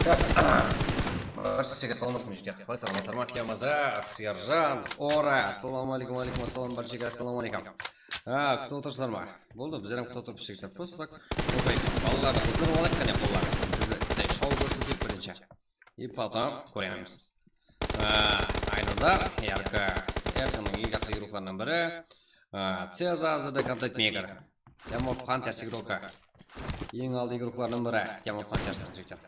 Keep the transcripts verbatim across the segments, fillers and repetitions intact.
Barshege assalawma aleykum, jigitler. Qalaysalar, amansızlar ma? Tiyamaza, Serjan, Ora. Assalawma aleykum, aleykum assalam, barshege assalawma aleykum. Ha, kútip otırsızlar ma? Boldı, bizler hám kútip otırmız, jigitler. Prosto tak. Okey, balalardı qızdırıp alayıq, qáne, qolları. Bizler show kórseteyik birinshi. И потом kóremiz. Aa, Aynazar, R K. R K-nıń eń jaqsı igroklarınan biri. Aa, Ceza, házirde Content Maker. Team of Hunters igroki. Eń aldı igroklarınan biri. Team of Hunters, jigitler.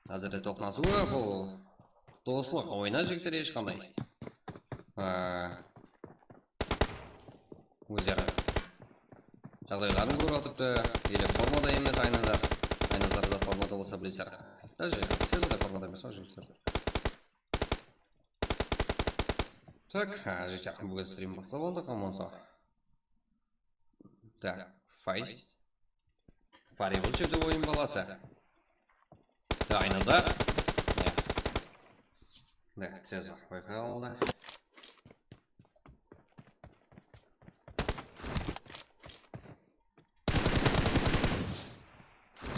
Házirde toqnasıwı, bul doslıq oyını, jigitler, hesh qanday. Aa, Ózleri jaǵdayların kórip atırıptı. Ele formada emes Aynazar. Aynazar da formada bolsa bilesizler. Даже Ceza da formada emes, jigitler. Tak, ha, jigitler, búgin strim baslap aldıq, aman saw. Tak, Fight. Fari bul jerde oyın balası. Aynazar. Ya. Ne, Ceza qoyǵan aldı.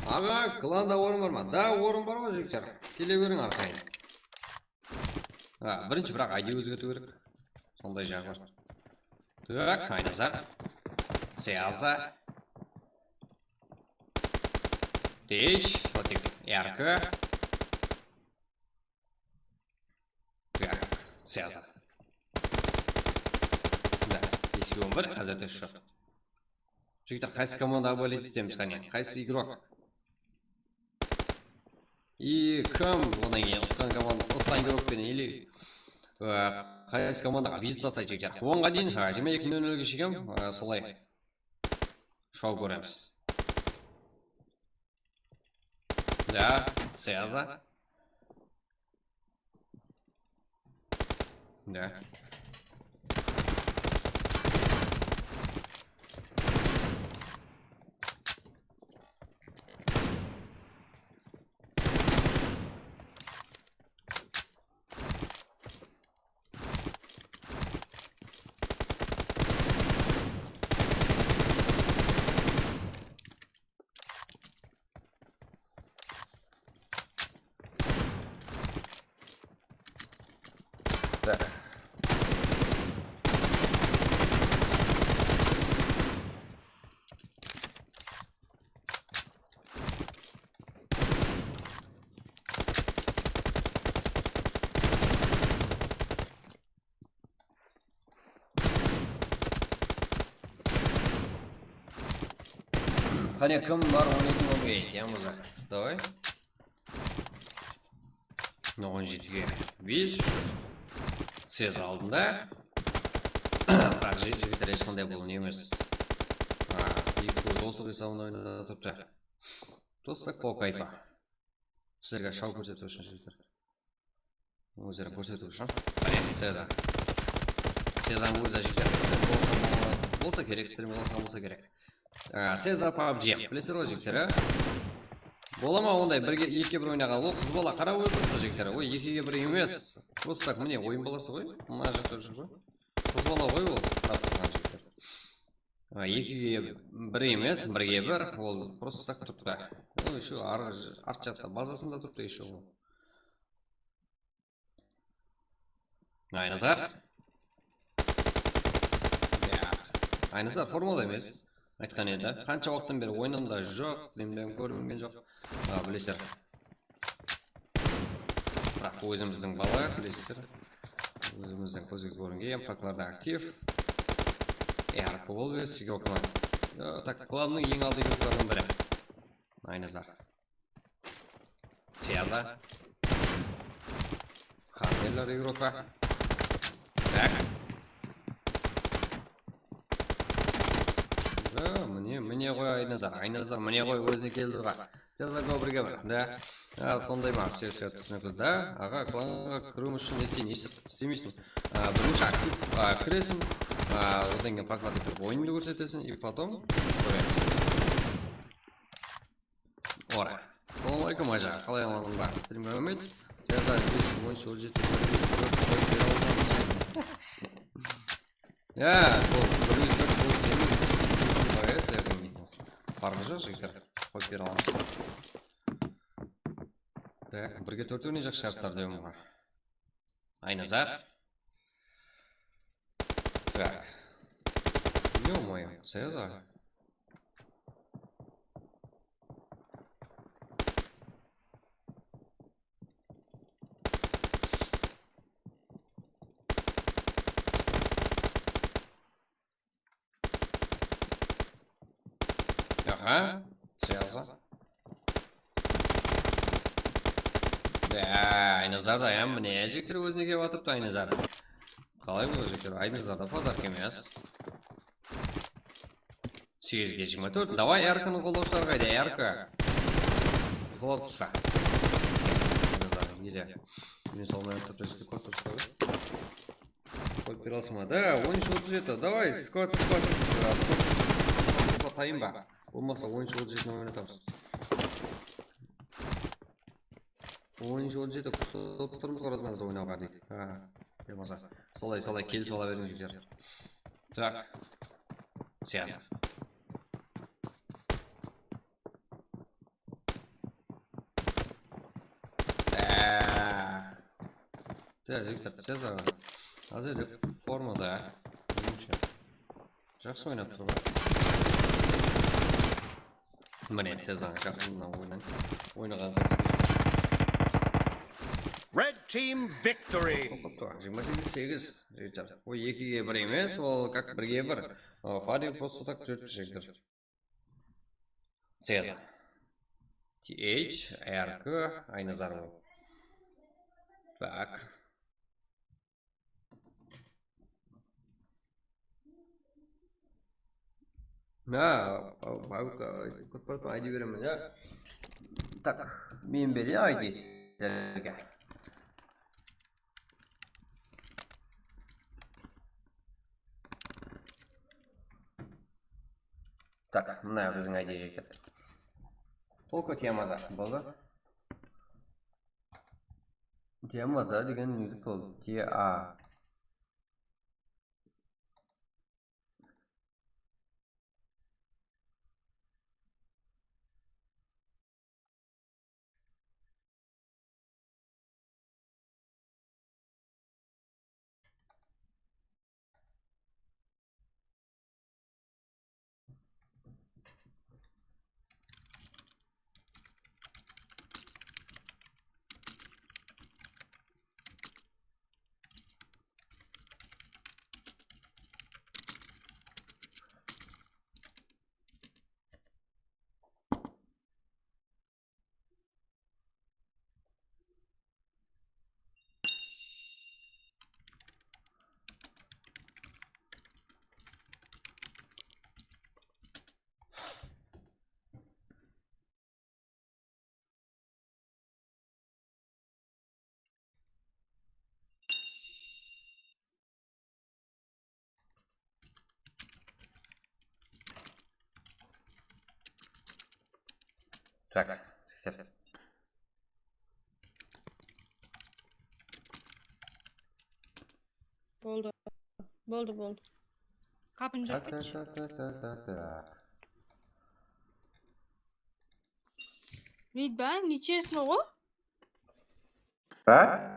Aǵa, klanda orın bar ma? Da, orın bar ǵoy, jigitler. Kele beriń arqayın. Ha, birinshi, biraq, I D ózgertiw kerek. Sonday jaǵı bar. Tak, Aynazar. Ceza. Desh, Rotik, R K. Tak, Ceza. Da, bes on bir, házirde shot. Jigitler, qaysı komandaǵa boleti etemiz, qáne? Qaysı igrok? I kim, onnan keyin utqan komanda, utqan igrok penen, ili, ı, qaysı komandaǵa vizit taslaydı, jigitler? Onǵa deyin, ha, jigirma eki nol nolge shekem, ı, solay show kóremiz. Da, Ceza. Da. Qáne, kim bar, oynaydı, oynaydı, ya, mıza? Davay. Mına on jetige bes. Ceza aldında. Biraq, jigitler, hesh qanday bul ne emes. Ha, eki dostıq esabına oynap turıptı. Dostıq, по кайфу. Sizlerge show kórsetiw ushın, jigitler. Ózlerin kórsetiw ushın. Qáne, Ceza. Cezanıń ózi, jigitler, strim bolsa kerek, strim bolsa kerek. Á, Ceza, PUBG. Bilesizler ǵoy, jigitler, á? Bola ma onday, birge, ekige bir oynaǵan? Ol qız bala qarap otırıptı, jigitler. Oy, ekige bir emes. Просто так, mine, oyın balası ǵoy. Mına jaqta júr ǵoy. Qız bala ǵoy ol, qarap turǵan jigitler. Á, ekige bir emes, birge bir. Ol просто так turıptı. Ol ещё arǵı, art jaqta bazasında turıptı ещё ol. Aynazar. Ya. Aynazar formada emes. Aytqan edi. Qansha waqıttan beri oyınım da joq, strimde hám kórinim joq. A, bilesizler. Biraq ózimizdiń bala, bilesizler. Ózimizdiń kózge kóringen, praklarda aktiv. R K bol bes, Sigro klan. Ya, tak, klannıń eń aldı igroklarınıń biri. Aynazar. Ceza. Xanterler igroka. Tak. Da, mine, mine ǵoy Aynazar. Aynazar, mine ǵoy, ózine keldi ǵoy. Ceza, go, birge bir. Da. Ha, sonday ma? Все, все, túsinikli da. Aǵa, klanǵa kiriw ushın ne isteydi, ne istemeysiń. A, birinshi aktiv, a, kiresiń. A, odan keyin praklarda kirip oyındı kórsetesiń. И потом kóremiz. Ora. Assalawma aleykum, aja. Qalay, amansız ba? Strimge úmit. Ceza, bes, on, ol jeti, bir, bes, tórt, qoyıp bere alsańız. Ya, bul bir júz tórt, bul seniń. Qoyasız, ya, bilmeymiz. Farqı joq, jigitler. Qoyıp bere alamız. Tak, birge tórtewine jaqsı shártlar dep oǵan. Aynazar. Tak. Ё-моё, Ceza. Aha, Ceza. Ya, Aynazar da, ya, mine, jigitler, ózine kelip atırıptı Aynazar. Qalay bul jigitler? Aynazarda podarka emes. Segizge jigirma tórt. Davay, R K-nıń qollawshıları qayda? R K. Uxlap tursa. Aynazar, ele. Men salmay atırıptı, jigitler, kórip turıpsızlar ǵoy. Qoyıp bere alsın ba? Da, on úsh otız jeti. Davay, squad, squad. Squad tayın ba? Bolmasa, on úsh otız jetini oynatamız. On úsh otız jeti kútip turmız ǵoy, razı-nazı oynawǵa deydi. Ha, bolmasa. Solay, solay, kelisip ala beriń, jigitler. Tak. Siyas. Eee. Te, jigitler, Ceza. Házir de formada. Menimshe. Jaqsı oynap tur ǵoy. Mine, Ceza jaqınnan oynan-, oynaǵan qız. Red team victory! Oqıp tur, jigirma segiz segiz, jigitler. Ol ekige bir emes, ol как birge bir. O, Fadil просто так júrip júriptir. Ceza. T H R K Aynazar. Tak. Ha, kórip turıppan, I D beremen, ya. Tak, men bereyin I D sizlerge. Tak, mına biziń I D jigitler. Polka Tiamaza boldı. Tiamaza degen negizi boldı. T A. Tak, jigitler. Boldı. Boldı, boldı. Qapın japıp ketshi. Tak, tak, tak, tak, tak, tak. Neydi ba, nechesini ǵo? Ha?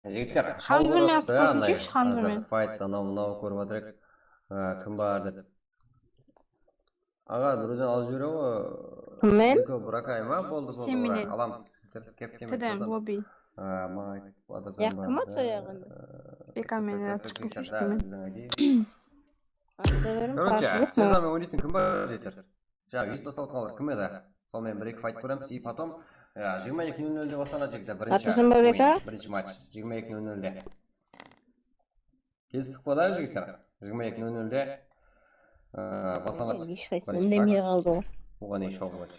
Jigitler, shawlar atsa, anday, házir faytta anaw-mınaw kórip atırıq. Á, kim bar dep. Aǵa, druzyan alıp jibere ǵo. Kimmen? Eko, Burakay ma? Boldı, boldı, Burak, alamız. Kep, kep, kep, lobby. Á, maǵan aytıp atırsan ba? Kim atsa yaǵın? Beka, men atıp jigitler, da, biziń aydı. Короче, siz menen oynaytın kim bar, jigitler? Jańa júz basıp atqanlar kim edi? Sonıń menen bir-eki fayt kóremiz, и потом, ya, jigirma eki nol nolde baslanadı, jigitler, birinshi oyın, birinshi match, jigirma eki nol nolde. Kelistik pa da, jigitler? Jigirma eki nol nolde, e, baslanadı. Hesh qaysı úndemey qaldı ǵoy. Oǵan deyin show boladı.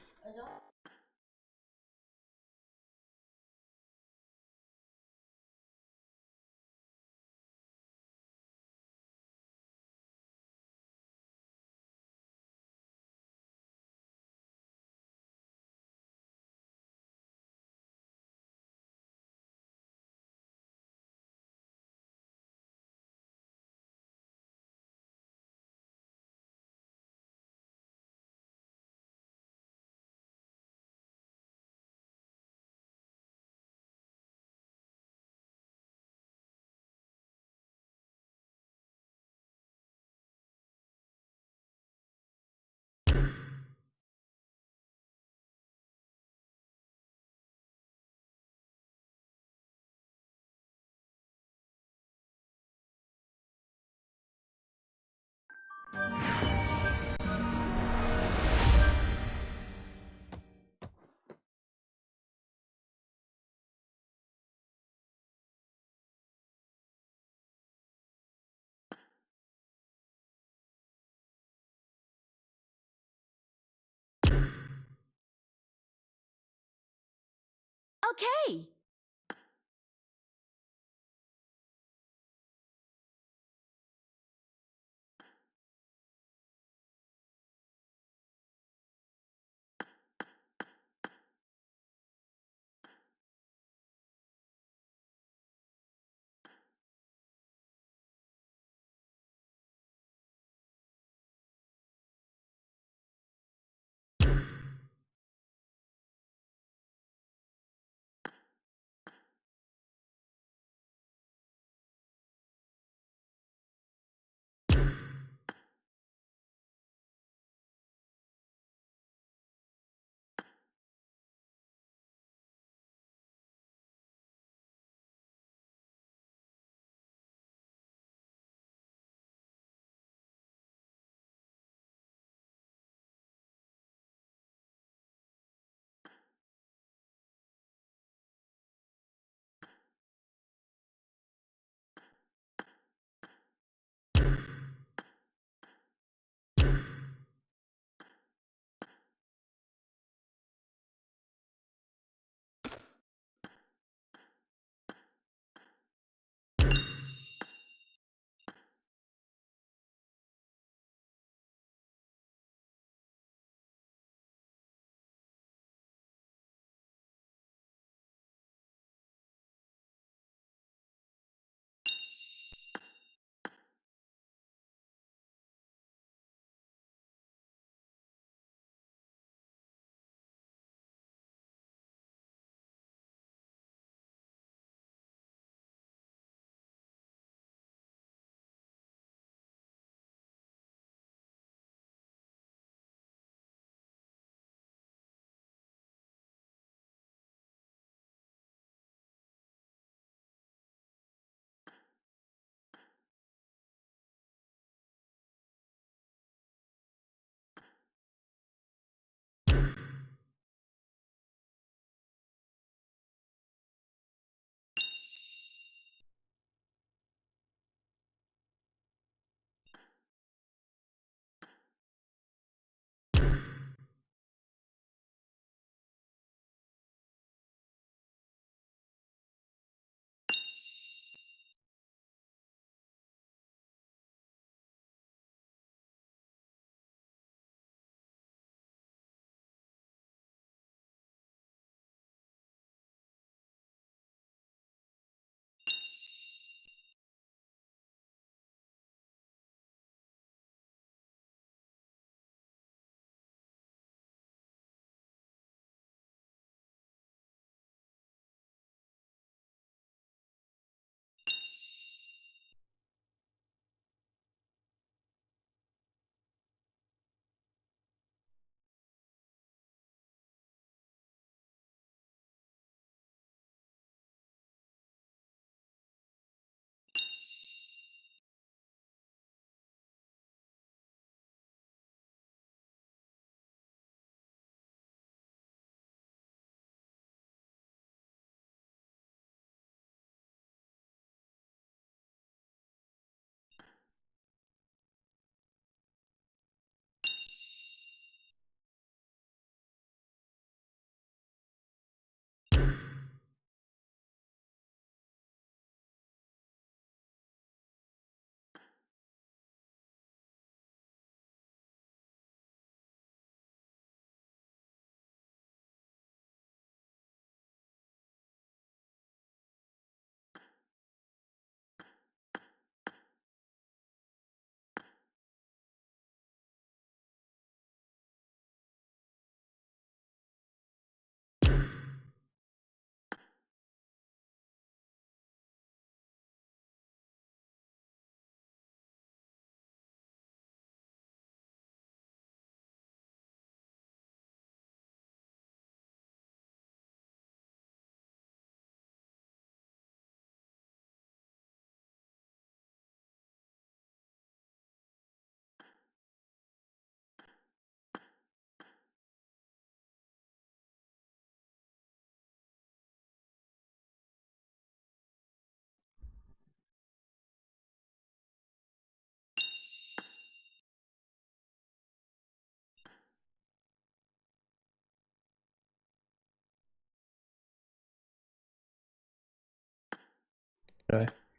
Okay.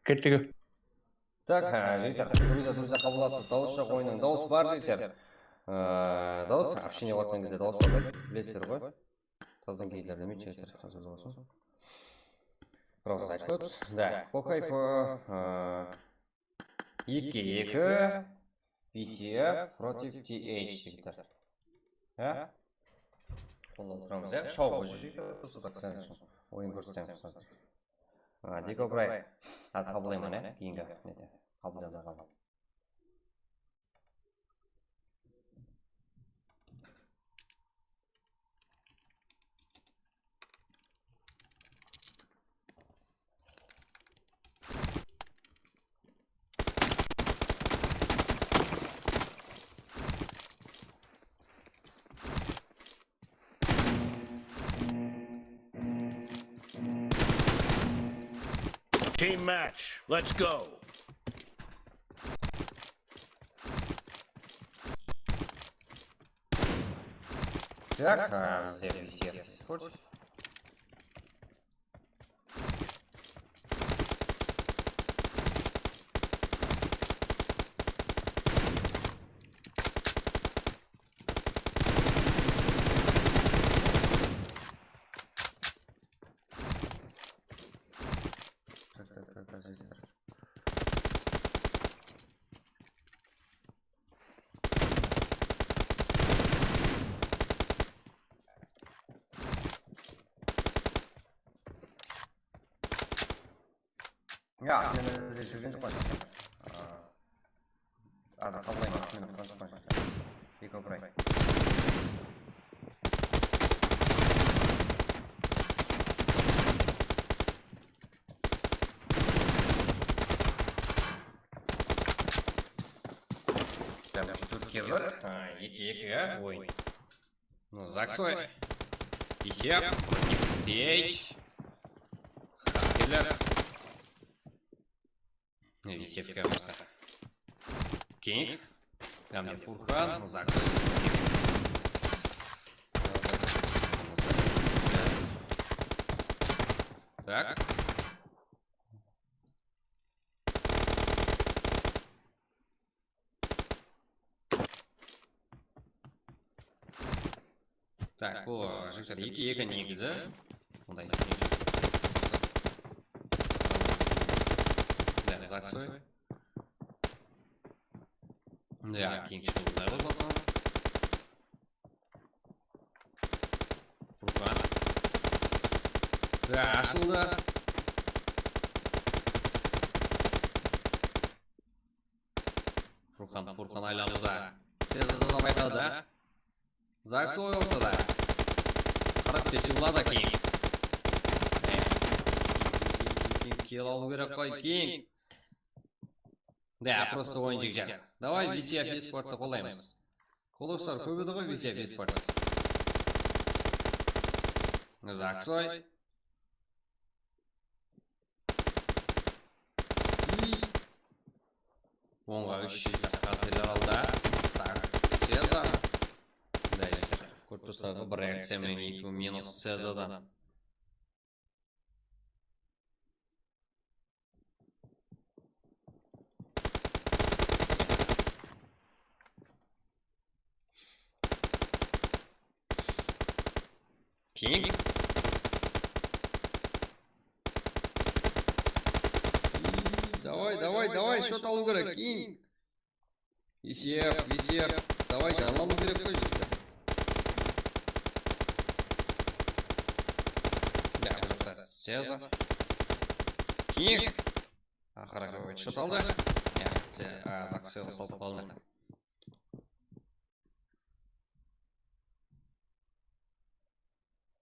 Kettik. Tak, há, jigitler, durıs, durıs qabıl aldıq. Dawıs joq oyınnan, dawıs bar, jigitler. Aa, dawıs, общение qılıp atqan gezde dawıs bar, bilesizler ǵoy. Tazdan keyinler demeydi, jigitler, sóz bolsın. Bir awız aytıp qoyıpsız. Da, по кайфу, aa, eki eki, V C F против T H, jigitler. Ya? Qollap turamız, ya? Shou qoyıp júreyik, usı так, sen ushın oyın kórsetemiz házir. A, Diko Bray. Házir qabıllayman, ya? Keyingi nede? Qabıllay almay qaldım. Team match, let's go! Так, а, bizde V C F eSports. Tak, tak, tak, tak, jigitler. Ya, men de júrgen joqpan. Azır qabıllayman, men qılǵan joqpan. Eki bray. Tamam, şu tórt kebir. Ha, eki eki, ya, oyın. Zaksoy. Isyak, против T H. Xanterler. Isyak bolsa. King. Hám de Furkan, Zaksoy. Tak. Tak, bul, jigitler, eki eki negizi. Bunday. Da, Zaksoy. Ya, keng shıǵıwlar bolsın. Furkan. Ya, ashıldı. Furkan, Furkan aylanıwda. Tez hızına bayqadı. Zaksoy ortada. Qırq bes yılda da King. King, King, King, King, kill alıw kerek qoy, King. Da, prosto oyın, jigitler. Davay, V C F eSporttı qollaymız. Qollaslar kóp edi ǵoy, V C F eSport. Zaksoy. Onǵa úsh jigitler qáteler aldı. Sezar. Mınday jigitler. Kórip tursalar, bir reakciya menen ekewi minus Cezardan. King. Davay, davay, davay, shot alıw kerek, King. V C F, V C F. Davay, janlanıw kerek qoy, jigitler. Ya, bul jaqta Cezar. King. Aqırı shot aldı. Ya, Zaksoy usalıp qaldı.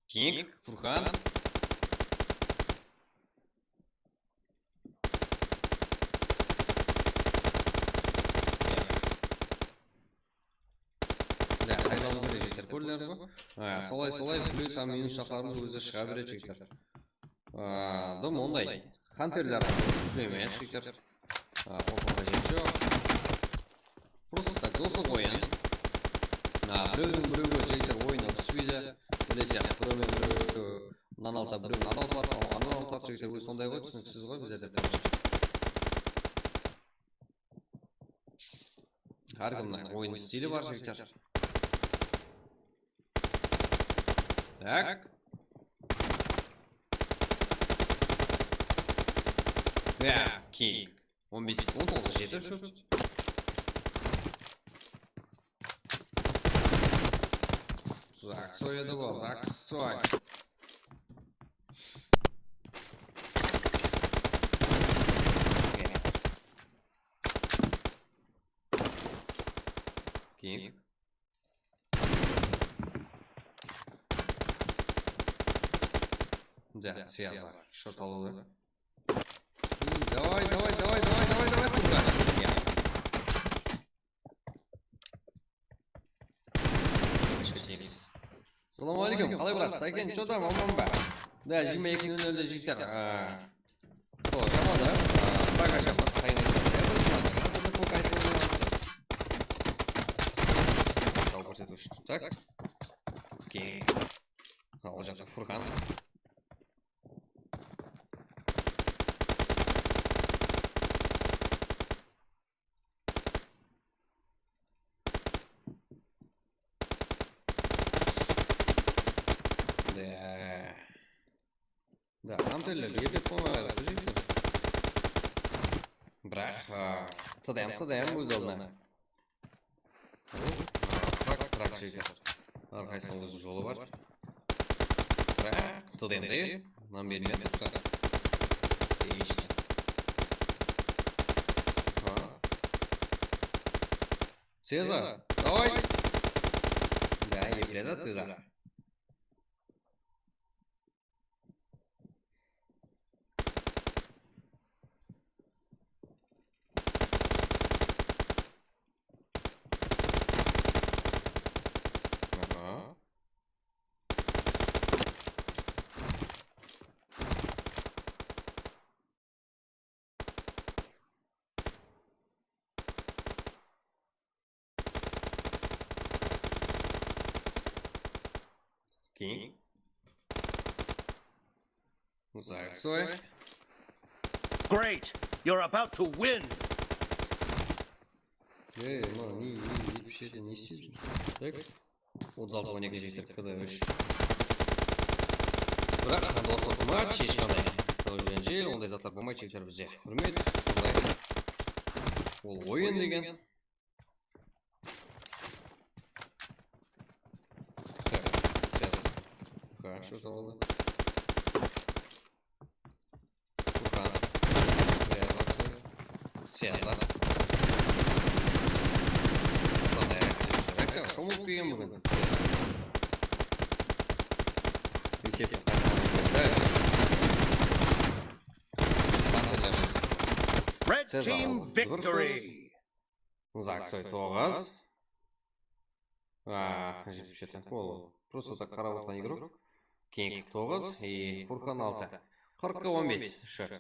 King, Furkan. Ya, qayda alıw kerek, jigitler, kórdiler ǵoy? Ha, solay, solay, plyus hám minus jaqlarımız ózi shıǵa beredi, jigitler. Aa, dım onday. Xanterler kúshli emes, jigitler. Aa, qorqıw qájeti joq. Prosto tak, doslıq oyın. Aa, birewdiń birewi, jigitler, oyına túspeydi. Bilesiz, birew menen birew Mınanı alsa, birewin anaw utıp atır, anadan utıp atır, jigitler, ózi sonday ǵoy, túsiniksiz ǵoy, bizlerde. Hár kimniń oyın stili bar, jigitler. Tak. Ya, King. On bes, on toǵız, jeti shóp. Zaksoy edi ol, Zaksoy. Keyin. Да, связа. Shot alıwdı. Давай, давай, давай, давай, давай, давай, давай. Assalawma áleykum, qalay, brat? Sáken, что там, aman ba? Да, jigirma eki nol nolde, jigitler. Sol, shamada, baga shapası qayın aytpasın. Shau kórsetiw ushın. Tak. Okey. Al, ol jaqta Furkan. Да. Да, Hunterler erkek bolmaǵan, jigitler. Biraq, a, T D M, T D M óz aldına. Fakt, fakt, jigitler. Hár qaysısınıń óz jolı bar. Biraq, T D M-de nan bermey atırıptı. Отлично. Ha. Ceza, давай! Да, епіледі Ceza. Aha. Keyin. Zaksoy. Great! You're about to win! Ey, mına, ne, ne, jetpis jeti ne istep júr? Tak. Otız altı on eki jigitler, K D úsh. Biraq, doslıq match, hesh qanday. Tólenjel, onday zatlar bolmaydı, jigitler, bizde. Húrmet, sonday. Ol oyın degen. Так, сейчас. Хорошо, что надо. Furkan. Связаться. Связаться. Sonday reakciya. Reakciya, shomılıp kelgen búgin. Reset. Red team victory. Zaksoy toǵız. A, jetpis jeti. Ol просто так qarap otırǵan igrok. Keyin toǵız, e, Furkan altı. Qırqqa on bes shot.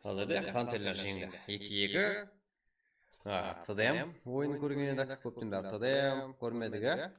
Házirde Hunterler jeńdi. Eki eki. A, T D M oyının kórgen edik. Kópten beri T D M kórmedik, a?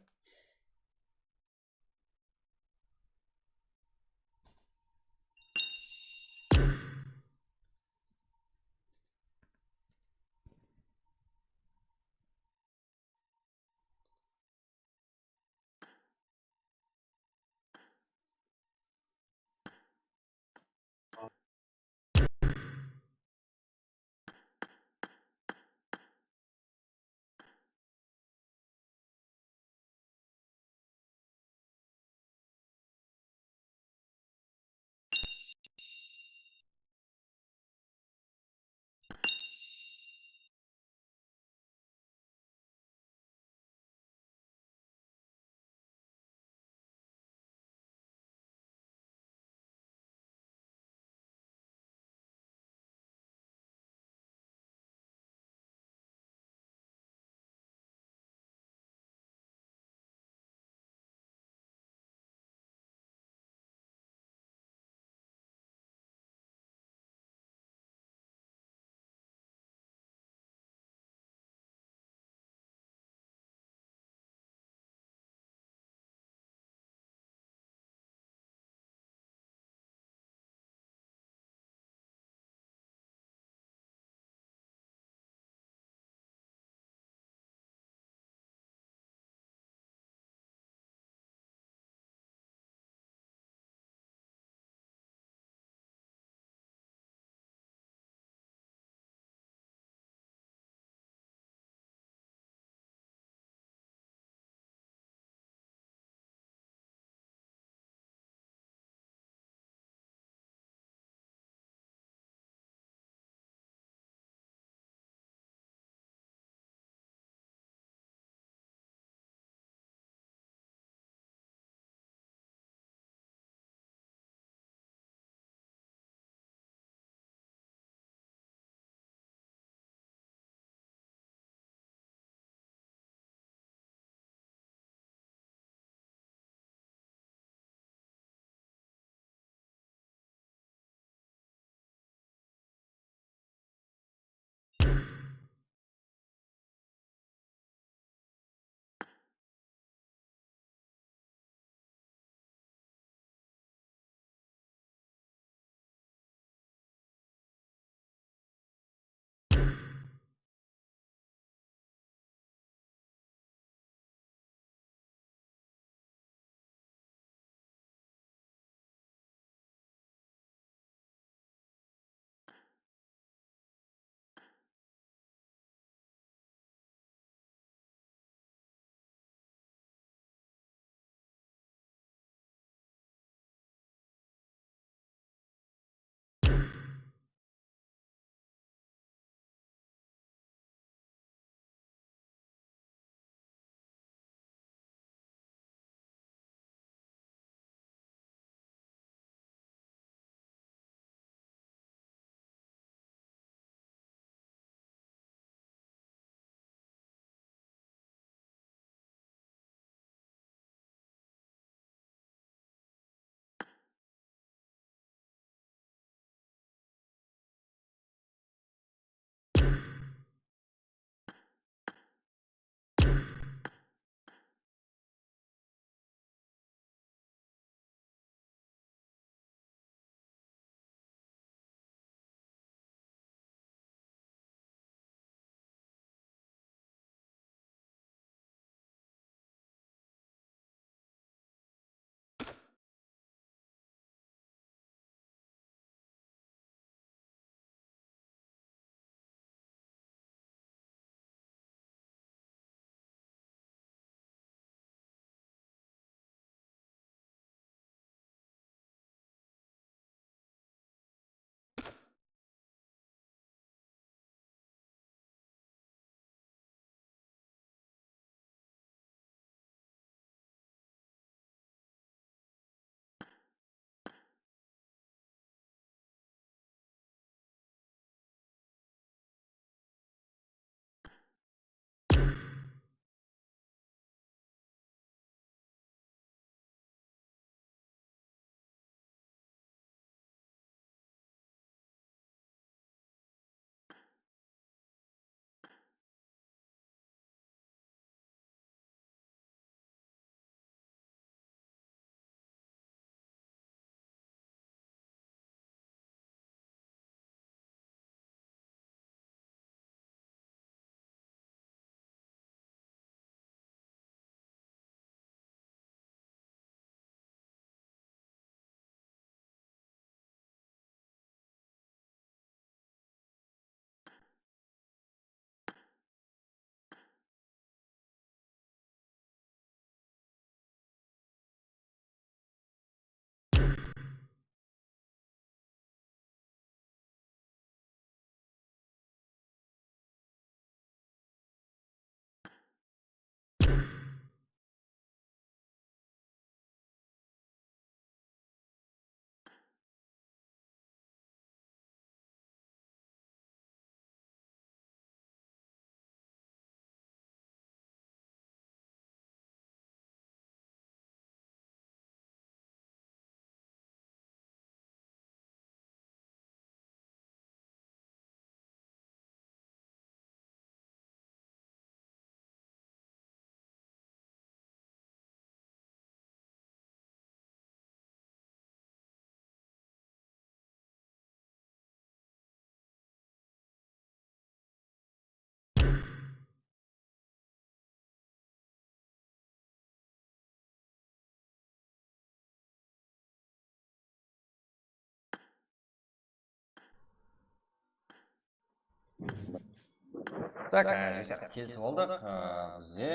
Tak, e, jigitler, kelisip aldıq. E, bizde,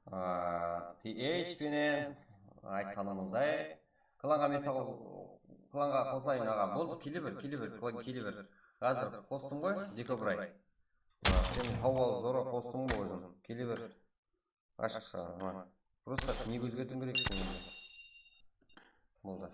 e, T H penen aytqanımızday, klanǵa misal, klanǵa qosılayın, aǵa. Boldı, kele ber, kele ber, klan kele ber. Házir qostım ǵoy, Dekobray. E, sen hawa, zorǵa qostım ǵoy ózim. Kele ber. Ashıq saǵan, ha. Просто ник ózgertiwim kerekseń endi. Boldı.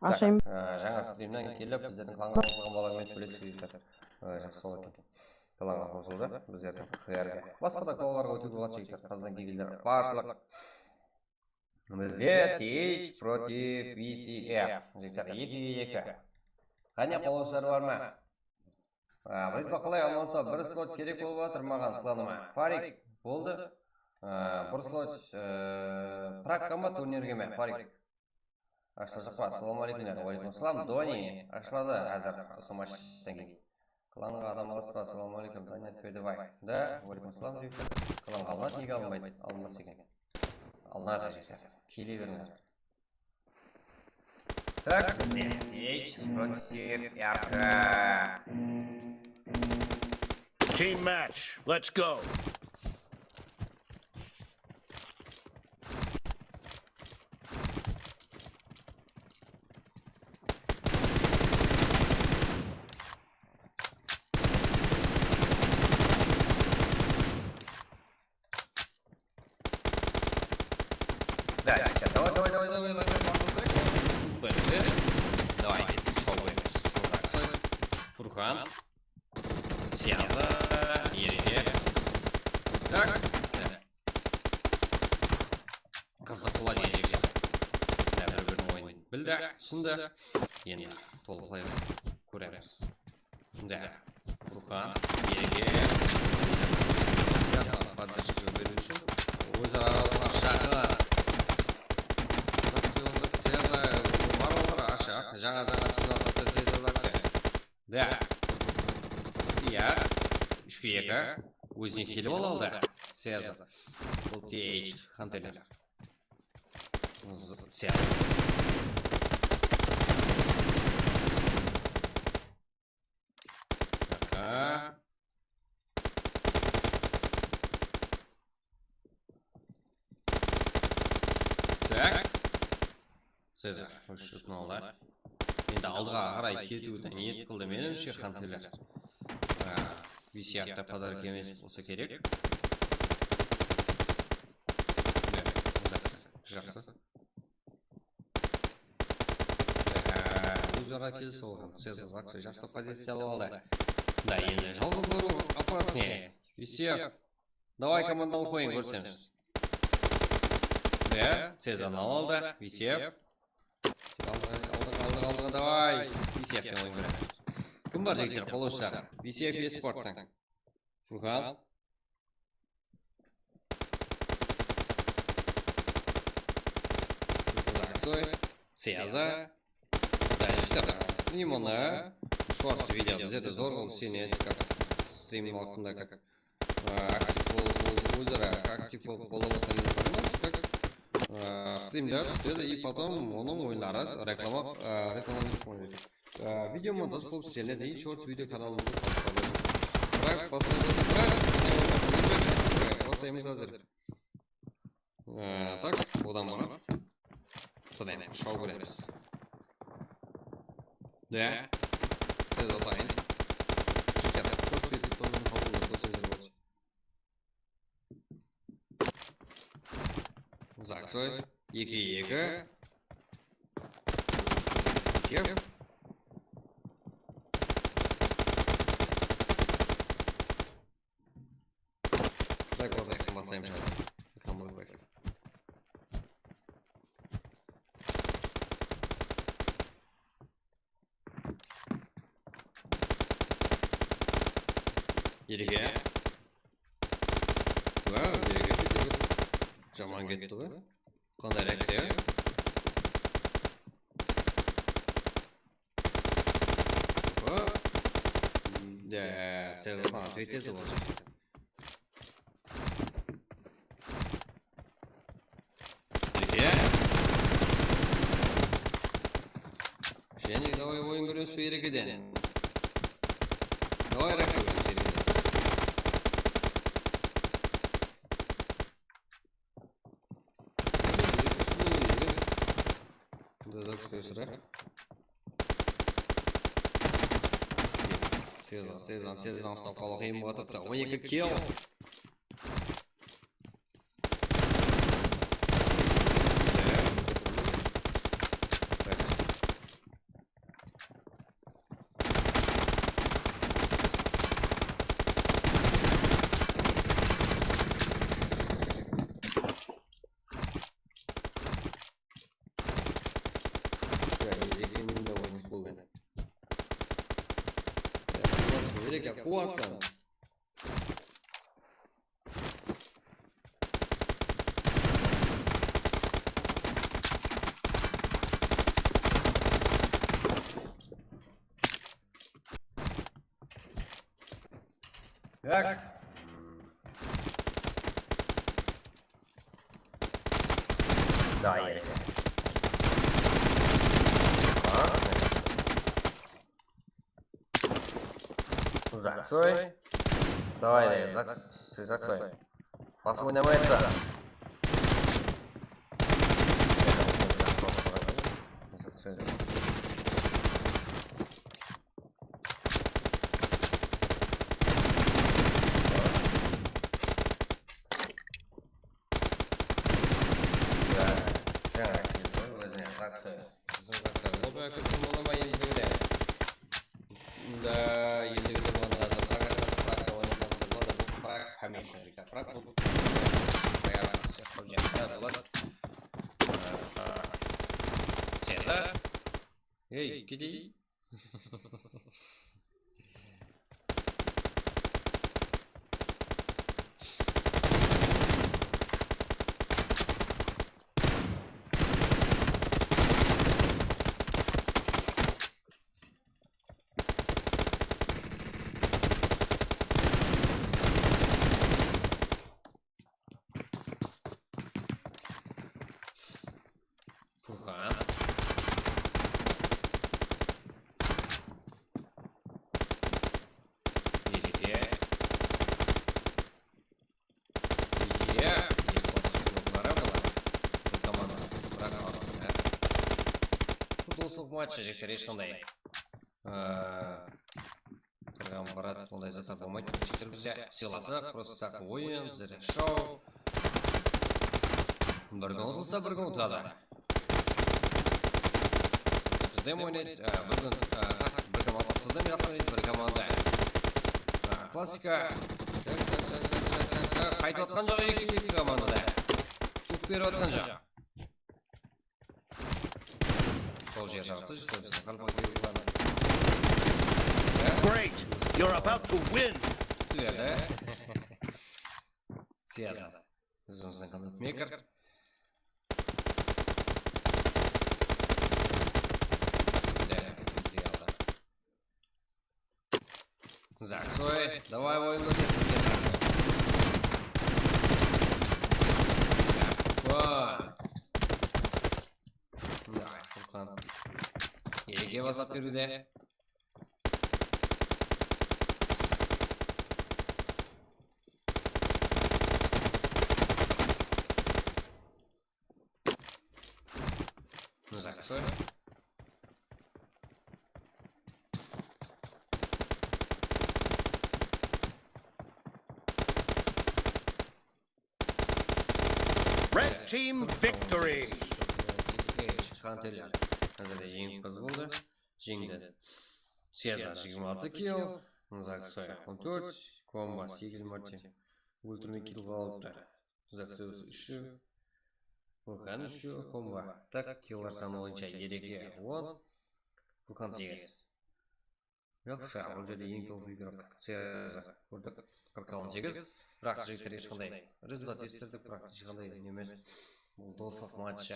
Ashayın. Tak, e, jańa strimnen kelip, bizlerdiń klanǵa qosılǵan balalar menen sóylesip júripti. E, jaqsı bala eken. Klanǵa qosıldı bizlerdiń Q R ge. Basqa da klanlarǵa ótiwge boladı, jigitler. Qazdan kelgenler barshılıq. Bizde T H против V C F. Jigitler, ekige eki. Qáne, qollanıwshılar bar ma? A, Britva, qalay, amansa, bir slot kerek bolıp atır maǵan klanıma. Farik, boldı. A, bir slot, e, prakka ma, turnirge me, Farik? Ashılajaq pa? Assalawma áleykumler. Wa áleykum assalam. Doni ashıladı házir usı matchtan keyin. Klanǵa adam alasız ba? Assalawma áleykum. Dániyat Berdibaev. Da, wa áleykum assalam, jigitler. Klanǵa alınat, nege alınbaydı? Alınbas eken. Alınadı, jigitler. Kele berińler. Tak, bizde T H против R K. Team match, let's go. Да, сейчас. Давай, давай, давай, давай, давай, давай, давай, давай. Давай, давай. Furqan. Syaza. Erke. Tak. Qızıq boladı, erke. Mına bir-biriniń oyının bildi, túsindi. Endi tolıq kóremiz. Da, Furqan, Erke, podderjka beriw ushın óz-ara aralıqqa shaqır. Seza, Seza, barlıqlar ashıq, jańa-jańa túsip atırıptı, Seza, Zakse. Da. Iya, úshke eki, ózine kelip ala aldı, Seza. Bul T H, Hunterler. Z-, Seza. Aha. Tak. Seza, úsh jutın aldı. Endi aldıǵa qaray ketiwdi niyet qıldı, menimshe, Hunterler. A, V C F ta podarka emes bolsa kerek. Mine, jaqsı, jaqsı. Óz-ara kelisi bolǵan. Seza, Zakse jaqsı poziciya alıp aldı. Da, endi jalǵız barıw опаснее. V C F. Davay, komandalıq oyın kórsemiz. Da, Sezanı alıp aldı. V C F. Aldıǵa, aldıǵa, aldıǵa, aldıǵa, davay. V C F ten oyın kóremiz. Kim bar, jigitler, qollanıwshılar? V C F esporttan. Furqan. Zaksoy, Seza, Dajikler, Limona, Shorts video, bizde de zor boldı, sen endi как stream waqtında как, e, aktiv bolıp, óz-, óz-ara aktiv bolıp qollap atqan insanımız, как, e, streamler túsedi, и потом onıń oyunları reklama, e, reklama berip qoyıp qoydı. Á, videomı dosbop sizlerine deyin shorts video kanalımızdı salıp barıp. Bırak, baslaymız, bırak, baslaymız házir. Á, tak, odan bura. Sonday, shou kóremiz. Da. Siz atayın. Jigitler, kórsetiw, tozan saltımda kórseńiz boladı. Zaksoy. Eki, eki. Sep. Tak, basayıq, basayıq. Tamam, qoy. Ereke. Wow, ereke ketip. Jaman ketti ǵoy. Qanday reakciya? Hop. Da, целый план ответит ol. Ereke. Jáne davay oyın kóremiz be Erekeden? Davay, Raksa, Erekeden. Bunda zat kóresiz be? Tezden, tezden, tezden uslap qalıw qıyın bolıp atır. On eki kill. Ereke, quwatsań. Tak. Daha iyi. Zaksoy. Давай, давай, Zaksoy, Zaksoy. Посмотрим, это. Zaksoy. Jańa keldi ǵoy, ózine Zaksoy. Biziń Zaksoy lobbiga kirsin bola ma endi de? Da, endi de onda da Prag ashıldı, Pragta oynasam da boladı. Bul Prag hámiyshe jigitler. Prag bul tayar projektler boladı. Teza. Ey, ketey. Furqan. Ereke. Lisiya, esport klubları bulań. Qızıl komanda. Biraq aldı, há. Bul doslıq matchı, jigitler, hesh qanday, ıı, qırǵan, brat, onday zatlar bolmaydı. Jigitler, bizde sıylasıq, просто так oyın, bizde show. Bir kún utılsa, bir kún utadı. Bizde oynaydı, e, bir kún, e, tak, bir komanda utıldı, men astı oynaydı, bir komanda. E, klassika. Tak, tak, tak, qaytıp atqan joq eki, eki komanda da. Tuk berip atqan joq. Sol jer jaǵıptı, jigitler, bizde qalpa kewiklardı. Great! You're about to win! Tugedi. Siyasa. Bizimizdiń qanday mekar. Zaksoy, davay, oyın kórset bizge, Zaksoy. Ya, Furqan. Davay, Furqan. Ereke baslap beriwde. Zaksoy. Red team victory! Shıqqan teller. Házirde jeńimpizbiz boldı. Jeńdi. Siyasa jigirma altı kill, Zaksoy on tórt, Komba segiz márte óltirmey kill alıptı. Zaksoy úshi, Furqan úshi, Komba. Tak, killar sanı boyınsha Ereke on, Furqan segiz. Yaqshı, bul jerde eń kóp игрок. Sırası kórdik. Qırq on segiz. Biraq, jigitler, hesh qanday rezultat esittirdik, biraq hesh qanday ne emes. Bul doslıq matchı.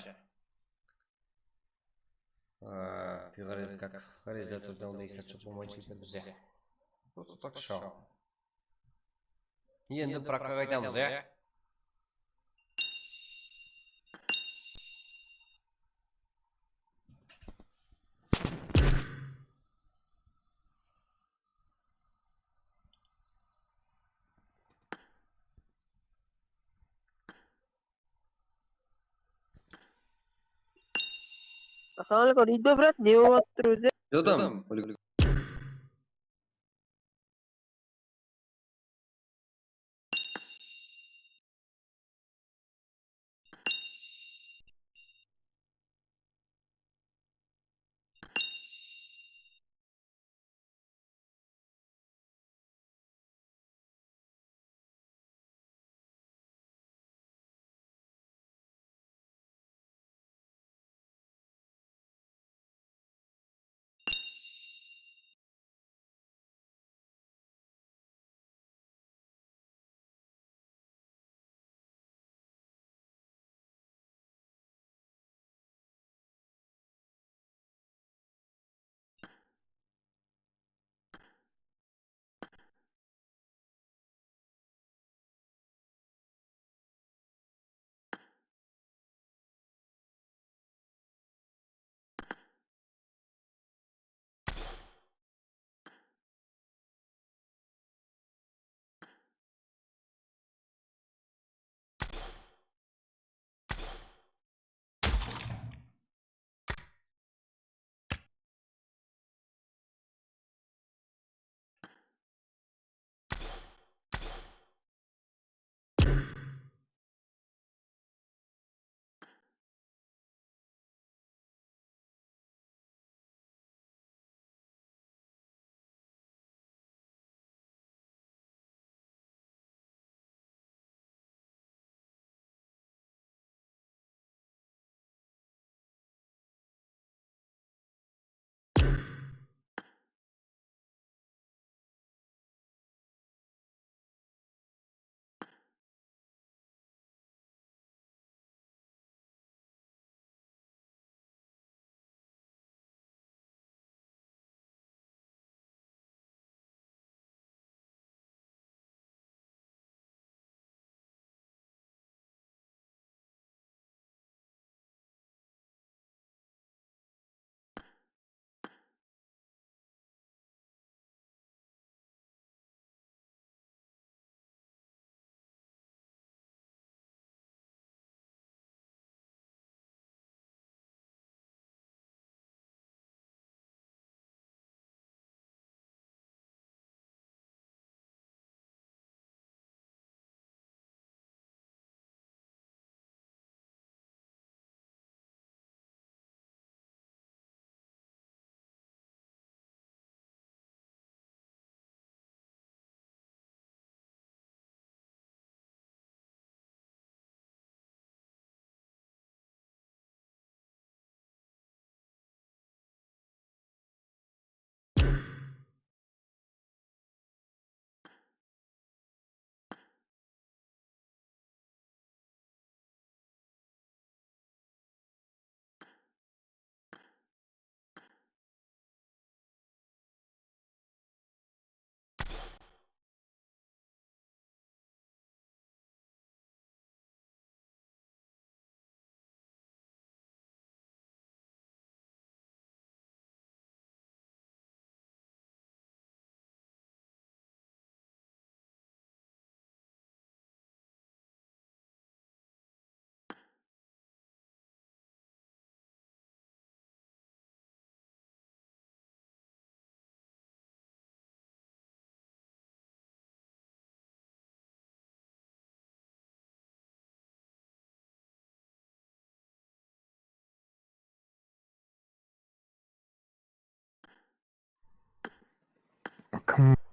Aa, Piğarez kak, Piğarezde turdı, onday esap joq bolmaydı, jigitler, bizde. Просто так shou. Endi Pragqa qaytamız, ya? Assalawma aleykum, Rido, brat, ne bolıp atır ózi? Joqtam.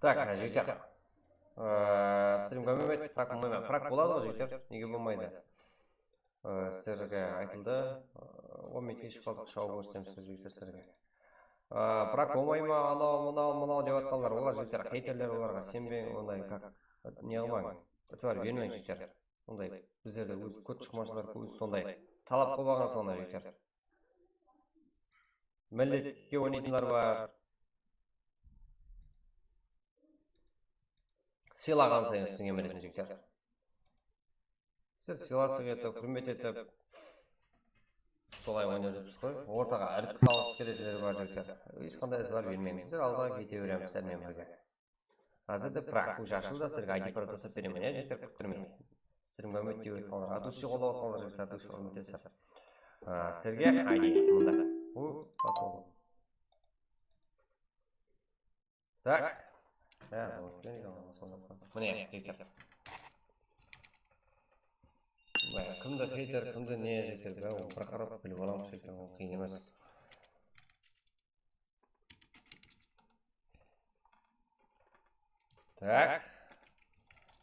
Tak, jigitler. Ee, strim qoymaydı, prak bolmaydı ma? Prak boladı ǵoy, jigitler. Nege bolmaydı? Ee, sizlerge aytıldı. Ee, on minutke shıǵıp qaldıq, shou kórsetsem sizlerge, jigitler, sizlerge. A, biraq bolmay ma, anaw, mınaw, mınaw dep atqanlar, olar jigitler, heyterler, olarǵa isenbeń, onday, как, ne qılmań, itibar bermeń, jigitler. Onday bizlerde óz kót shıqmawshılar óz sonday talap qoybaǵan sonday, jigitler. Milletke oynaytınlar bar. Sıylaǵan sayın sizge beretin, jigitler. Siz sıylasıq etip, húrmet etip, solay oynap júrsiz ǵoy. Ortaǵa iritki salǵısı keletiler bar, jigitler. Hesh qanday itibar bermeymiz. Bizler alǵa kete beremiz sizler menen birge. Házir de prak uj ashıldı, sizlerge I D parol tasap beremen, ya, jigitler, kúttirmey. Sizlerdiń mámmet dep atqanlar, Adushi qollap atqanlar, jigitler, Adushi húrmet etip. A, sizlerge I D mında. Bu basıldı. Tak. Ya, zıvıt bergen, mine, jigitler. Baya, kimdi heyter, kimdi ne, jigitler, bárin bir qarap bilip alamız, jigitler, ol qıyın emes. Tak.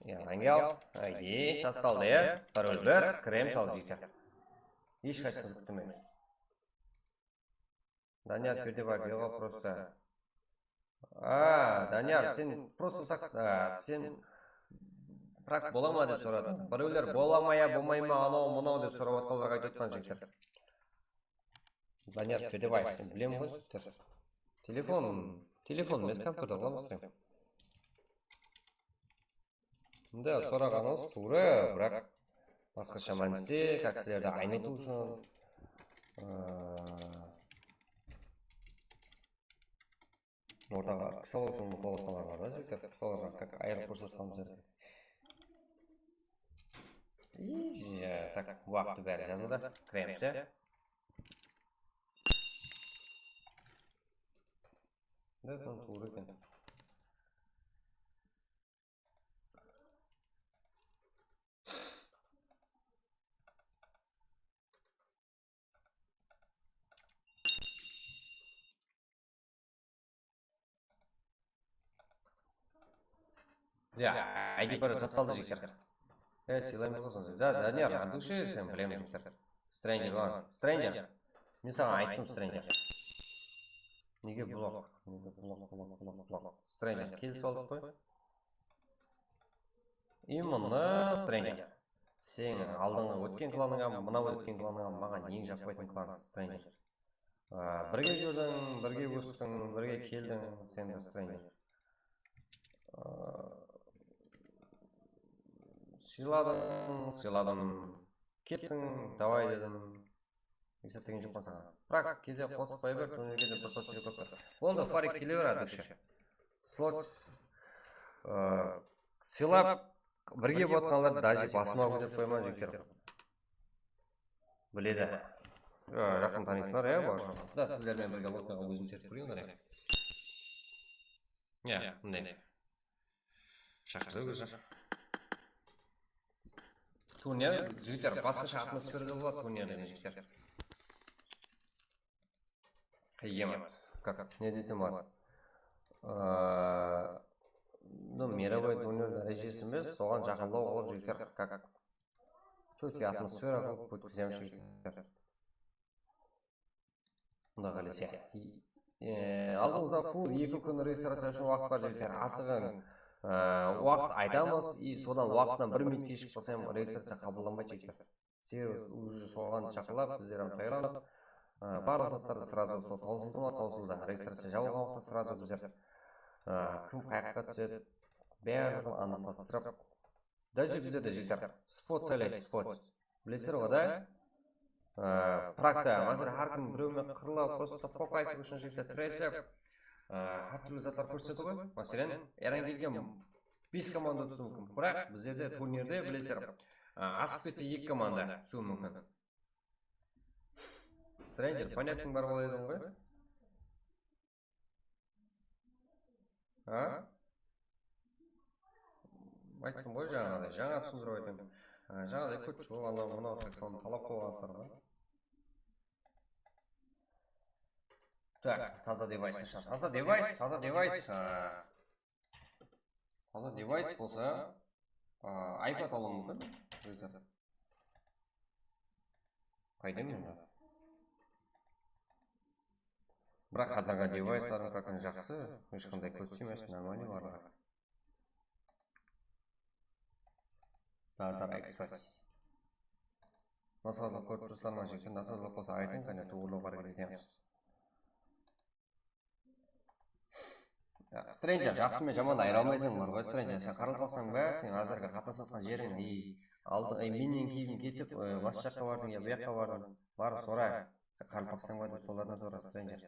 Ya, angel, I D tastaldı, ya. Parol ber, kiremiz al, jigitler. Hesh qaysısın kúttirmeymiz. Daniyar Perdebaev, yoq, просто. A, Daniyar, sen просто так, a, sen prak bola ma dep soradı. Birewler bola ma ya, bolmay ma, anaw, mınaw dep sorap atqanlarǵa aytıp atpan, jigitler. Daniyar Perdebaev, sen bilem ǵoy, jigitler. Telefon, telefon emes, kompyuter ǵoy, baslayın. Mında soraǵanıńız tuwrı, biraq basqasha mániste, как sizlerdi aynıtıw ushın, ıı, ortaǵa iritki salıw ushın qılıp atqanlar bar da, jigitler. Solarǵa как ayırıp kórsetiw ushın. I, ya, tak, waqtı bári jazıldı. Kiremiz, ya. Da, bunı tuwrı eken. Ya, I D parol tastaldı, jigitler. E, sıylaymız ǵoy sonda. Da, Daniyar, Adushi, sen bilemiz, jigitler. Stranger, lan, Stranger. Men saǵan ayttım, Stranger. Nege blok? Nege blok, blok, blok, blok, blok? Stranger, kelisip aldıq ǵoy. Именно Stranger. Sen aldınǵı ótken klanıńa, mınaw ótken klanıńa, maǵan eń jaqpaytın klan Stranger. A, birge júrdiń, birge óstiń, birge keldiń, sen de Stranger. A, sıyladıń, sıyladım. Kettiń, davay dedim. Esap degen joqpan saǵan. Biraq keyde qosıp qoya ber, turnirdegi bir slot kelip turıptı. Boldı, Farik, kele ber, Adushi. Slot, ı, sıylap, birge bolatqanlardı даже basıma kóterip qoyaman, jigitler. Biledi. I, jaqın tanıydılar, ya, bor. Da, sizler menen birge lotkaǵa ózim terip kóreyin, qáne. Ya, mine. Shaqırdı ózi. Turnir, jigitler, basqasha atmosferada boladı turnir degen, jigitler. Ема, как, ne desem boladı? Aa, ну, мировой turnir dárejesi emes, soǵan jaqınlaw qılıp, jigitler, как, чёткий atmosfera qılıp ótkizemiz, jigitler. Quday qálese. E, aldıńızda full eki kún registraciya ushın waqıt bar, jigitler. Asıǵıń. E, waqıt aytamız, и sodan waqıttan bir minut keshigip qalsa hám registraciya qabıllanbaydı, jigitler. Servis уже soǵan jaqınlap, bizler hám tayarlanıp, e, barlıq zatlardı сразу sol tawsıldı ma, tawsıldı. Registraciya jabılǵan waqıtta сразу bizler, e, kim qayaqqa túsedi, barlıǵın anıqlastırıp, Даже bizlerde, jigitler, spot saylaydı, spot. Bilesizler ǵoy da? Aa, prakta, máselen, hár kim birewmen qırla, просто по кайфу ushın, jigitler, tiresip, aa, hár túrli zatlar kórsetedi ǵoy. Máselen, Erangelge bes komanda túsiwi múmkin. Biraq bizlerde turnirde, bilesizler, aa, asıp ketse eki komanda túsiwi múmkin. Stranger, понятныйń bar bolar edi ǵoy. A? Ayttım ǵoy jańaday, jańa túsindirip aytayın. A, jańaday kót joq, anaw, mınaw, tak, sonı talap qoyǵansızlar ǵoy. Tak, taza device qashan? Taza device, taza device. A, taza device bolsa, a, iPad alıwım múmkin. Qayda menda? Biraq házirgi devayslarım как jaqsı, hesh qanday kórsetpeymen, normalniy barlıǵı. Starter Expert. Nasazlıq kórip tursızlar ma, jigitler? Nasazlıq bolsa aytıń, qáne, tuwrılawǵa háreket etemiz. Ya, Stranger, jaqsı menen jamandı ayıra almaysań, bar ǵoy, Stranger. Sen qaraqalpaqsań ba? Sen házirgi qatnasıp atqan jeriń, ey, aldı, ey, mennen keyin ketip, e, bas jaqqa bardıń ya bu jaqqa bardıń? Barıp sora. Sen qaraqalpaqsań ba dep solardan sora, Stranger.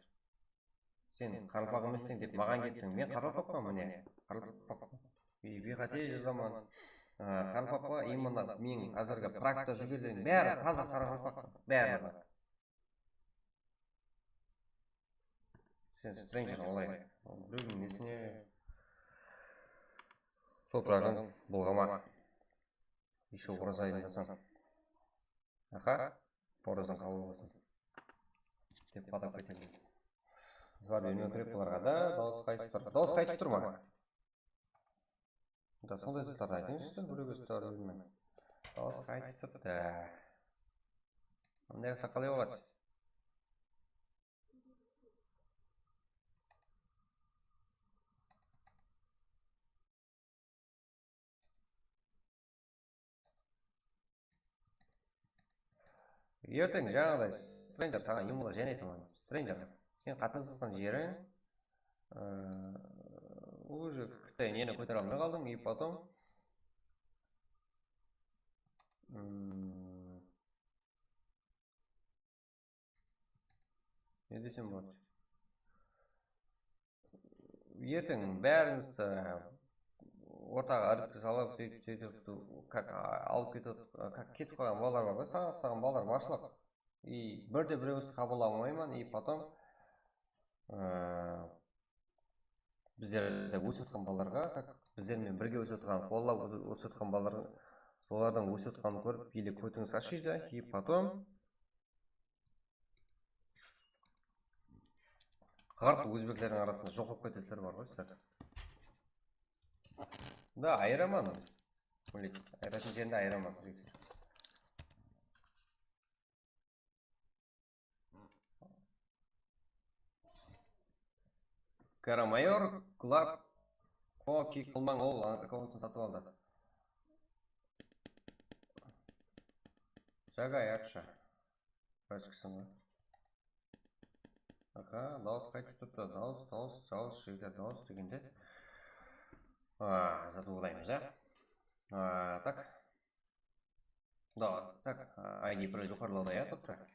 Sen qaraqalpaq emesseń dep maǵan kettiń. Men qaraqalpaqpan, mine. Qaraqalpaq. Bi-, biyqáte jazaman. Á, qaraqalpaqpa, именно meniń házirgi prakta júrgenlerdiń bári taza qaraqalpaq. Barlıǵı. Sen Stranger olay. Birewdiń nesine topraǵın bılǵama. Ещё orazayın da soń. Aha, orazan qabıl bolsın. Dep qadap ketemiz. Itibar bermew kerek bularǵa da, dawıs qaytıp tur. Dawıs qaytıp tur ma? Da sonday zatlardı aytıńızshı, birewge itibar bermey. Dawıs qaytıp turıptı. Bunday qılsa qalay boladı? Erteń jańaday, Stranger, saǵan em bola jáne aytaman. Stranger, sen qatnasıp atqan jeriń, ıı, уже kitte neni kótere almay qaldıń, и потом, ım, Ne desem boladı? Erteń bárińizdi ortaǵa irikke salıp, sóytip, sóytip, как, a, alıp ketip, как, ketip qalǵan balalar bar ǵoy, saǵan, saǵan balalar barshılıq. И birde birewsiz qabıllap almayman, и потом, ıı, bizlerde ósip atqan balalarǵa, как, bizler menen birge ósip atqan, qollap ósip atqan balalar, solardıń ósip atqanın kórip, ele kótińiz ashıydı, и потом, Ǵırt ózbeklerdiń arasında joq bolıp ketesizler bar ǵoy sizler. Da, ayıraman. Блин, ayıratın jerinde ayıraman, jigitler. Karamayor, Glak, o, keyip qılmań, ol akkauntın satıp aldı. Jaǵa aqsha. Rachkasın ba? Aka, dawıs qaytıp turıptı. Dawıs, dawıs, dawıs, jigitler, dawıs degende. A, zat oqıdaymız, ya. A, tak. Da, tak, a, I D bir joqarılawda, ya, turıptı.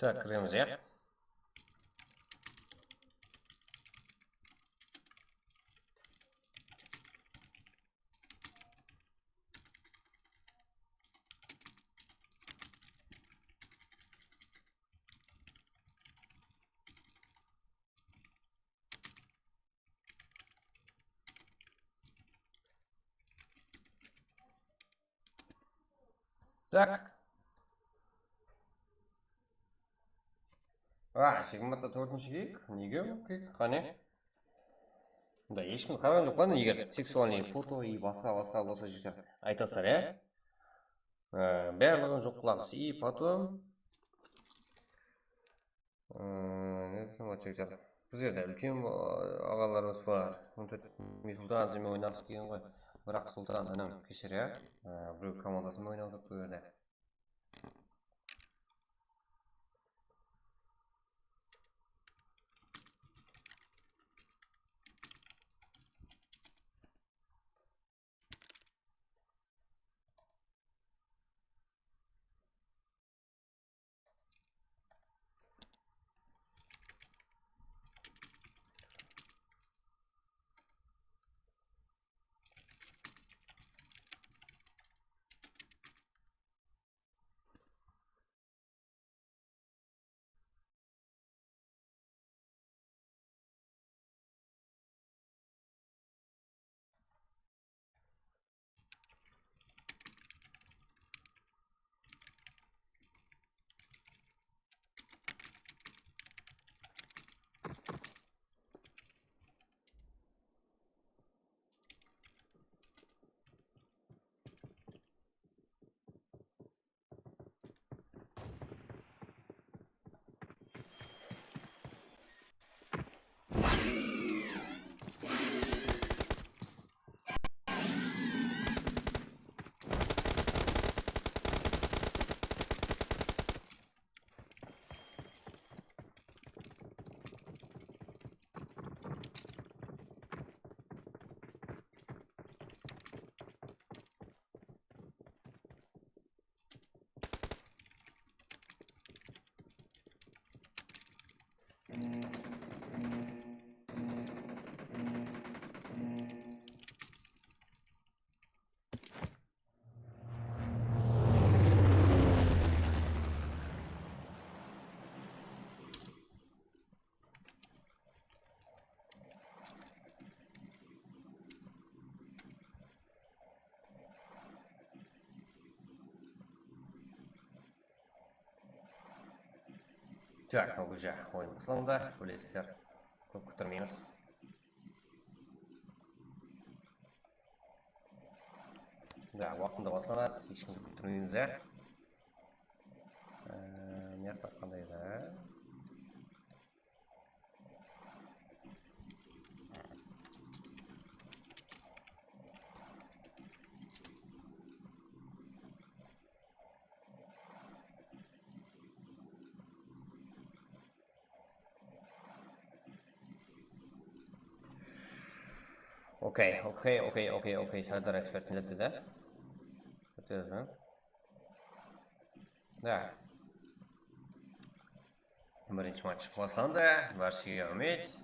Tak, kiremiz, ya. Tak. A, shigmatda tórtinshi kiyik. Nege kiyik? Qáne? Mında hesh kim qaraǵan joq pa? Eger seksualnıy foto i basqa, basqa bolsa, jigitler, aytasızlar, ya? Á, barlıǵın joq qılamız. I potom, ıı, ne desem, aytayıq, bizlerde úlken, ıı, aǵalarımız bar. Sultan, sen oynaǵısı kelgen ǵoy. Biraq Sultan, inam, keshir, ya. Aa, birew komandası menen oynap atır bul jerde. Tak, уже oyın baslandı, bilesizler. Kóp kúttirmeymiz. Da, waqtında baslanadı, hesh kimdi kúttirmeymiz, ya. Ee, ne qılatqanday edi? Okey, okey, okey, okey, okey. Sardar ekspert millet dedi. Kútemiz be? Da. Birinshi match baslandı. Bárshege úmit.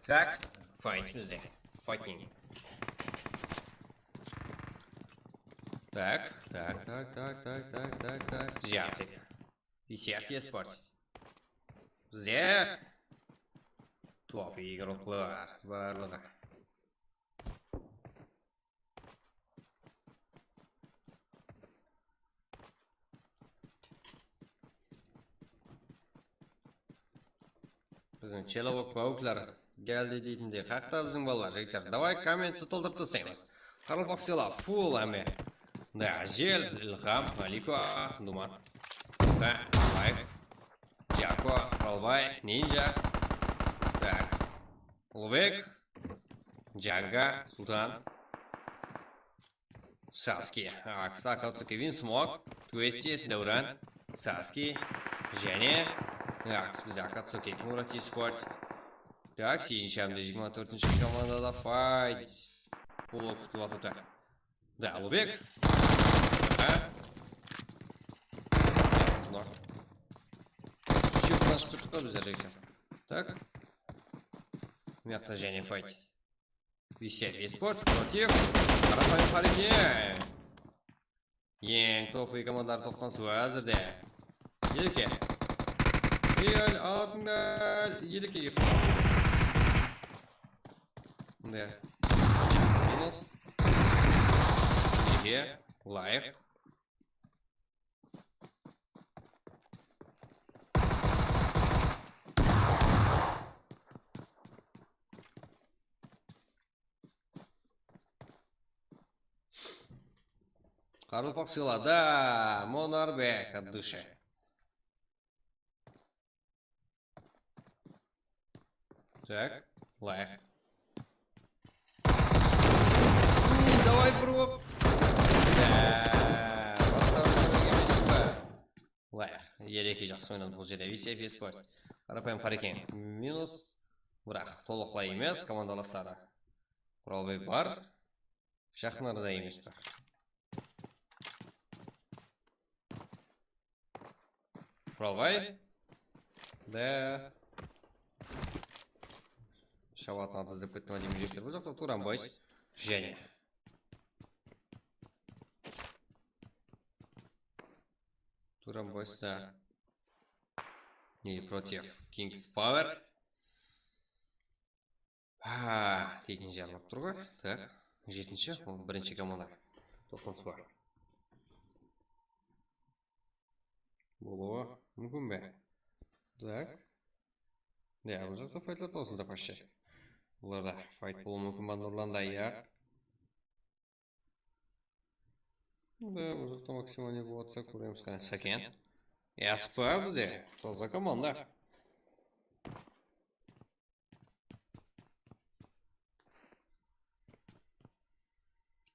Tak, fight bizde. Fighting. Tak, tak, tak, tak, tak, tak, tak, tak. Jaqsı. Visyafiya sport. Bizde top igroklar barlıǵı. Biziń Çelobok pawuklar geldi deytindey haqta biziń balalar, jigitler. Davay, kommentti toltırıp taslaymız. Qaraqalpaq sıyla, full áme. Da, Jel, Ilham, Maliko, Duman. Da, Layk, Jako, Qalbay, Ninja. Tak. Ulbek, Janga, Sultan. Saski, Aks, Akatsuki, Winsmoke, Twisted, Davran, Saski, jáne Aks bizde Akatsuki, Murat Esport. Tak, segizinshi hámde jigirma tórtinshi komandada fight. Blok kútip atırıptı. Da, Ulubek. Ha? Jep ashıp turıptı bizler jekte. Tak. Mıyaqta jáne fight. Visyafiya sport, protiv. Qarapayım háreket. Eń topuy komandalar toqtanısıwı házirde. Elke. Ey, al, altında Elke. Mınday. Minus. Ege. Layıq. Qaraqalpaq sıyladı, Monarbek, от души. Так, лайк. Давай, бро. Да, поставлю, не мешай. Layıq, Elke jaqsı oynadı bul jerde. Visyafiya sport. Qarapayım Qarekeń. Minus. Biraq, tolıqlay emes, komandalasları. Quralbay bar. Jaqınlarda emes pa? Quralbay. Da. Shabatın atı izlep kettim, ademi jekler. Bul jaqta Turan Boys. Jáne. Turan Boys ta. Ne, protiv Kings Power. Ha, tekin jarlap tur ǵoy. Tak, jetinshi, ol birinshi komanda. Toqtanıs bar. Bolıwı múmkin be? Tak. Ya, bul jaqta faytlar tawsıldı, почти. Bularda fayt bolıwı múmkin ba, Nurlanda, ya? Da, bul jaqta maksimal ne bolıp atsa, kóremiz qáne. Saken. S P bizde. Taza komanda.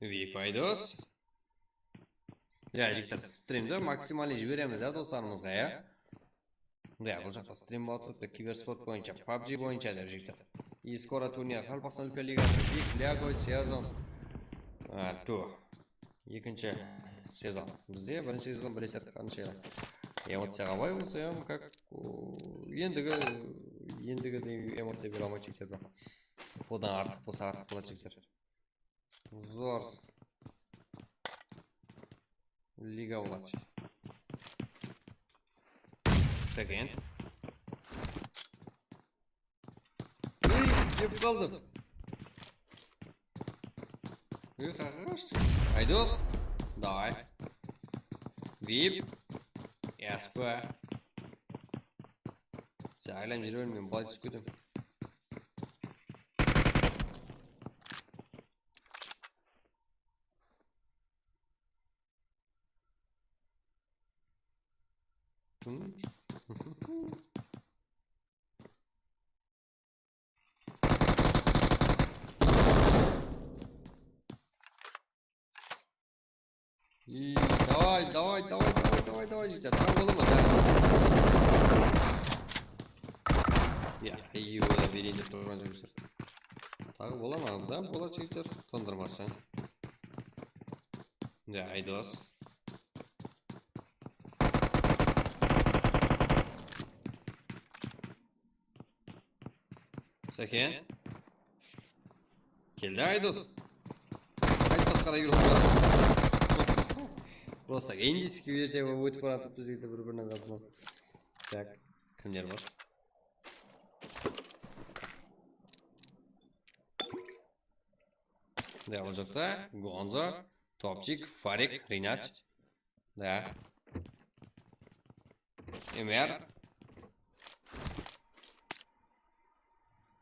Vip Aydos. Ya, jigitler, strimdi maksimalnıy jiberemiz, ya, doslarımızǵa, ya. Ya, bul jaqta strim bolıp turıptı, kibersport boyınsha, pabji boyınsha dep, jigitler. И скоро турнир, Qaraqalpaqstan úlken ligası, Big Lyagoy sezon. A, tu. Ekinshi sezon. Bizde birinshi sezon bileser qansha emociyaǵa bay bolsa, em, как, o, endigi, endigi de emociya bere almaydı, jigitler, biraq. Odan artıq bolsa, artıq boladı, jigitler. Zor. Liga boladı. Second. Ey, jep qaldım. Ey, qaraqash. Aydos. Davay. Vip. S P. Sen aylanıp júre ber, men bılay túsip ketem. И, давай, давай, давай, давай, давay, jigitler, taǵı bola ma? Ya, ey, ola bereyin dep turǵan joq, jigitler. Taǵı bola ma? Da, bola, jigitler, tındırmasın. Ya, Aydos. Saken. Keldi Aydos. Qayt basqara yurıp. Просто индийский versiya bolıp ótip baratır bizlerde bir-biriniń qasınan. Tak, kimler bar? Da, ol jaqta Gonzo, Topchik, Farik, Rinach. Da. Emer.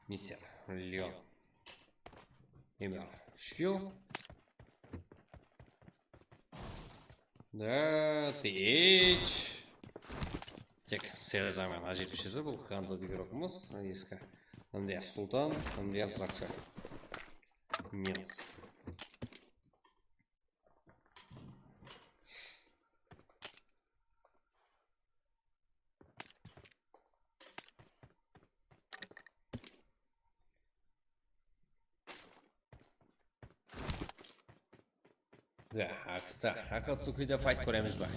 Mister Leon. Emer. Úsh kill. Da, T H. Tek Sezar menen A jetpis jeti, bul Gonzo degen igrokumız, eski. Mınday Sultan, mınday Zaksa. Minus. Ya, Aksta, Akatsukida fayt kóremiz ba?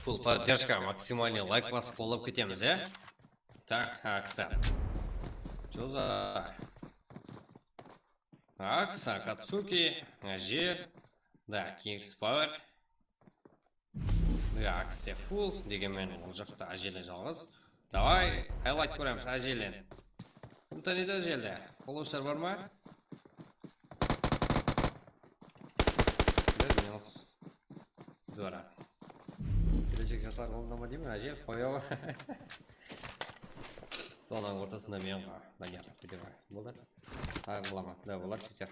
Full поддержка, максимальный лайк basıp qollap ketemiz, ya? Tak, Aksta. Joza. Aks, Akatsuki, Ájel. Da, Kings Power. Aks te full, degenmen ol jaqta Ájel jalǵız. Davay, highlight kóremiz Ájelden. Kim tanıydı Ájeldi? Qolawshılar bar ma? Bir minus. Dora. Keleshek jaslar qolında ma deymen, Ájel, qoyaw. Zonanıń ortasında men ǵo. Понятно, kete qoy. Boldı. Taǵı qılaman. Da, bolar, keter.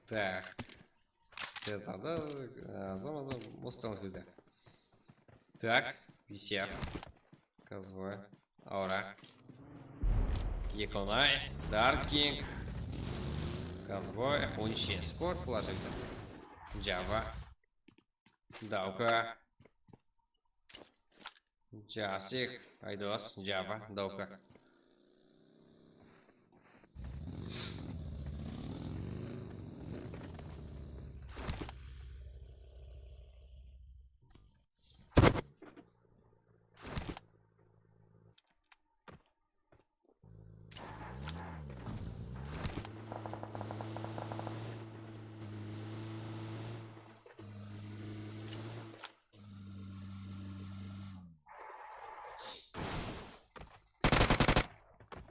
Так. Sezarda, e, zonada bostan kewde. Так, V C R. Kazboy. Aura. Ekonay. Dark King. Kazboy. Onishi. Sport положили. Java. Dauka. Jasik, Aydos, Java, Dauka.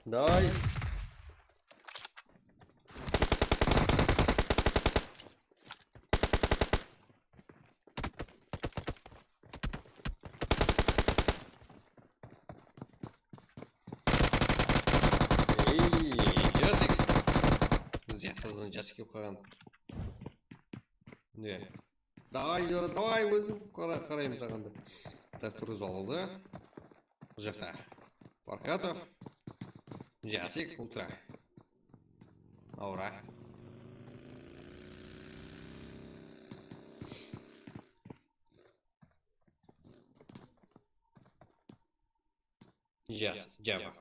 Davay. Ey, jasik. Bizde qızdıń jasik kep qalǵan. Ne? Davay, Jora, davay, ózim qara-, qarayman saǵan dep. Tak, turǵızıp aldı. Bul jaqta Farkatov. Jasik, ultra. Aura. Jas, Java.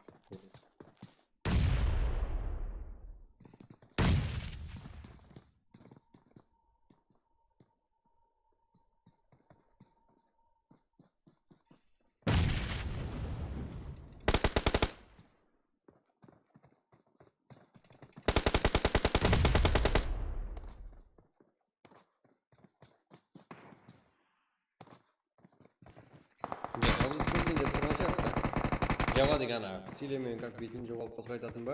Java degen ana, sileme kak beytin joǵalıp basqa aytatın ba?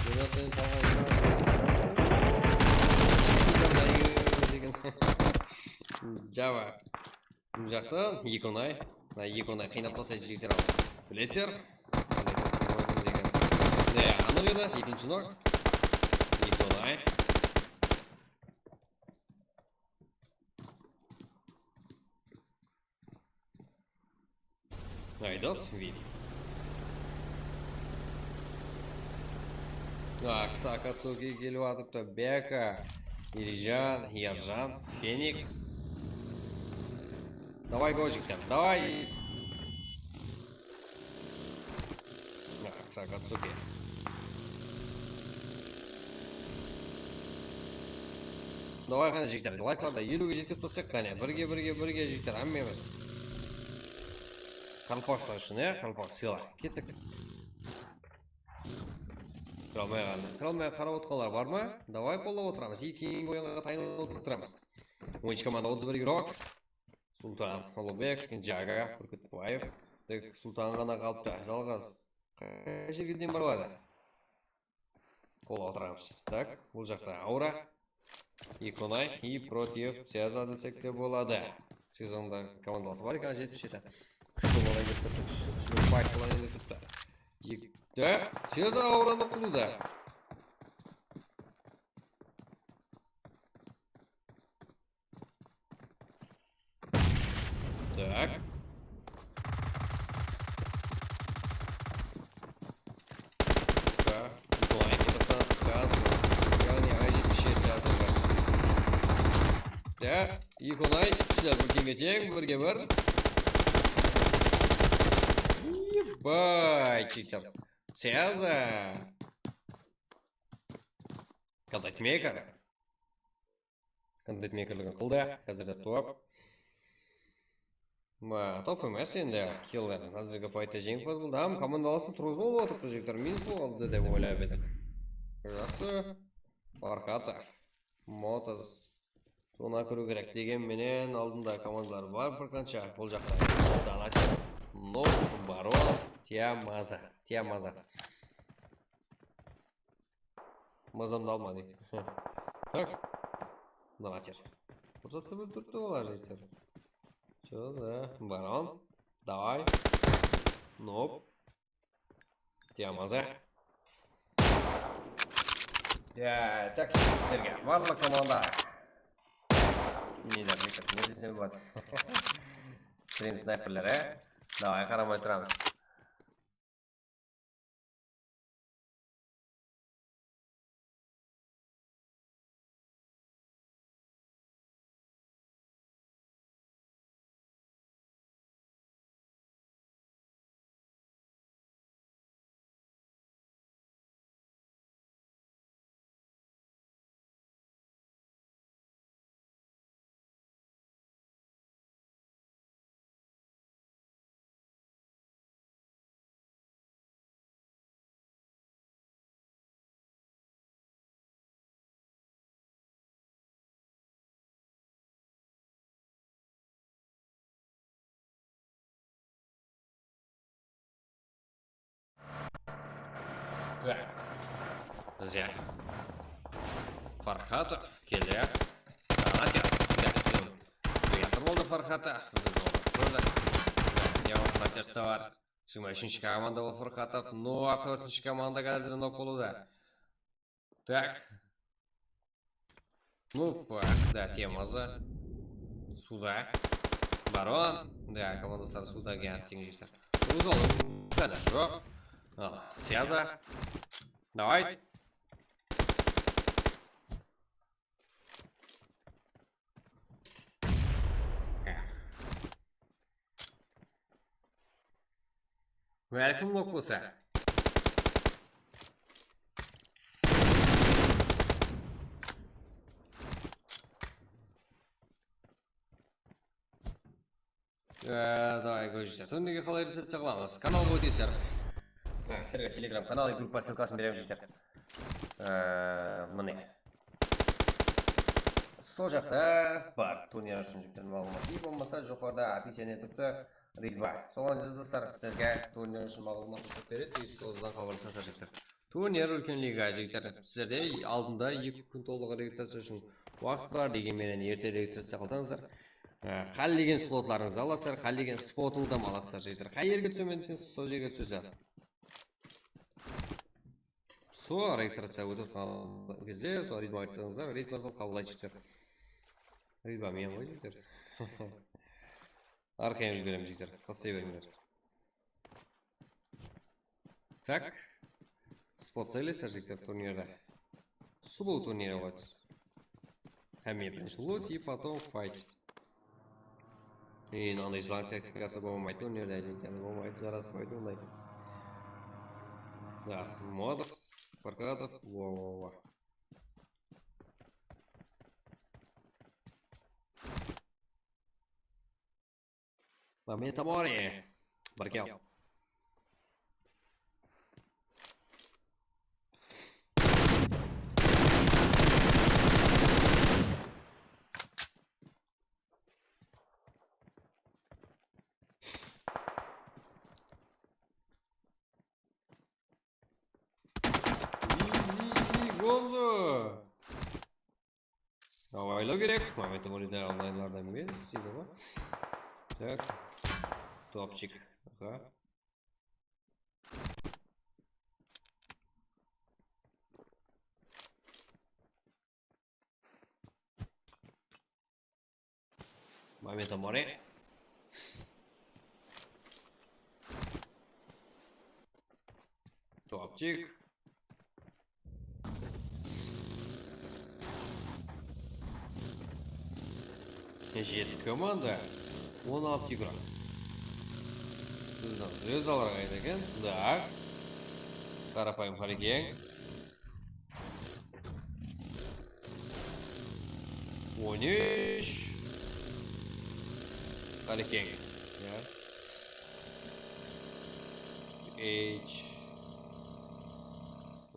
Mına sen taǵan degen. Java. Bul jaqta Ekonay. Mına Ekonay qıynap taslaydı jigitler al. Bilesizler. Qanday top degen. Ne, anıq edi, ekinshi nok. Ekonay. Aydos, Vili. Aksa Akatsuki kelip atıptı. Beka, Eljan, Erjan, Feniks. Davay, go, jigitler, davay. Aksa Akatsuki. Davay, qáne, jigitler, layklardı eliwge jetkizip tursaq, qáne, birge, birge, birge, jigitler, hámmemiz. Qaraqalpaqstan ushın, e, Qaraqalpaq sıyla. Kettik. Kire almay qaldı. Kire almay qarap otqanlar bar ma? Davay, qollap otıramız. Eki keyingi oyınǵa tayınlanıp otıramız. Oyınshı komanda otız bir igrok. Sultan, Ulugbek, Jaga, Burkutbaev. Tek Sultan ǵana qalıptı. Jalǵız. Qay jerge deyin barıladı? Qollap otıramız. Tak, bul jaqta Aura. Ekonay i protiv Ceza desek te boladı. Cezanıń da komandası bar eken, jetpis jeti. Kúshli bolayın dep turıptı, kúshli, kúshli fayt bolayın dep turıptı. Ekte Ceza Auranı qılıwda. Tak. Nikolay Kazaktan Xan. Yaǵnıy, jetpis jeti atılǵan. Ya, Nikolay, kúshler bir teńge teń, birge bir. Ебать, читер. Ceza. Kontent meyker. Kontent meykerligin qıldı, házirde top. Ma, top emes endi, killer. Házirgi faytta jeńimpaz boldı. Hám komandalasın turǵızıp alıp atırıptı, jigitler. Minus bolıp qaldı dep oylap edim. Jaqsı. Farxatov. Motos. Sońına kiriw kerek. Degen menen aldında komandalar bar bir qansha. Bul jaqta Donater, Nob, Baron, Tiamaza. Tiamaza. Mazamdı alma, ne? Tak. Donater. Bir zattı bilip turıptı olar, jigitler. Ceza. Baron. Davay. Nob. Tiamaza. Ya, tak, sizlerge. Barlıq komanda. Neler, ne desem boladı. Strim snayperleri. Davay, qaramay turamız. Bizde Farxatov kele. Aka, bizde kim? Yasır boldı Farxatov. Biz onı kórdik. Yaman protesti bar. Jigirma úshinshi komanda bul Farxatov. Noa tórtinshi komanda házir nok boluvda. Tak. Ну, да, temazı. Suda. Baron. Да, komandasları suda geldi, teńleyikler. Uzalım. Хорошо. Связа. Давай. Welcome, Lokbusa. Ee, davay, kórip júrsizler. Túnlege qalay registraciya qılamız? Kanalǵa ótińizler. Ha, sizlerge Telegram kanal, gruppa ssılkasın beremiz, jigitler. Ee, mine. Sol jaqta bar, turnir ushın, jigitler, maǵlıwmat. Ne bolmasa, joqarıda описание turıptı, read bar. Soǵan jazasızlar, sizlerge turnir ushın maǵlıwmat ushın beredi, sol jazdan xabarlasasızlar, jigitler. Turnir úlken liga, jigitler. Sizlerde aldında eki kún tolıq registraciya ushın waqıt bar, degen menen erte registraciya qılsańızlar, e, qállegen slotlarıńızdı alasızlar, qállegen spotıńızdı alasızlar, jigitler. Qay jerge túsemen deseńiz, sol jerge túsesizler. Sol registraciya ótip qalǵan gezde, sol ritm aytsańızlar, ritm sol qabıllaydı, jigitler. Ritm men ǵoy, jigitler. Arqayın úlgerem, jigitler, taslay berińler. Так. Spot saylaysızlar, jigitler, turnirde. Sulıw turniri ǵoy. Hámme birinshi loot и потом fight. Ey, mınanday jılan taktikası bolmaydı turnirde, jigitler, bolmaydı, jaraspaydı onday. Asmodov, Farkatov, wa, wa, wa. Momento mori. Bir kel. Iyi, iyi, iyi, Gonzo. Awaylaw kerek. Momento moride onlaynlardan emes, deydi ǵoy. Так. Topchik. Aha. Momento mori. Topchik. Jeti komanda, on altı igrok. Bizden zvezdalar qayda eken? Так. Qarapayım Qarikeń. On úsh. Qarikeń. Ya. H.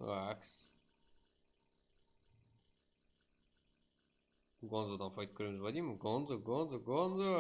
Laks. Gonzodan fight kóremiz ba deymen? Gonzo, Gonzo, Gonzo.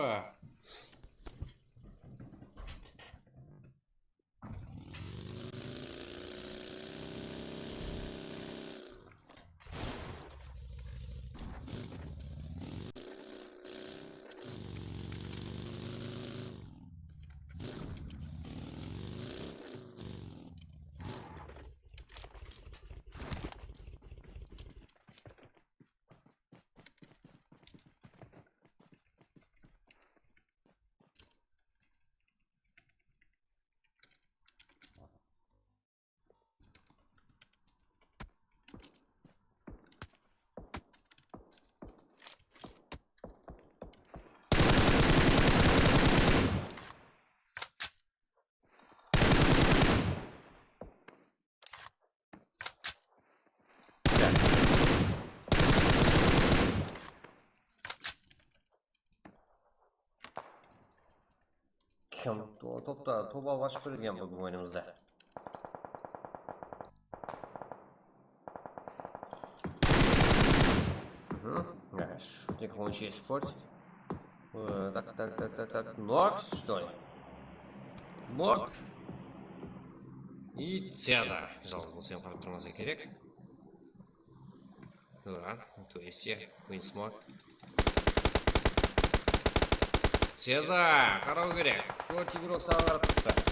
Kim to-, topta, top alıp ashıp berilgen búgin oyınımızda. Mhm. Ya, shutnik on shest sport. Ee, tak, tak, tak, tak, tak. Nok, что ли? Nok. I Ceza. Jalǵız bolsa qarap turmaǵan kerek. Duran, то есть, Winsmoke. Ceza, qaraw kerek. Tórt igrok saǵan qarap turıptı.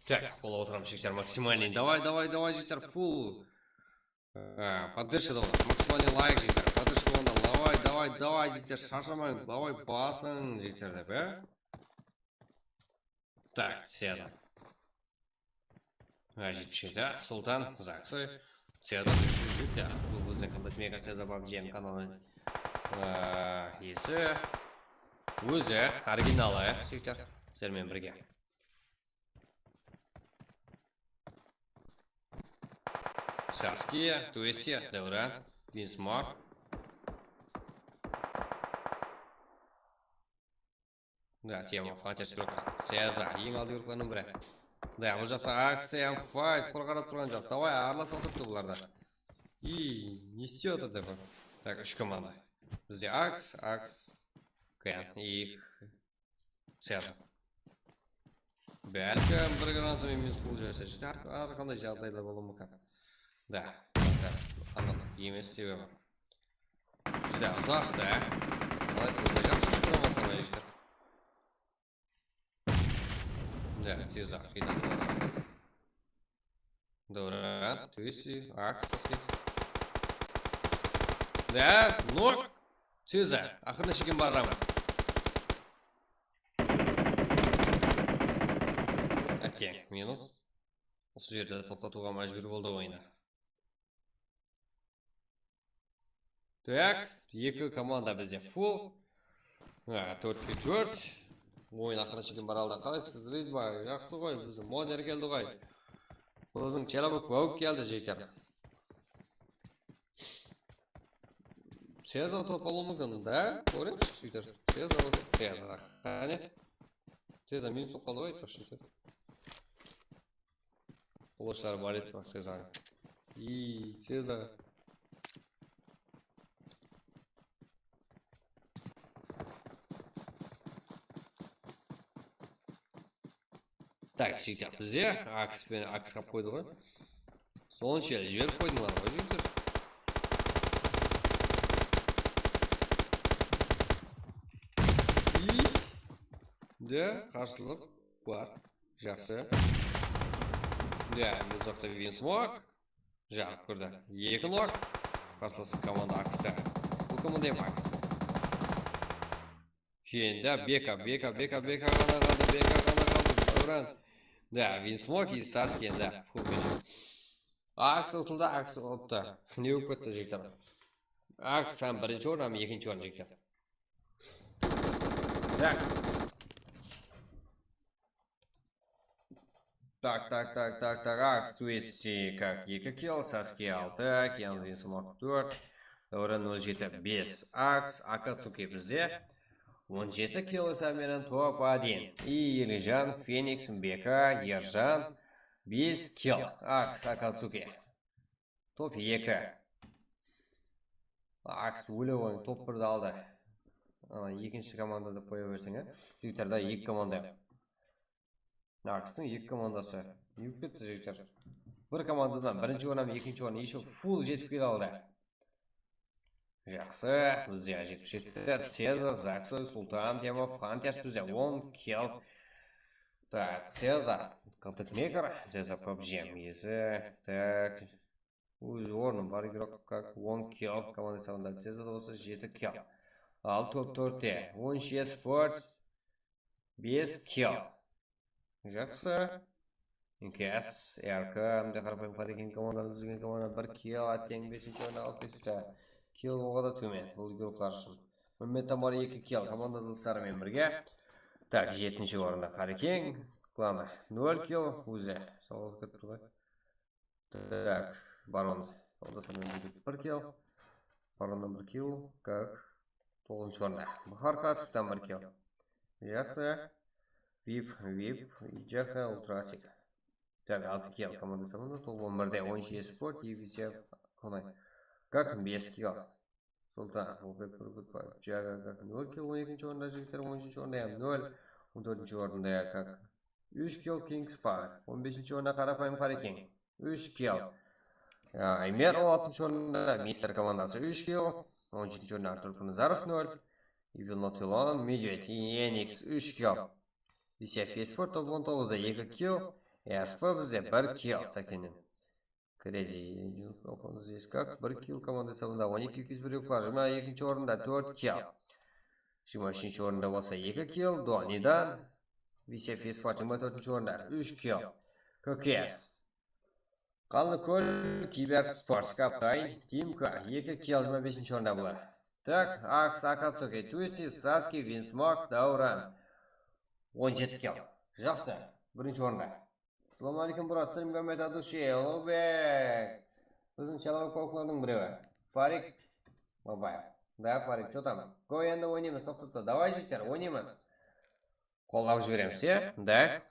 Так, qolǵa otıramız, jigitler, максимальный. Давай, давай, давай, jigitler, full. Á, поддержка da bar. Максимальный лайк, jigitler. Поддержка bolanda, давай, давай, давай, jigitler, sharshamań. Давай, basıń, jigitler, dep, á? Так, Ceza. Á, jetpis jeti, Sultan, Zaksoy, Ceza, jigitler. Bul biziń Qanday Mega Ceza PUBG kanalı, á, iyesi. Ózi, originalı, jigitler. Sizler menen birge. Sasuke, Twisti, Dewran, Winsmoke. Da, Tiyama, Fantes, Broka. Ceza, eń aldı yurıqlarınıń biri. Da, bul jaqta Axe hám Fight, qurı qarap turǵan joq. Davay, aralasıp otırıptı bular da. I, ne istep atır dep. Tak, úsh komanda. Bizde Axe, Axe, Ken, i Ceza. Bálkim bir granata menen minus qılıp jiberse, har, har qanday jaǵdaylar bolıwı múmkin. Da, da, anıq emes sebebi. Júdá uzaq da. Qalaysız, jaqsı shıqtı bolsa, jigitler. Da, Ceza, qıynalı. Dewran, Twisti, Axe, Sasuke. Da, nok. Ceza, aqırına shekem baraman. Átteń, minus. Usı jerde toqtatıwǵa májbúr boldı oyını. Tak, eki komanda bizde full. Ha, tórtke tórt. Oyın aqırına shekem bara aldı. Qalaysız, Ridma? Jaqsı ǵoy, biziń modder keldi ǵoy. Biziń Chelobok Báwik keldi, jigitler. Ceza top alıwı múmkin da, kóremiz, jigitler. Ceza bolsa, Ceza. Qáne. Ceza minus bolıp qaldı ǵoy, aytpaqshı, jigitler. Qılıshları bar edi, Cezanıń. Iy, Ceza. Tak, jigitler, bizde Axe penen Axe qap qoydı ǵoy. Sonshelli jiberip qoydıńlar ǵoy, jigitler. I, de, qarshılıq bar. Jaqsı. Ya, mına jaqta Winsmoke. Jarıp kirdi. Eki nok. Qarsılası komanda Axe. Bul komanda hám Axe. Keyin de Beka, Beka, Beka, Beka ǵana qaldı, Beka ǵana qaldı. Dewran. Da, Winsmoke, Sasuke endi. Axe utıldı, Axe utıldı. Ne bolıp ketti, jigitler? Axe hám birinshi orın, hám ekinshi orın, jigitler. Da. Tak, tak, tak, tak, tak, Axe, Twisti, kak, eki kill, Sasuke altı, Ken, Winsmoke tórt, Dewran nol jeti, bes, Axe, Akatsuki bizde on jeti kill esa menen top один. I Eljan, Feniks, Beka, Erjan, bes kill, Axe, Akatsuki. Top eki. Axe óle qoyıń, top birdi aldı. Ana, ekinshi komanda dep qoya berseń, á. Twitterda eki komanda. Axetıń eki komandası. Ne bolıp ketti, jigitler? Bir komandadan birinshi orın hám ekinshi orın ещё full jetip kele aldı. Jaqsı, bizde jetpis jeti, Ceza, Zaksoy, Sultan, Temov, Hunters bizde on kill. Tak, Ceza, Content Maker, Ceza PUBG iyesi. Tak, óz ornı bar igrok, kak, on kill, komanda esabında Ceza da bolsa jeti kill. Al top tórtte, on shest Sports, bes kill. Jaqsı. N K S, R K, hám de qarapayım Qareken komandamız degen komanda bir kill, átteń besinshi orındı alıp ketipti. Kill oǵada tómen, bul igroklar ushın. Mummet Tamar eki kill, komanda dosları menen birge. Tak, jetinshi orında Qareken, Klana nol kill, ózi. Sol ketip tur ǵoy. Tak, Baron. Onda sen bir kill. Baronnan bir kill. Kak. Toǵızınshı orında. Bahar Katovtan bir kill. Jaqsı. Vip, Vip, Jaka, Ultrasik. Tak, altı kill komanda sanında. Top on birde on úsh esport, Evisiya, Konay. Kak, bes kill. Sultan, Ulbek Burgutbaev, Jaga, Kak, nol kill, on ekinshi orında jigitler, on úshinshi orında hám nol, on tórtinshi orında Kak. Úsh kill Kingspar, on besinshi orında Qarapayım Qareken. Úsh kill. Ya, Aymer on altınshı orında Mister komandası úsh kill, on jetinshi orında Artur Pınızarov nol, Evil Not Alone, Medved, Enix úsh kill. Visef Esport top on toǵızda eki kill, S P bizde bir kill, Sakenen. Crazy, Open Zeskak, bir kill komanda esabında on eki, eki júz bir bar, jigirma ekinshi orında tórt kill. Jigirma úshinshi orında bolsa eki kill, Donidan. Visef Esport jigirma tórtinshi orında úsh kill. K K S. Qanlıkól, Kiber Sport, Kaptay, Timka, eki kill, jigirma besinshi orında bular. Tak, Aks, Akatsuki, Twisted, Saski, Vinsmok, Dauran. On jeti kill. Jaqsı, birinshi orında. Assalawma aleykum, bro, stream Gambeta dushi, Ulubek. Biziń Chalavak pawıqlardıń birewi. Farik Babaev. Da, Farik, что там? Go, endi oynaymız, toqtap tur. Davay, jigitler, oynaymız. Qollap jiberemiz, ya? Da.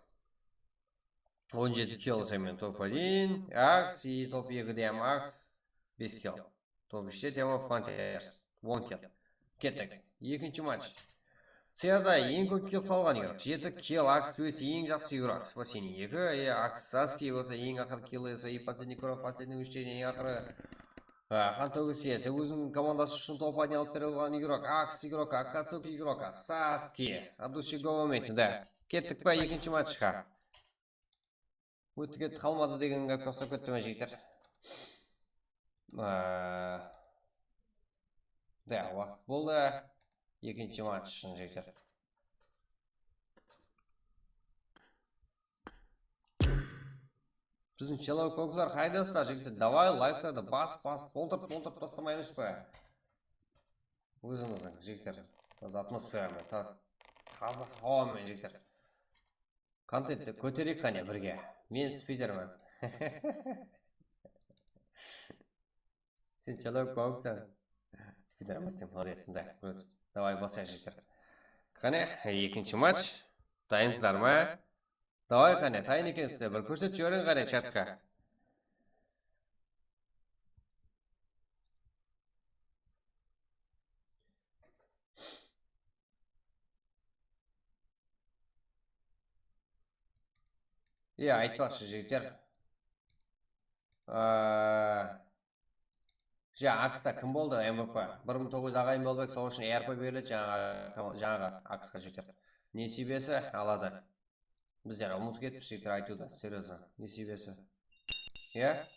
On jeti kill, sen men top один, Aks, i top ekide hám Aks, bes kill. Top úshte Team of Hunters, on kill. Kettik. Ekinshi match. Siyazay eń kóp kill qalǵan igrok. Jeti kill, Aks Twist eń jaqsı igrok. Spaseniy eki, e, Aks Saski bolsa eń aqırı kill esa, i последний кровь, последний úshte eń aqırı. A, Qan tógis iyesi, óziniń komandası ushın top один alıp bere alǵan igrok. Aks igrok, Akatsuki igrok, Saski. От души go болмайды, da. Kettik pa ekinshi matchqa? Ótti ketti qalmadı degen gápke uqsap ketti me, jigitler? Aa, da, waqıt boldı. Ekinshi match ushın, jigitler. Biziń Chalavak pawıqlar qaydasızlar, jigitler? Davay, layklardı bas, bas, toltırıp, toltırıp tastamaymız ba? Ózimizdiń, jigitler, taza atmosfera menen, ta-, taza hawa menen, jigitler. Kontentti kótereyik qáne birge. Men Spiderman. Sen Chalavak pawıqsań. Spiderman sen, молодец, da. Davay, baslayıq, jigitler. Qáne, ekinshi match. Dayınsızlar ma? Davay, qáne, tayın ekensizler, bir kórsetip jiberiń qáne chatqa. Iya, aytpaqshı, jigitler. Aa, ja, Aksta kim boldı M V P? Bir mıń toǵız júz aǵayın Bolbek, sol ushın R P beriledi jańaǵı, jańaǵı Akska, jigitler. Nesiybesi aladı. Bizler umıtıp ketippiz, jigitler, aytıwdı, серьёзно. Nesiybesi. Iya?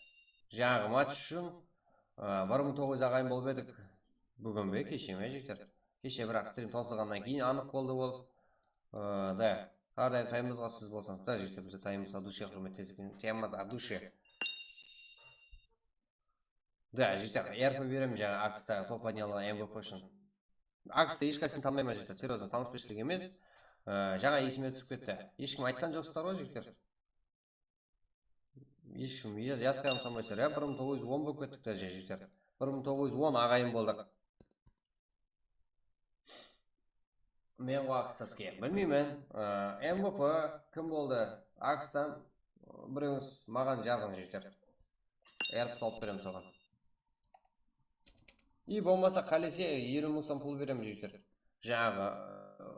Jańaǵı match ushın, ı, bir mıń toǵız júz aǵayın bolıp edik. Búgin be, keshe me, jigitler? Keshe, biraq, strim tawsılǵannan keyin anıq boldı ol. I, da, hár dayım tayınbızǵa siz bolsańız. Da, jigitler, bizler tayınbız от души, húrmet etip, tayınbız от души. Da, jigitler, R P berem jańa Aksta top один alǵan M V P ushın. Aksta hesh qáysın tanımayman, jigitler, серьёзно, tanıspeshlik emes. Ee, jańa esime túsip ketti. Hesh kim aytqan joqsızlar ǵoy, jigitler. Hesh kim ya-, yadqa hám salmaysızlar, ya, bir mıń toǵız júz on bolıp kettik, da, jigitler. Bir mıń toǵız júz on aǵayın boldıq. Men ǵoy Akstaske. Bilmeymen. Aa, M V P kim boldı? Akstan birewińiz maǵan jazıń, jigitler. R P salıp berem soǵan. I bolmasa, qálese, eliw mıń som pul berem, jigitler. Jańaǵı,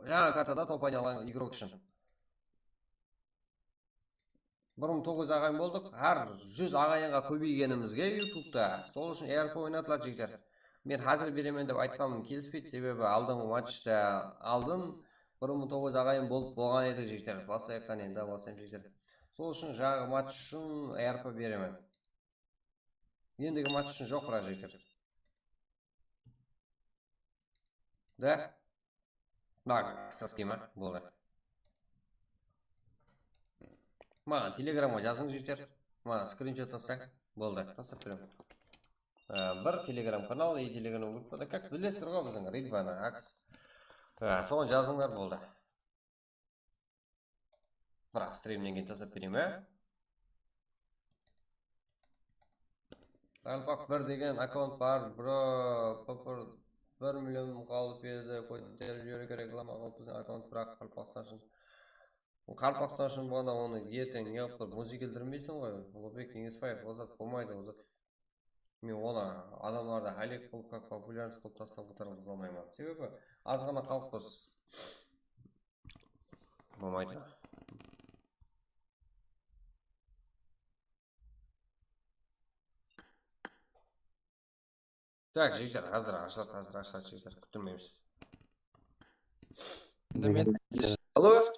jańa kartada top oynaǵan igrok ushın. Bir mıń toǵız júz aǵayın boldıq. Hár júz aǵayınǵa kóbeygenimizge YouTubeta. Sol ushın R P oynatıladı, jigitler. Men házir beremen dep aytqanım kelispeydi, sebebi aldınǵı matchta aldın bir mıń toǵız júz aǵayın bolıp bolǵan edi, jigitler. Baslayıq qáne, endi baslayıq, jigitler. Sol ushın jańaǵı match ushın R P beremen. Endigi match ushın joq, biraq, jigitler. Da? Bak, Saski ma? Boldı. Maǵan telegramǵa jazıń, jigitler. Maǵan skrinshot taslań. Boldı, taslap beremen. Ee, bir telegram kanal, e, telegram gruppada. Kak, bilesiz ǵoy, biziń Ridvanı, aks. Ee, soǵan jazıńlar, boldı. Biraq strimnen keyin taslap bereyim, á? Qaraqalpaq bir degen akkaunt bar, bro, bir million qalıp edi, kóterip jiberiw kerek, reklama qılıp bizden akkaunt, biraq Qaraqalpaqstan ushın. Qaraqalpaqstan ushın bolǵanda onı erteń ne qılıp bir muzıka keltirmeyseń ǵoy, Uluǵbek Keńesbaev, ol zat bolmaydı, ol zat. Men onı adamlardı hálek qılıp, kak populyarnost qılıp taslap otırǵızǵa almayman. Sebebi az ǵana xalıqpız. Bolmaydı. Tak, jigitler, házir ashıladı, házir ashıladı, jigitler, kúttirmeymiz. Alo?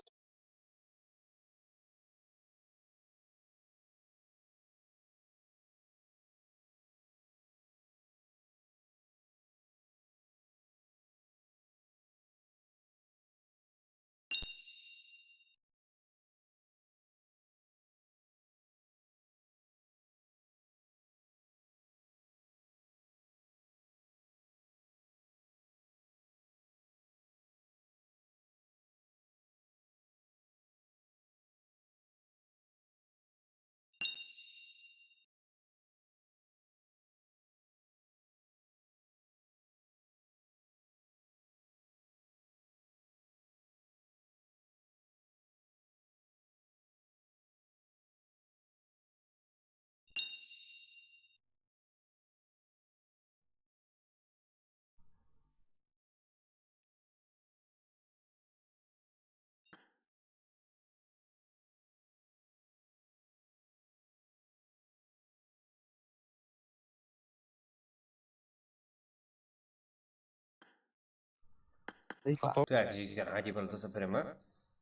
Tak, jigitler, aytayın, bir tasap beremen.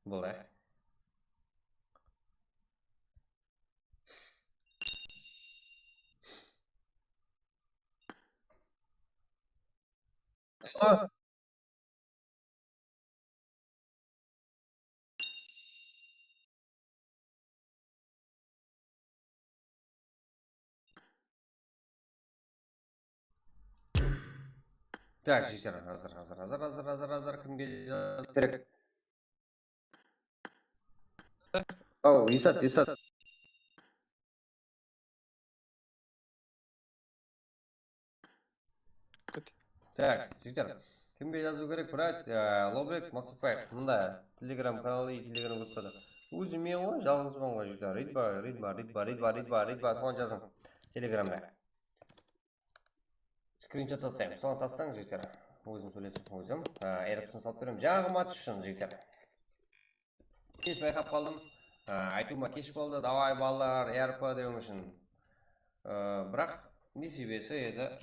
Bılay. Tak, jigitler, házir, házir, házir, házir, házir, házir, kimge jazıw kerek? Aw, Esat, Esat. Tak, jigitler. Kimge jazıw kerek, brat? Ee, Lobek Masıpaev. Mında Telegram kanalı, Telegram gruppada. Ózim men ǵoy, jalǵızban ǵoy, jigitler. Ridva, Ridva, Ridva, Ridva, Ridva, Ridva, soǵan jazıń Telegramda. Skrinshot taslayman. Soǵan taslań, jigitler. Ózim sóylesip, ózim. Ee, erpsın salıp beremen. Jańa match ushın, jigitler. Kesh bayqap qaldım. Á, aytıwıma kesh boldı. Davay, balalar, R P dewiń ushın. Á, biraq nesibesi edi,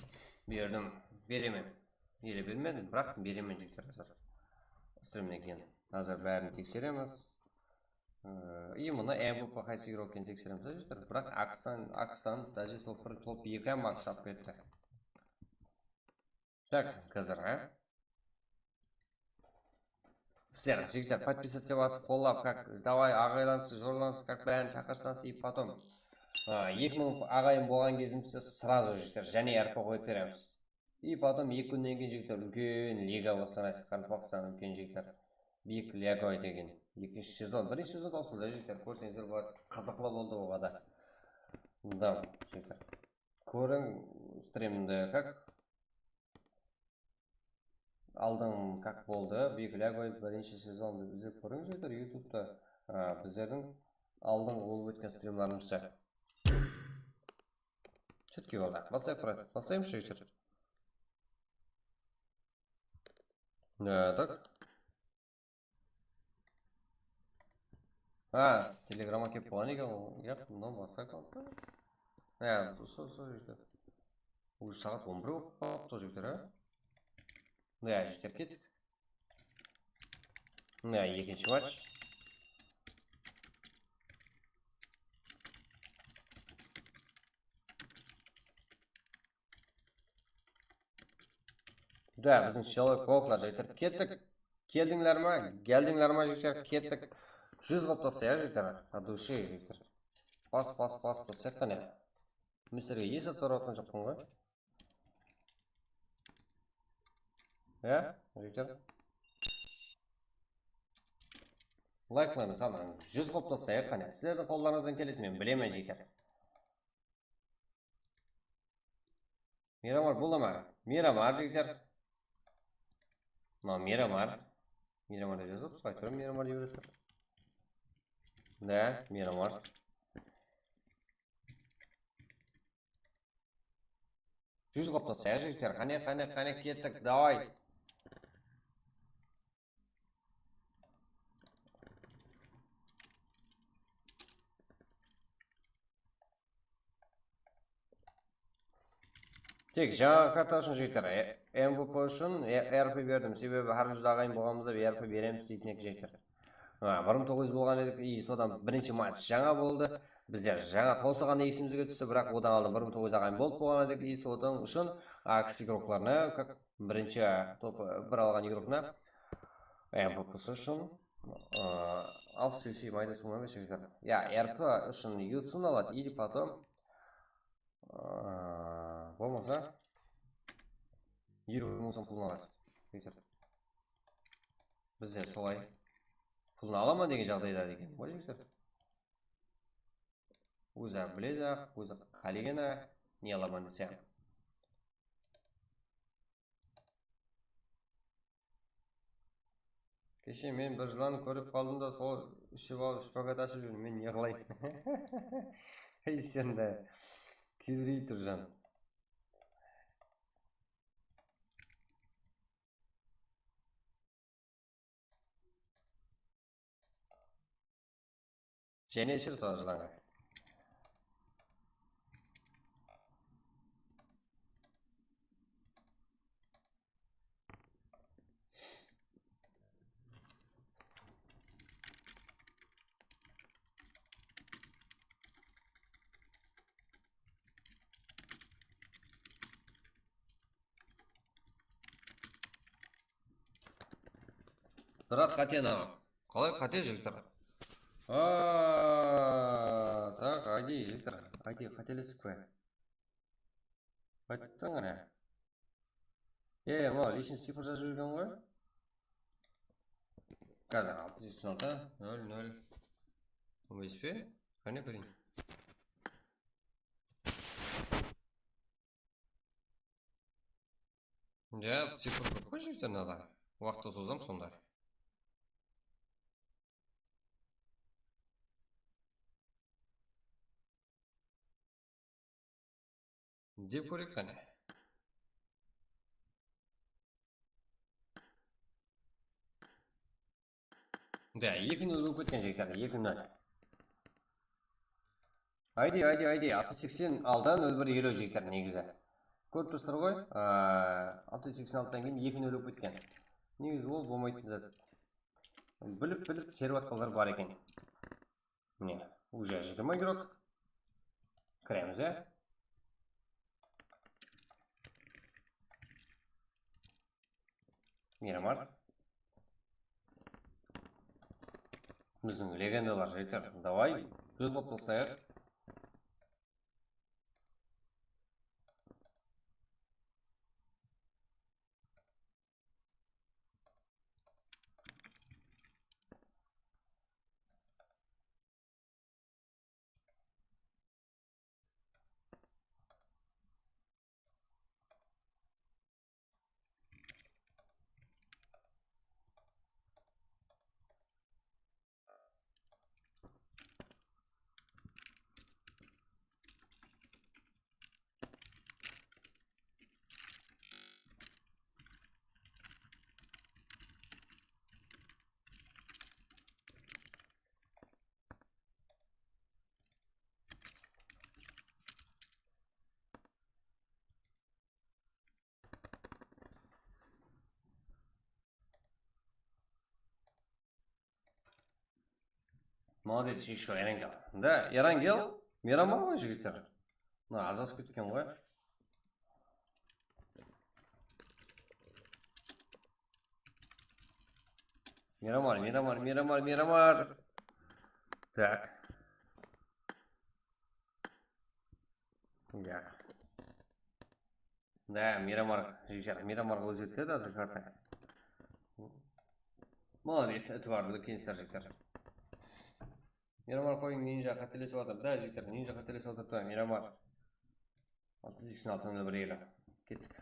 berdim, beremen. Ele bilmedim, biraq beremen, jigitler, házir. Strimnen keyin. Házir bárin tekseremiz. Á, и mına M V P qaysı игрок ekenin tekseremiz, jigitler. Biraq akstan, akstan, даже top bir, top eki hám aks alıp ketti. Так, házir, á? Sizler, jigitler, подписаться basıp, qollap, как, давай, aǵaylanıp, jorlanıp, как, bárin shaqırsańız, и потом, a, eki mıń aǵayın bolǵan gezimizde сразу, jigitler, jáne R P qoyıp beremiz. И потом eki kúnnen keyin, jigitler, úlken liga baslanadı, Qaraqalpaqstan úlken, jigitler. Big Liga degen. Ekinshi sezon, birinshi sezon tawsıldı, jigitler, kórseńizler boladı, qızıqlı boldı oǵada. Da, jigitler. Kóriń strimdi, как aldın, как boldı, Big Liga birinshi sezondı izlep kóriń, jigitler, YouTubeta, a, bizlerdiń aldınǵı bolıp ótken strimlerimizdi. Четкий boldı. Baslayıq, brat. Baslayıq, jigitler. E, так. Ha, Telegramǵa kelip bolǵan eken ol. Yaq, mınaw basqa akkaunt pa? Ya, sol, sol, sol jerde. Уже saat on bir bolıp qalıptı, jigitler, ha? Ya, jigitler, kettik. Ya, ekinshi match. Da, biziń человек-паукlar, jigitler, kettik. Keldińler ma? Keldińler ma, jigitler? Kettik. Júz qılıp taslayıq, jigitler. От души, jigitler. Bas, bas, bas, taslayıq qáne. Men sizlerge esat sorap atqan joqpan ǵoy. Ya, jigitler. Layklardı sanın júz qılıp taslayıq qáne. Sizlerdiń qollarıńızdan keledi, men bilemen, jigitler. Miramar bola ma? Miramar, jigitler. Mına Miramar. Miramar dep jazıp, qaytadan Miramar dep beresiz. Da, Miramar. Júz qılıp taslayıq, jigitler. Qáne, qáne, qáne, kettik, davay. Tek jańa karta ushın, jigitler, e, M V P ushın, e, R P berdim. Sebebi hár júzde aǵayin bolǵanımızda R P beremiz deytin edi, jigitler. A, bir mıń toǵız júz bolǵan edik, i sodan birinshi match jańa boldı. Bizler jańa tawsılǵanı esimizge tústi, biraq odan aldın bir mıń toǵız júz aǵayin bolıp bolǵan edik, i sodan ushın A X igroklarına, как, birinshi top, bir alǵan igrokına M V P-si ushın, a, alpıs ese mayda summa berip jigitler. Ya, R P ushın Yutsun aladı, ili potom, a, bolmasa, elliw mıń sum pulın aladı. Jigitler. Bizde solay. Pulın alaman degen jaǵdayda eken ǵoy, jigitler. Ózi-aq biledi-aq, ózi qálegen-aq, ne alaman dese. Keshe men bir jılan kórip qaldım da, sol iship alıp, shpagat ashıp júr, men ne qılayın? Ey, sen de kúydirey tur, jan. Jáne ishir sol jılanǵa. Brat, qáte anaw. Qalay qáte, jigitler? A, tak, I D, jigitler. I D qátelestik pe? Qayttıń ǵana. E, mınaw lishniy cifr jazıp jibergen ǵoy. Házir altı júz seksen altı, nol, nol. On bes pe? Qáne kóreyin. Ya, cifr kóp ǵoy, jigitler, mınada. Waqıttı sozam sonda. Dep kóreyik qáne. Da, eki nol bolıp ketken, jigitler, eki nol. Aydi, aydi, aydi, altı seksen altı, nol bir elliw, jigitler, negizi. Kórip tursızlar ǵoy, a, altı seksen altıdan keyin eki nol bolıp ketken. Negizi ol bolmaytın zat. Bilip, bilip terip atqanlar bar eken. Mine, уже jigirma igrok. Kiremiz, ya. Miramar. Biziń legendalar jeter. Davay, júz qılıp taslayıq. Молодец, ещё Erangel. Да, Erangel, Miramar ǵoy, jigitler. Mına, azasıp ketken ǵoy. Miramar, Miramar, Miramar, Miramar. Так. Ya. Da, Miramar, jigitler, Miramar ózgertedi házir karta. Molodec, itibarlı kensizler, jigitler. Miramar qoyıń, Ninja qátelesip atır. Da, jigitler, Ninja qátelesip atır da, Miramar. Altı júz seksen altı nol bir elo. Kettik.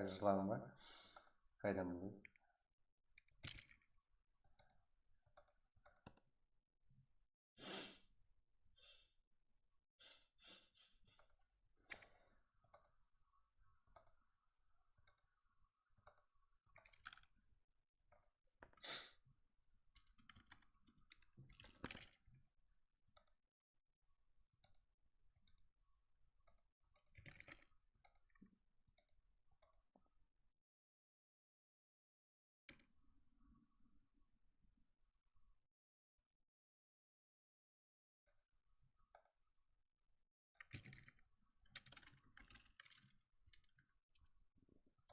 Jılan ba? Qaydan bileyim?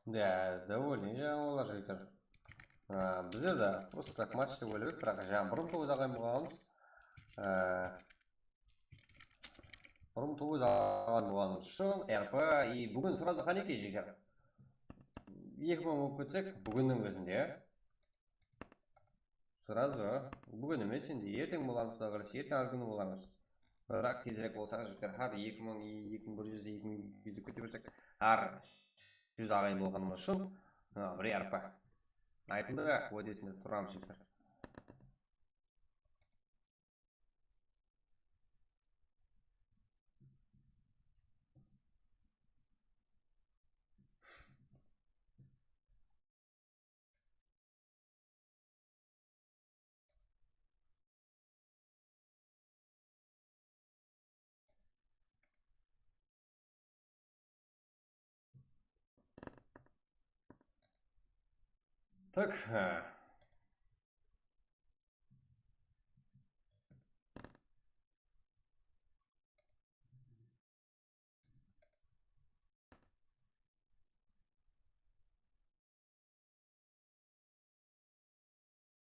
Ya, довольный jańaǵılar, jigitler. A, bizler de просто как match dep oyladık, biraq jańa bir mıń toǵız júz aǵayin bolǵanımız. A, bir mıń toǵız júz aǵayin bolǵanımız ushın R P, и búgin сразу qánekey, jigitler. Eki mıń bolıp ketsek, búginniń ózinde, ya. Сразу. Búgin emes, endi erteń bolarmız, Quday qálese, erteń argúni bolarmız. Biraq tezirek bolsa, jigitler, hár eki mıń, eki mıń bir júz, eki mıń eki júz kete bersek, hár júz aǵayin bolǵanımız ushın, a, bir R P. Aytıldı ǵa, wádesinde turamız, jigitler. Так.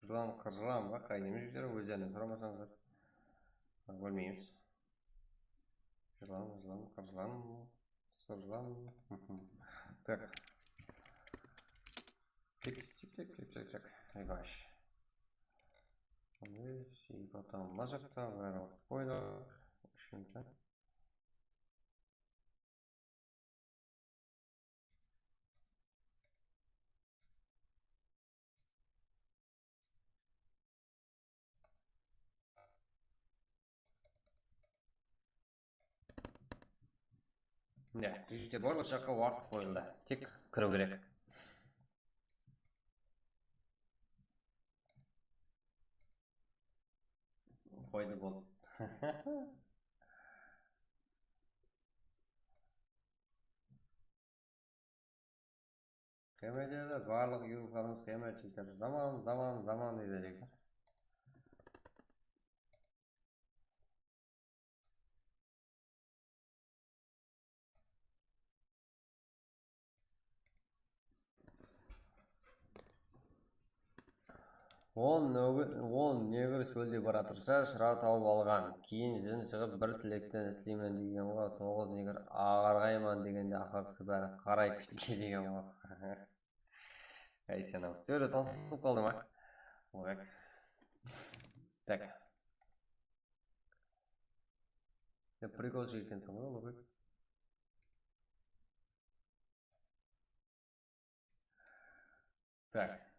Jılan, qır jılan ba? Qay neme júrip júr? Ózlerinen soramasańızlar. Bilmeymiz. Jılan, jılan, qır jılan, sır jılan. Tak. Çek, çek, çek, çek, çek, çek. Yavaş. Biz, и потом mına jaqta bárin qoydıq. Úshinshi. Ya, jigitler, barlıq jaqqa waqıt qoyıldı. Tek kiriw kerek. Qoydı, boldı. Qıyamet edi, barlıq yurtlarımız qıyamet, jigitler. Zaman, zaman, zaman deydi, jigitler. On negr, on negr shólde baratırsa, shıra tawıp alǵan. Keyin jin shıǵıp, bir tilekten isleymen degen ǵo, toǵız negr aǵarǵayman degende, aqırǵısı bári qaray pitke degen ǵo. Áy, sen-aw. Sóyle tasılıp qaldı ma? Orak. Tak. Ya, prikolshı ekenseń ǵoy, Ulıbek. Так.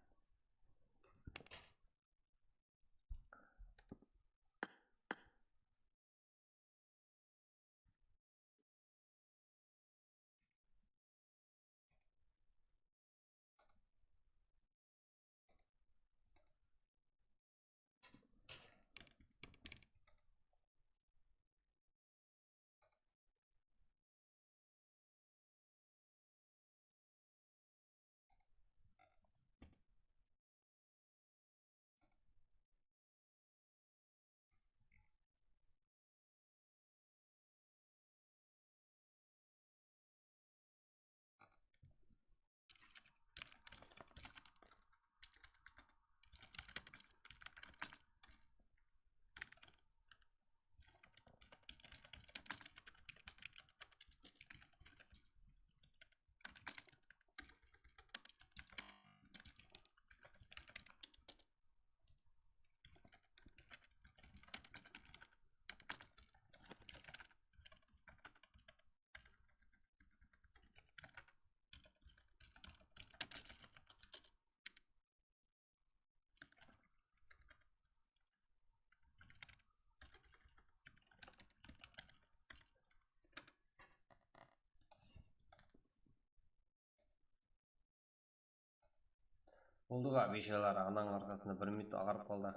Boldı ǵa, biysharalar, anań arqasında bir minut aǵarıp qaldı.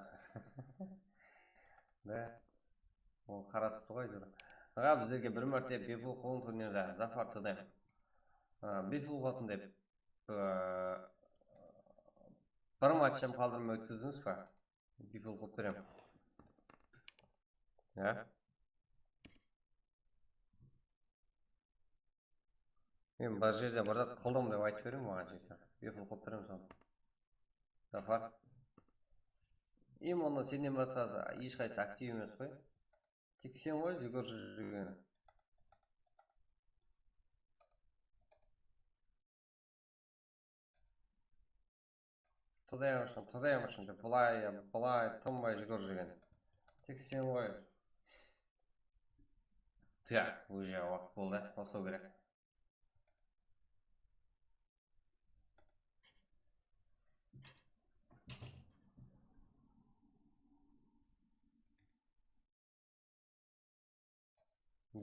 Da, ol qarasıptı ǵoy, dur. Aǵa, bizlerge bir márte bepul qulın turnirde, Zafar T D. A, bepul qılın dep, a, bir match hám qaldırmay ótkizdińiz ba? Bepul qılıp berem. Ya. Men bir jerde bir zat qıldım dep aytıp berem maǵan jigitler. Bepul qılıp berem sonı. Zafar. Em, onda sennen basqa hesh qaysı aktiv emes ǵoy. Tek sen ǵoy júgirip júrgeni. Tadayamışın, tadayamışın dep, bılay, bılay, tınbay júgirip júrgen. Tek sen ǵoy. Так, уже waqıt boldı, baslaw kerek.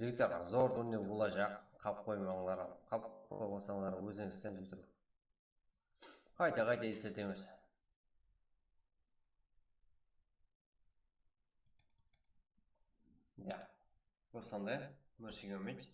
Jigitler, zor turne bolajaq, qap qoymańlar, qap qoymasańlar ózińizden jigitler. Qayta-qayta esletemiz. Ya, osınday, bir şey kelmeydi.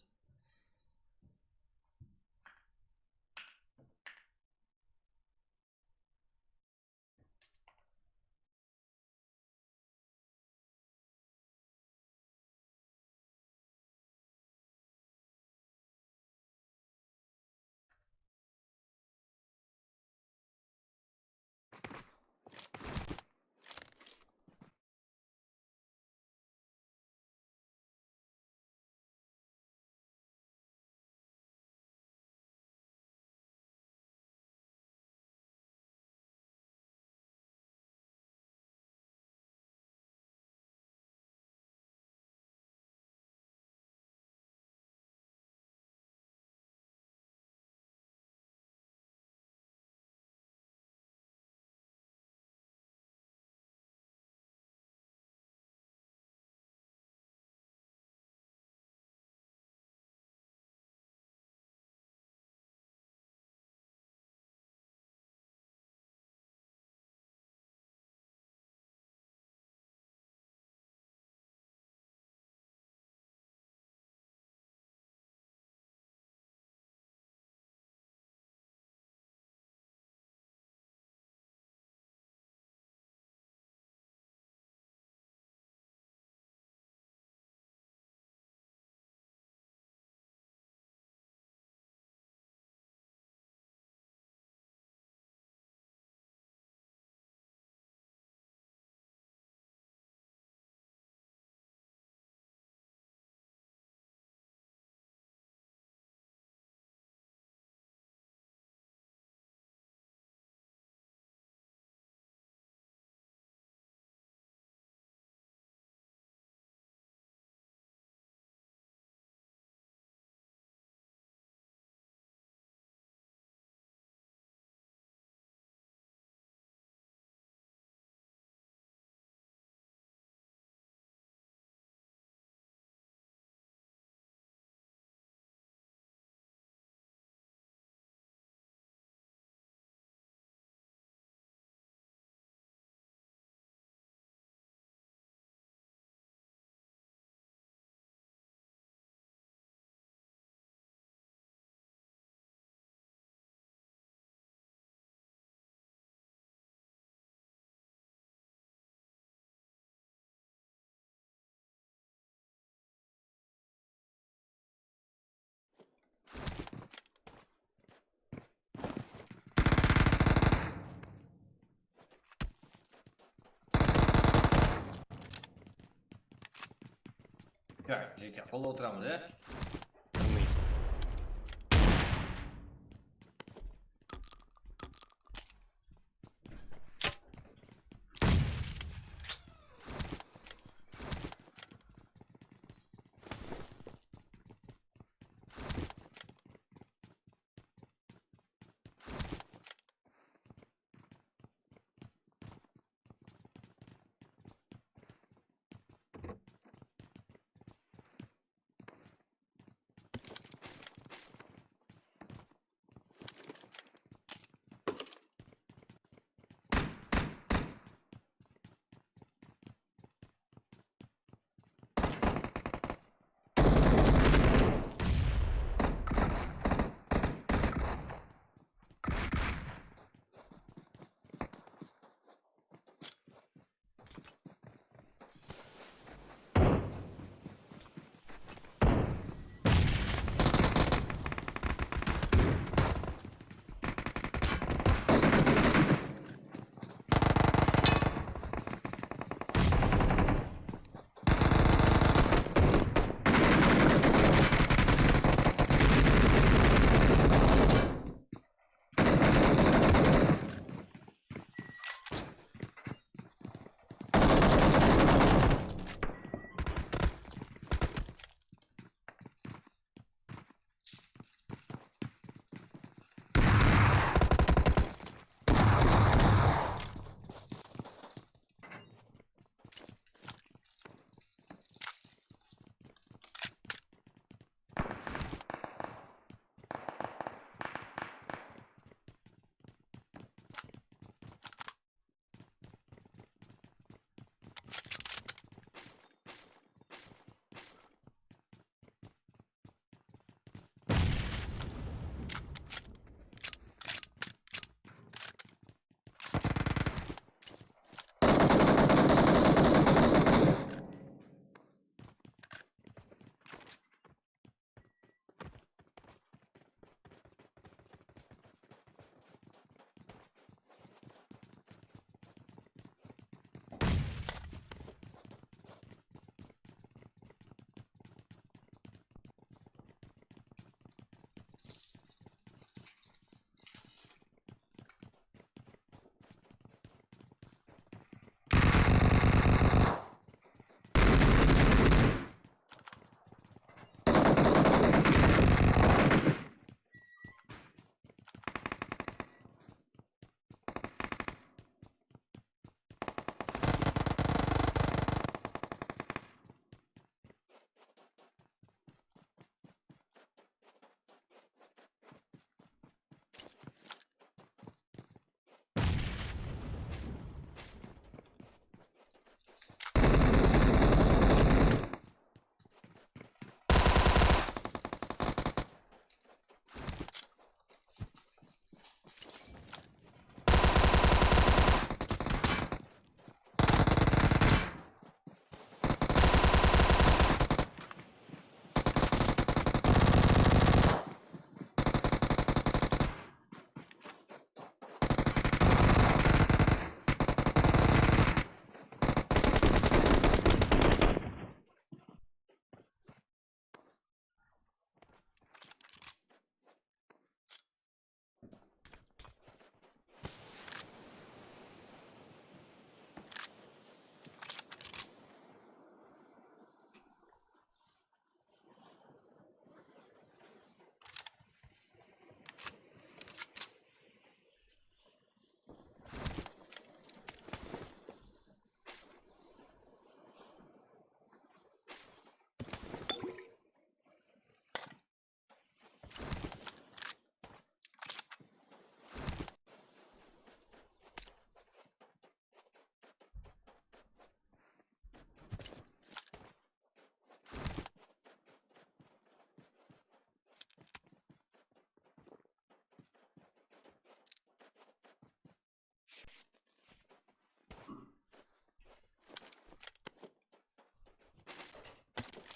Так, жеке, qolda otıramız, ya?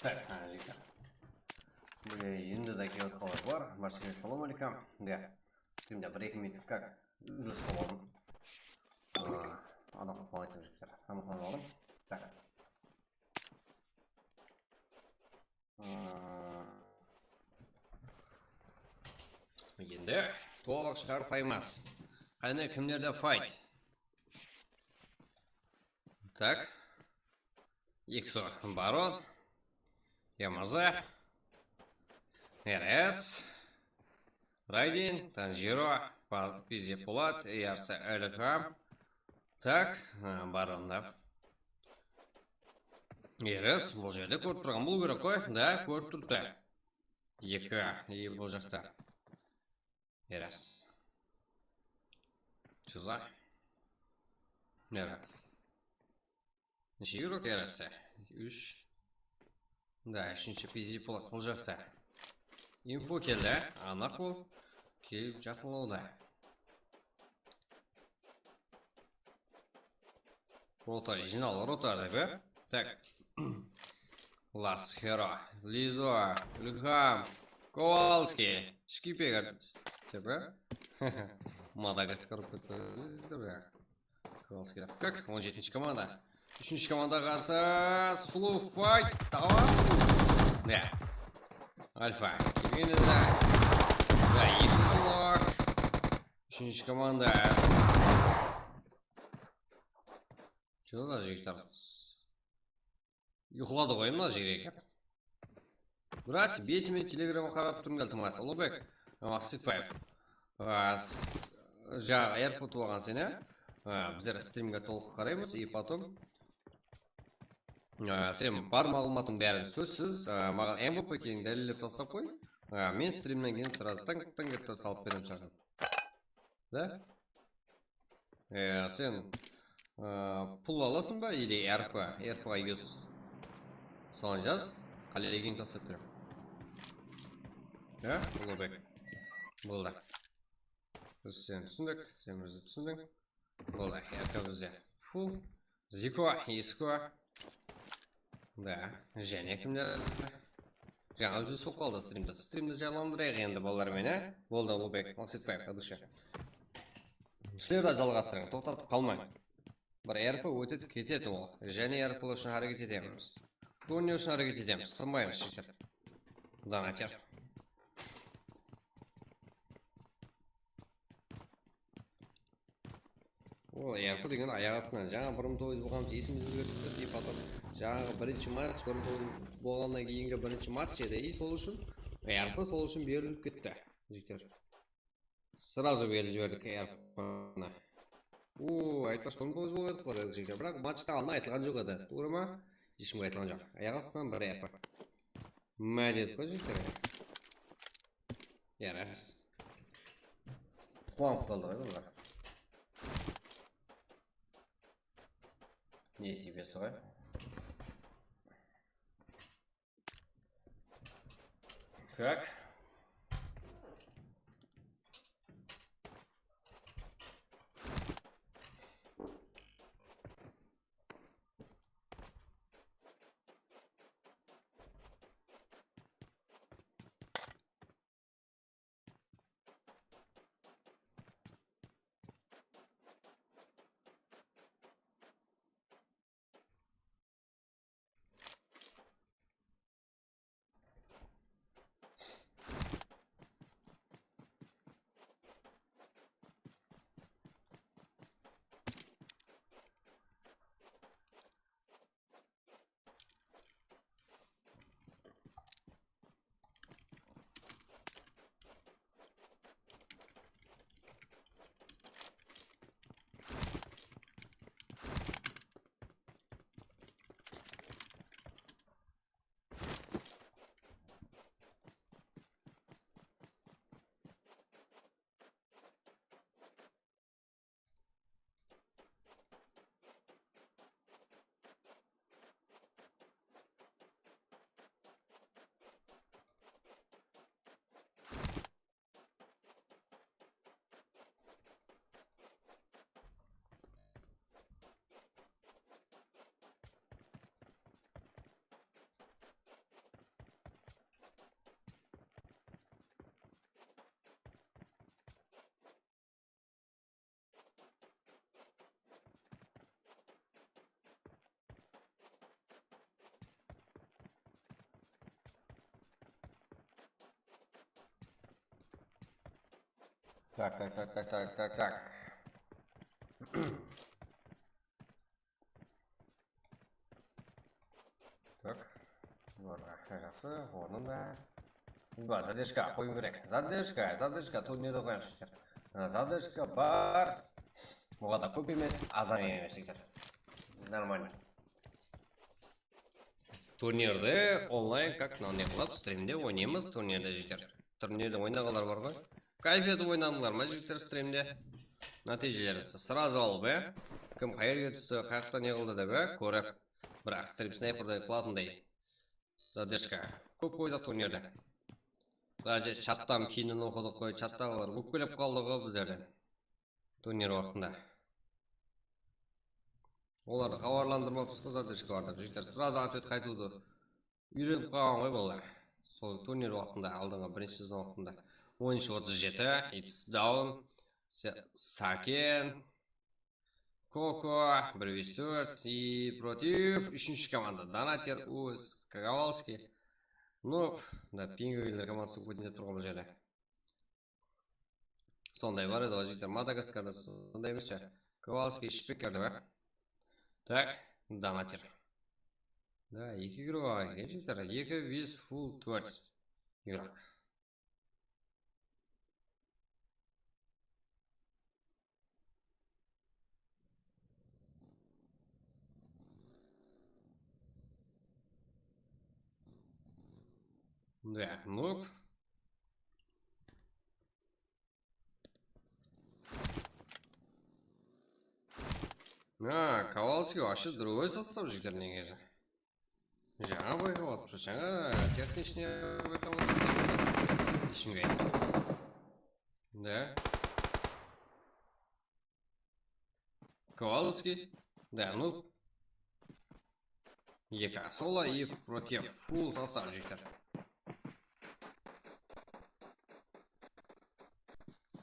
Tak, ha, jigitler. Bile, endi de kelip atqanlar bar. Barshege salam aleykum. Ya, streamde bir-eki minut, kak, úzilis qılıp aldım. Aa, adam qılıp aytsam, jigitler. Tamaqlanıp aldım. Tak. Aa, endi tolıq shıǵarıp qoyamız. Qáne, kimlerde fight? Tak. Ikso Baron. Yamaza. R S. Raiden, Tanjiro, Pa-, Pizzi Polat, Yarsa Ilham. Tak, ha, Baronda. R S, bul jerde kórip turǵan bul kerek ǵoy. Da, kórip turıptı. Eki, e, bul jaqta. R S. Чё за? R S. Neshe yuro keresi? Úsh. Da, úshinshi Pizzi Polat bul jaqta. Info keldi, anıq bul. Kelip jaqınlawda. Rota, jıynal, rota, dep, e? Tak. Las Hero, Lizo, Ilham, Kowalskiy, Shkiper, dep, e? Madagaskar bolıp ketti, dep, e? Kowalskiy, kak, on jetinshi komanda. Úshinshi komanda qarsı, slow fight, tamam. Ya. Alfa, kelgen edi. Ya, ekinshi blok. Úshinshi komanda. Joda jigitler. Uyqıladı ǵoy mına jigit aka. Brat, bes minut telegramǵa qarap turıń, iltimas. Uluǵbek Maqsetbaev. A, s-, jańa airport bolǵan sen, ya? A, bizler strimge tolıq qaraymız, и потом, a, sen bar maǵlıwmatıń bárin sózsiz, a, maǵan M V P ekenin dálillep taslap qoy. A, men strimnen keyin srazı tank, tank etip salıp beremen saǵan. Da? E, sen, e, pul alasıń ba ili R P? R P ga yuz. Soǵan jaz, qálegeniń taslap beremen. Ya, Uluǵbek. Boldı. Biz seni túsindik, sen bizdi túsindiń. Boldı, R P bizde. Full. Ziko, Isko. Da, jáne kimler? Jańa úzilis bolıp qaldı strimde. Strimdi janlandırayıq endi balalar menen. Boldı, Uluǵbek, Maqsetbaev, Kadusha. Sizler de jalǵastırıń, toqtatıp qalmań. Bir R P ótedi, ketedi ol. Jáne R P ushın háreket etemiz. Turniir ushın háreket etemiz, tınbaymız, jigitler. Donater. Ol R P degen ayaq astınan. Jańa bir mıń toǵız júz bolǵanımız esimizge túsip ketedi, и потом jańaǵı birinshi match bir mıń toǵız júz bolǵannan keyingi birinshi match edi, и sol ushın R P sol ushın berilip ketti, jigitler. Сразу berip jiberdik R P-ni. O, aytpash bir mıń toǵız júz bolǵan edi ǵoy, jigitler. Biraq matchtan aldın aytılǵan joq edi. Tuwra ma? Hesh kimge aytılǵan joq. Ayaq astınan bir R P. Má dedik ǵoy, jigitler. Yaras. Quwanıp qaldı ǵoy bular. Nesibesi ǵoy. Так. Tak, tak, tak, tak, tak, tak, tak. Tak. Bular jaqsı, ornında. Ba, zadержка qoyıw kerek. Zadержка, задержка, turnirdi qoyamız, jigitler. Mına zadержка bar. Buǵada kóp emes, azam emes, jigitler. Нормально. Turnirdi onlayn, как, mınaw ne qılıp, strimde oynaymız, turnirde, jigitler. Turnirde oynaǵanlar bar ǵoy. Kayf etip oynadıńlar ma, jigitler, strimde? Nátiyjeleri srazu alıp, e? Kim qayerge tústi, qayaqta ne qıldı dep, e? Kórip. Biraq strim snayperday qılatınday. Zadержка. Kóp qoydıq turnirde. Даже chattan keyin oqıdıq ǵoy, chattaǵılar ókpelep qaldı ǵoy bizlerden. Turnir waqtında. Olardı xabarlandırmapız ǵoy, zadержка bar dep. Jigitler, сразу ответ qaytıwdı úyrenip qalǵan ǵoy balalar. Sol turnir waqtında, aldınǵı birinshi sezon waqtında. On úsh otız jeti, it's down, Sa-, Saken, Koko, bir vs tórt, и против, úshinshi komanda, Donater, Uz, Kovalskiy. Nop, da, pingvinler komandası kóp dinlep turǵan bul jerde. Sonday bar edi ǵoy, jigitler, Madagaskarda sonday emes pe? Kowalskiy shippekerdi ba? Tak, Donater. Da, eki igrok alǵan eken, jigitler. Eki vs full tórt igrok. Da, nop. Ha, Kowalskiy вообще другой составshıktır negizi. Jańa bayqap atırmız, jańa техничный bayqap atırmız. Ishimge ayttım. Da. Kowalskiy. Da, ну. Eki solo и против, full составshıktır.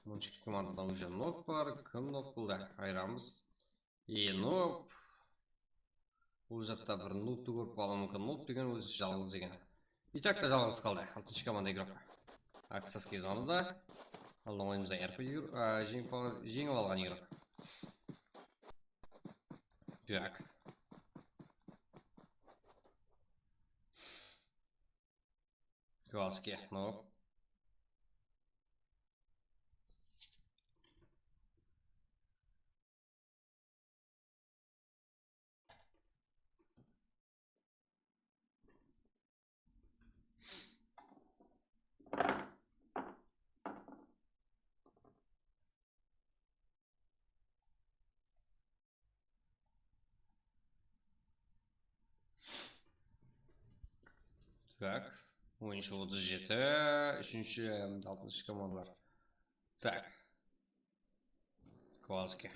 Bunshiki komandadan уже nok bar, kim nok qıldı? Ayıramız. И nop. Bul jaqta bir noptı kórip qalıwı múmkin. Nop degen ózi jalǵız degeni. И так ta jalǵız qaldı. Altınshı komanda igrok. Aksaskiy zonada. Aldın oyınımızda R P igrok, a, jeńip al-, jeńip alǵan igrok. Так. Kowalskiy, nop. Так, on úsh otız jeti, úshinshi, em, altınshı komandalar. Так. Kowalskiy.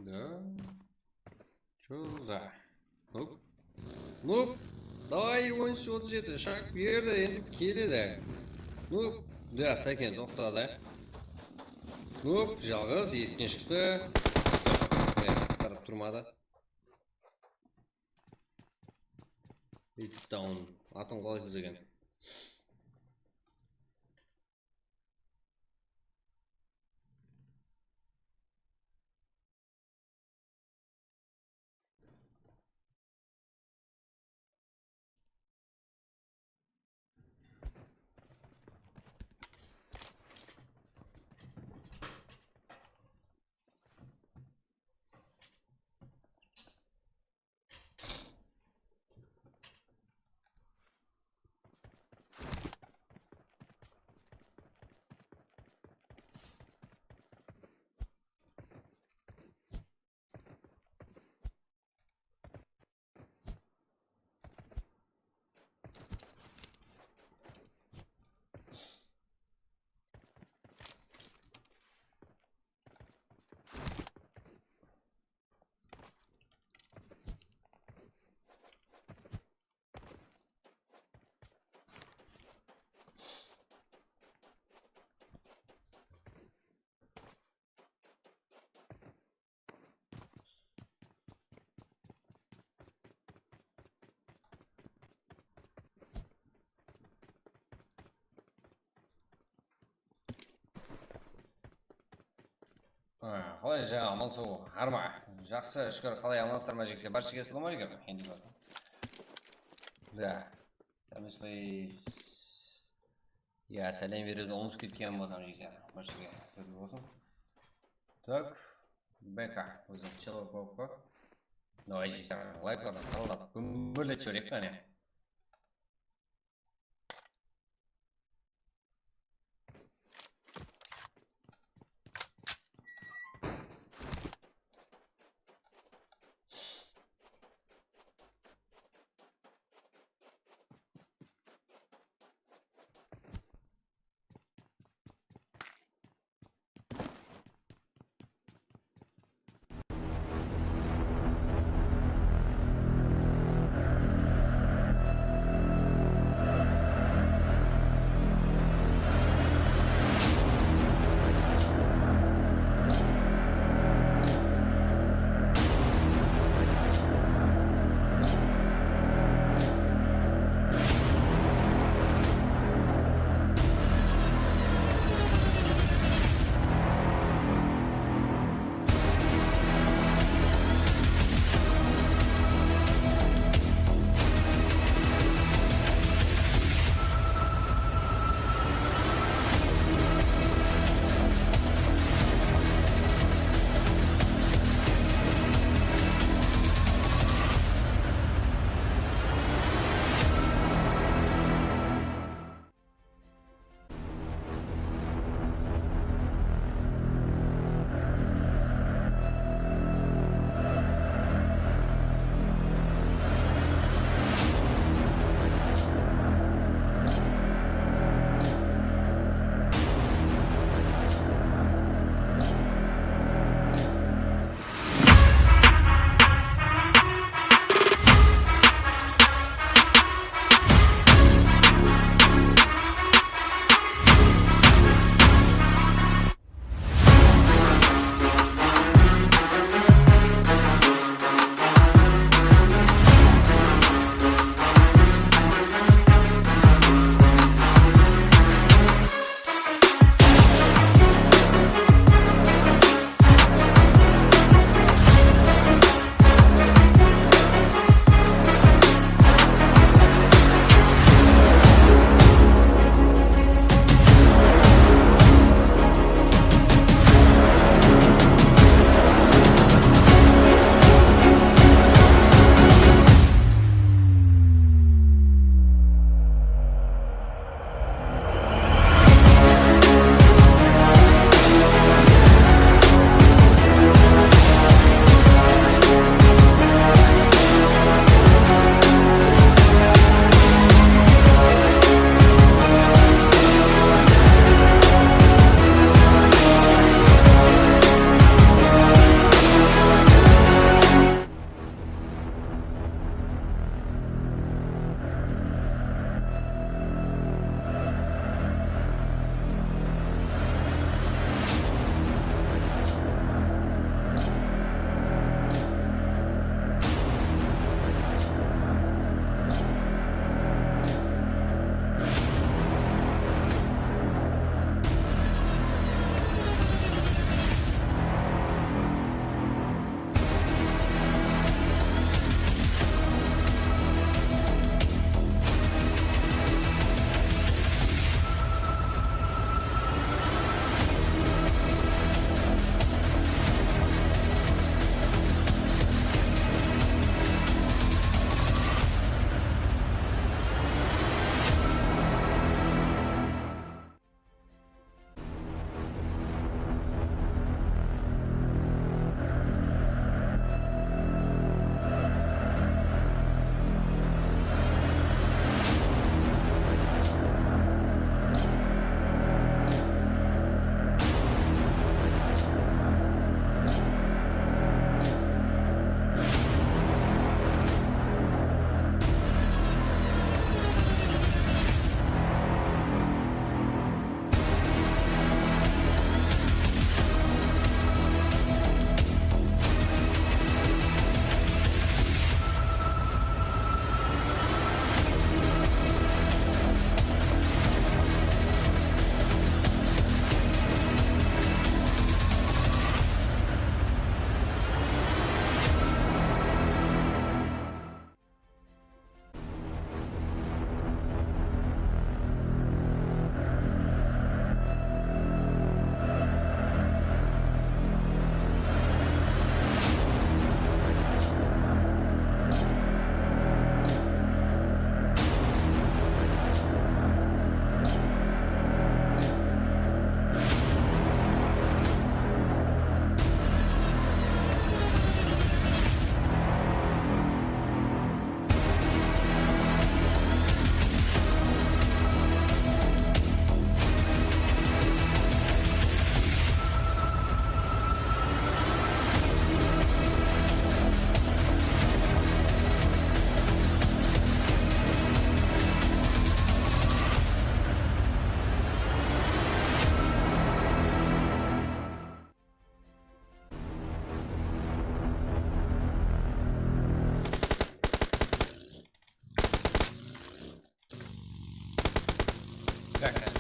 Da. Чё за? Hop. Nop. Davay, on úsh otız jeti. Shaq berdi, endi keledi. Nop. Da, Saken, toqta da. Nop, jalǵız, esikten shıqtı. E, tarap turmadı. It's down. Atın qalaysız eken? Ha, qalay, jaǵa, aman-saw, arma? Jaqsı, shúkir, qalay, amansızlar ma, jigitler? Barshege assalawma aleykum. Endi kórdim. Da. Sámesbay. Ya, sálem beredi, umıtıp ketken bolsam, jigitler. Barshege kórdi bolsın. Tak. Beka, ózi chelo kóp kó. Davay, jigitler, layklardan qaralap, gúmbirletip jibereyik, qáne.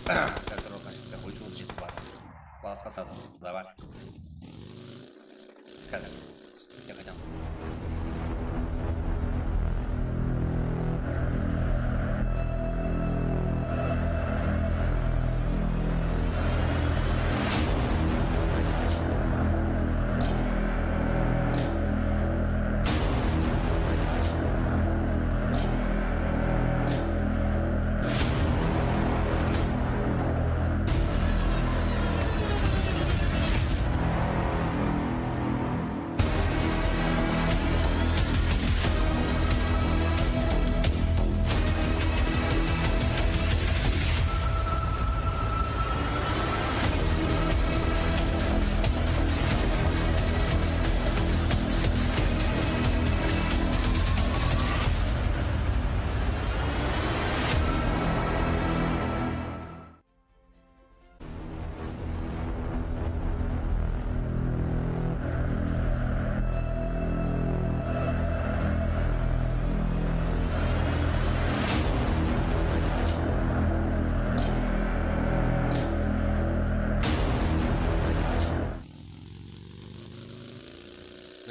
Sensor otın jigitler, oyınshı otız jeti bar. Basqa sazın da bar. Házir. Stikte qaytam.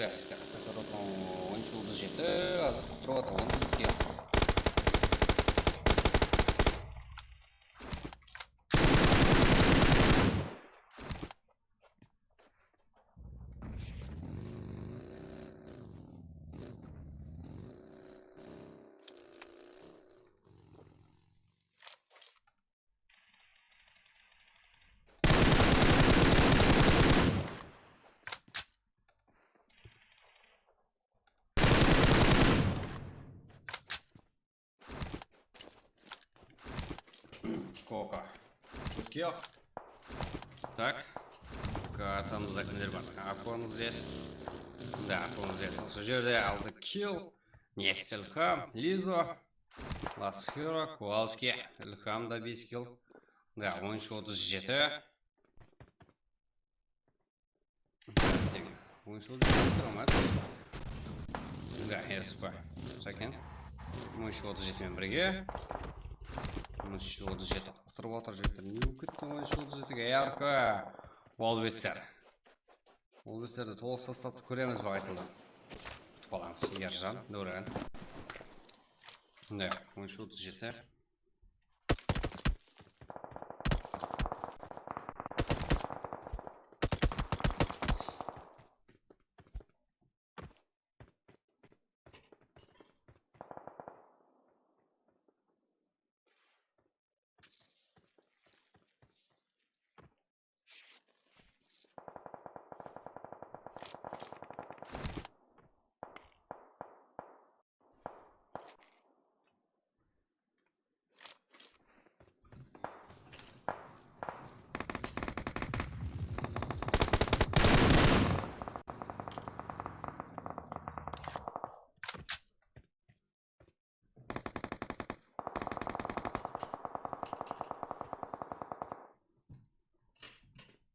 Yaxshi, yaxshi, Sensor otın, on ush otız jeti, házir quttırıp atır, on segiz. Koka. Koka. Так. Kartamızda kimler bar? Akon здесь. Да, Akon здесь. Usı jerde altı kill. Next Ilham, Lizo, Lasxiro, Kowalskiy. Ilham da bes kill. Да, on ush otız jeti. Tek on ush otız jeti turamadı. Да, S P. Saken. On ush otız jeti menen birge. On ush otız jeti qıtırıp atır jigitler. Ne bolıp ketti on ush otız jetige? Yarkı. Volvester. Volvesterdi tolıq sostavtı kóremiz be, qaytadan? Kútip qalamız. Erjan, Dóren. Mine, on ush otız jeti.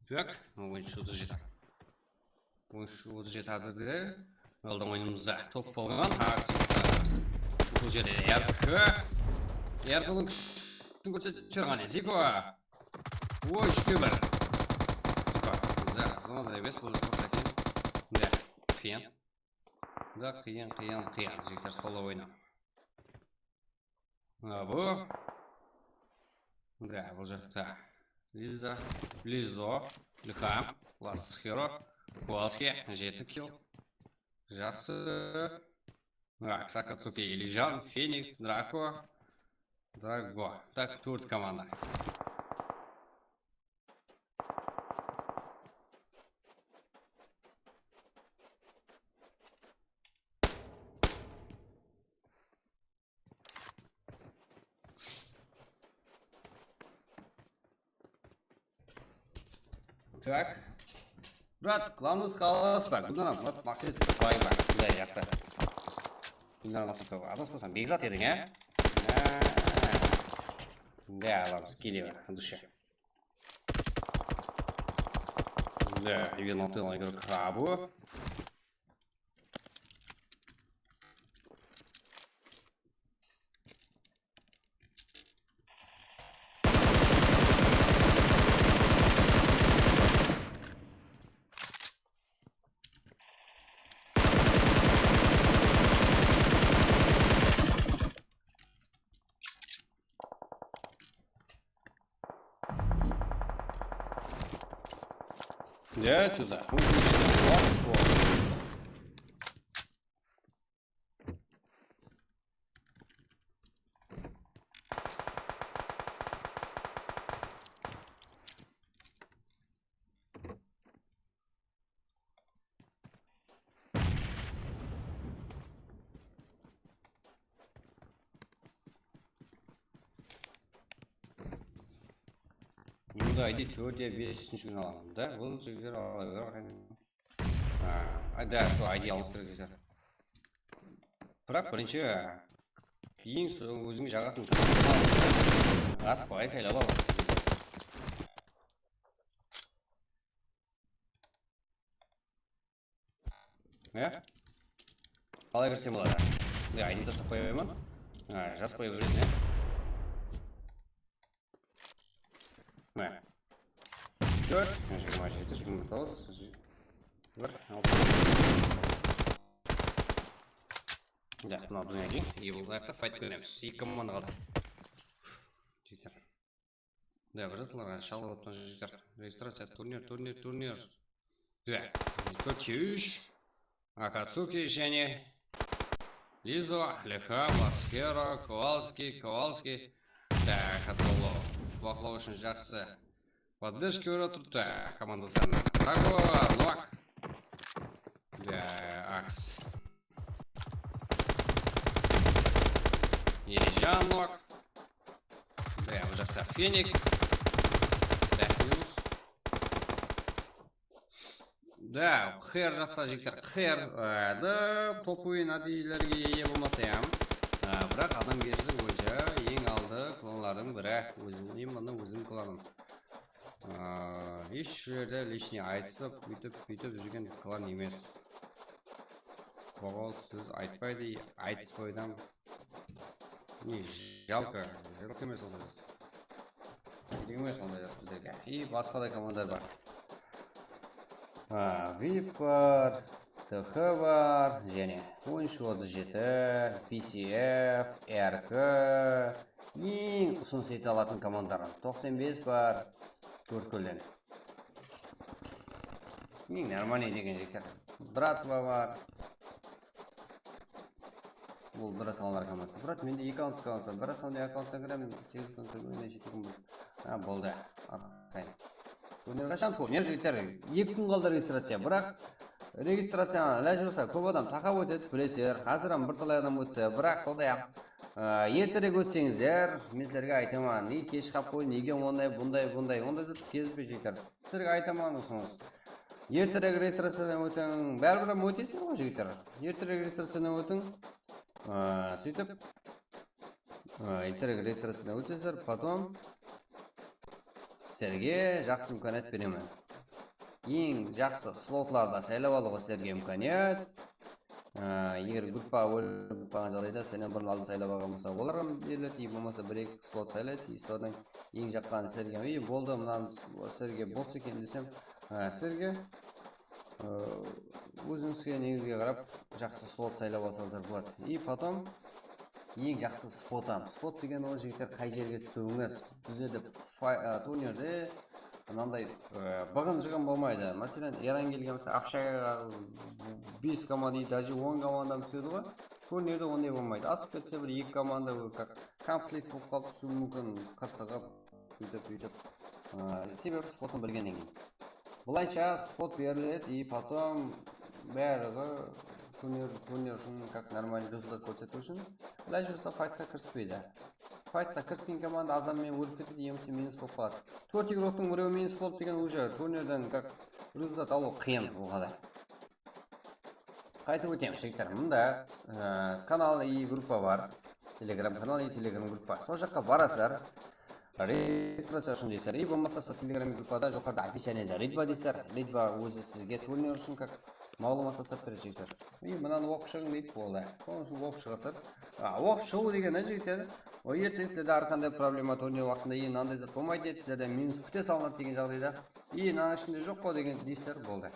Так, on ush otız jeti. On ush otız jeti házirde. Aldıń oyınımızda top bolǵan. Bul jerde Erki. Erkidiń kúshin kórsetip júr, qáne, Ziko. Oy, úshke bir. Ziko. Za-, zonada emes, bul jaqta saken. Mine, qıyın. Da qıyın, qıyın, qıyın. Jigitler, solo oynaw. Mına bu. Mına bul jaqta Liza, Lizo, Ilham, Lasxiro, Kowalskiy, jeti kill. Jaqsı. Mına Sakatsuki, Elijan, Feniks, Drako, Drago. Tak, tórt komanda. Так. Brat, glavnıy qalaǵanıs pa? Gúlnara, Murat, Maqset, Bayba. Mine, jaqsı. Gúlnara, Maqset, Bayba. Adaspasań, Bekzat ediń, á? Mine, alamız, kele ber, dusha. Да, Иван Антон, игрок Хабу. Ya, что за? Endi aydı tórt ya besinshi kún alaman da, bul jigitler ala ber. A, da, sol aydı almıs kerek jigitler. Biraq birinshi, keyin sol ózińe jaǵatın asıqpay saylap al. Ya? Qalay kirsem boladı? Mine, aydıńdı tasıp qoya bermen. Ha, jazıp qoya beresiz, ya? Mine. Tórt, jigirma jeti, jigirma toǵız, bir, altı. Da, mına bizden keyin, iyge bolayıq ta, fayt kóremiz. Eki komanda qaldı. Jigitler. Da, bir zatlarǵa shalıp atpan jigitler. Registraciya, turnir, turnir, turnir. Da, tórt úsh. Akatsuki jáne Lizo, Lexa, Masfero, Kowalskiy, Kowalskiy. Da, Katolo. Baqlaw ushın jaqsı. Podderjka berip atır da, komandasına. Bravo, Nok. Da, Aks. Ejan Nok. Da, bul jaqta Feniks. Da, minus. Da, qıyar jaqsa jigitler, qıyar, e, da, topuy nátiyjelerge iye bolmasa hám, e, biraq adamgershilik boyınsha eń aldı klanlardıń biri, ózim, eń mına ózim klanım. E, hesh jerde lishniy aytısıp, úytip, búytip júrgen klan emes. Boǵaz sóz aytpaydı, aytıspaydam. Ne, jalqı, jalqı emes onday zat. Kerek emes onday zat bizlerge. I basqa da komandalar bar. A, vip bar, T X bar, jáne on úsh otız jeti, P C F, R K, eń usınıs ete alatın komandalar. Toqsan bes bar, Tórtkúlden. Eń нормальный degen jigitler. Bratva bar. Bul bratvanlar komandası. Brat, mende eki akkaunt, akkaunt bar. Bir sonday akkaunttan kiremen, telefon kirmey jete kun boldı. Ha, boldı. Arqayın. Turnir qashan? Turnir, jigitler, eki kun qaldı registraciya. Biraq registraciyanı ilajı bolsa kóp adam taqap ótedi, bilesizler. Házir hám bir talay adam ótti. Biraq sonday-aq, ı, erterek ótseńizler, men sizlerge aytaman, nege kesh qap qoydı, nege onday, bunday, bunday, onday zat kelmeydi, jigitler. Sizlerge aytaman usınıs. Erterek registraciyadan ótiń, báribir hám ótesizler ǵoy, jigitler. Erterek registraciyadan ótiń. Aa, sóytip, aa, erterek registraciyadan ótesizler, potom sizlerge jaqsı imkaniyat beremen. Eń jaqsı slotlardı saylap alıwǵa sizlerge imkaniyat. Á, eger gruppa bólinip qalǵan jaǵdayda, sennen burın aldın saylap alǵan bolsa, olarǵa beriledi, ne bolmasa bir-eki slot saylaysız, i sodan eń jaqqanı sizlerge, ey, boldı, mınanı sizlerge bos eken desem, á, sizlerge, á, ózińizge, negińizge qarap, jaqsı slot saylap alsańızlar boladı. I potom eń jaqsı spot hám. Spot degen ol, jigitler, qay jerge túsiwińiz. Bizlerde fay-, á, turnirde mınanday, e, bıǵın-jıǵın bolmaydı. Máselen, Eran kelgen bolsa, общага bes komanda, даже on komanda túsedi ǵoy. Turnirde onday bolmaydı. Asıp ketse, bir-eki komanda, как, konflikt bolıp qalıp túsiwi múmkin, qırsıǵıp, búytip, búytip. E, sebebi spotın bilgennen keyin. Bılayınsha spot beriledi, и потом bárligi turnir, turnir ushın как нормальный rezultat kórsetiw ushın ilajı bolsa faytqa kirispeydi. Faytqa kirisken komanda azan menen ólip ketedi, yamasa minus bolıp qaladı. Tórt igroktıń birewi minus boldı degen уже turnirden как rezultat alıw qıyın oǵada. Qaytıp ótemiz, jigitler. Mında, e, kanal i gruppa bar. Telegram kanal i Telegram gruppa. Sol jaqqa barasızlar. Registraciya ushın deysizler. I bolmasa sol Telegram gruppada joqarıda описаниеda readme deysizler. Readme ózi sizge turnir ushın как maǵlıwmat taslap beredi, jigitler. I mınanı oqıp shıǵıń deydi, boldı. Sonıń ushın oqıp shıǵasızlar. A, oqıp shıǵıw degen, jigitler, ol erteń sizlerde hár qanday problema, turnir waqtında, i mınanday zat bolmaydı deydi, sizlerden minus kúte salınadı degen jaǵdayda. I mınanıń ishinde joq ǵo degen deysizler, boldı.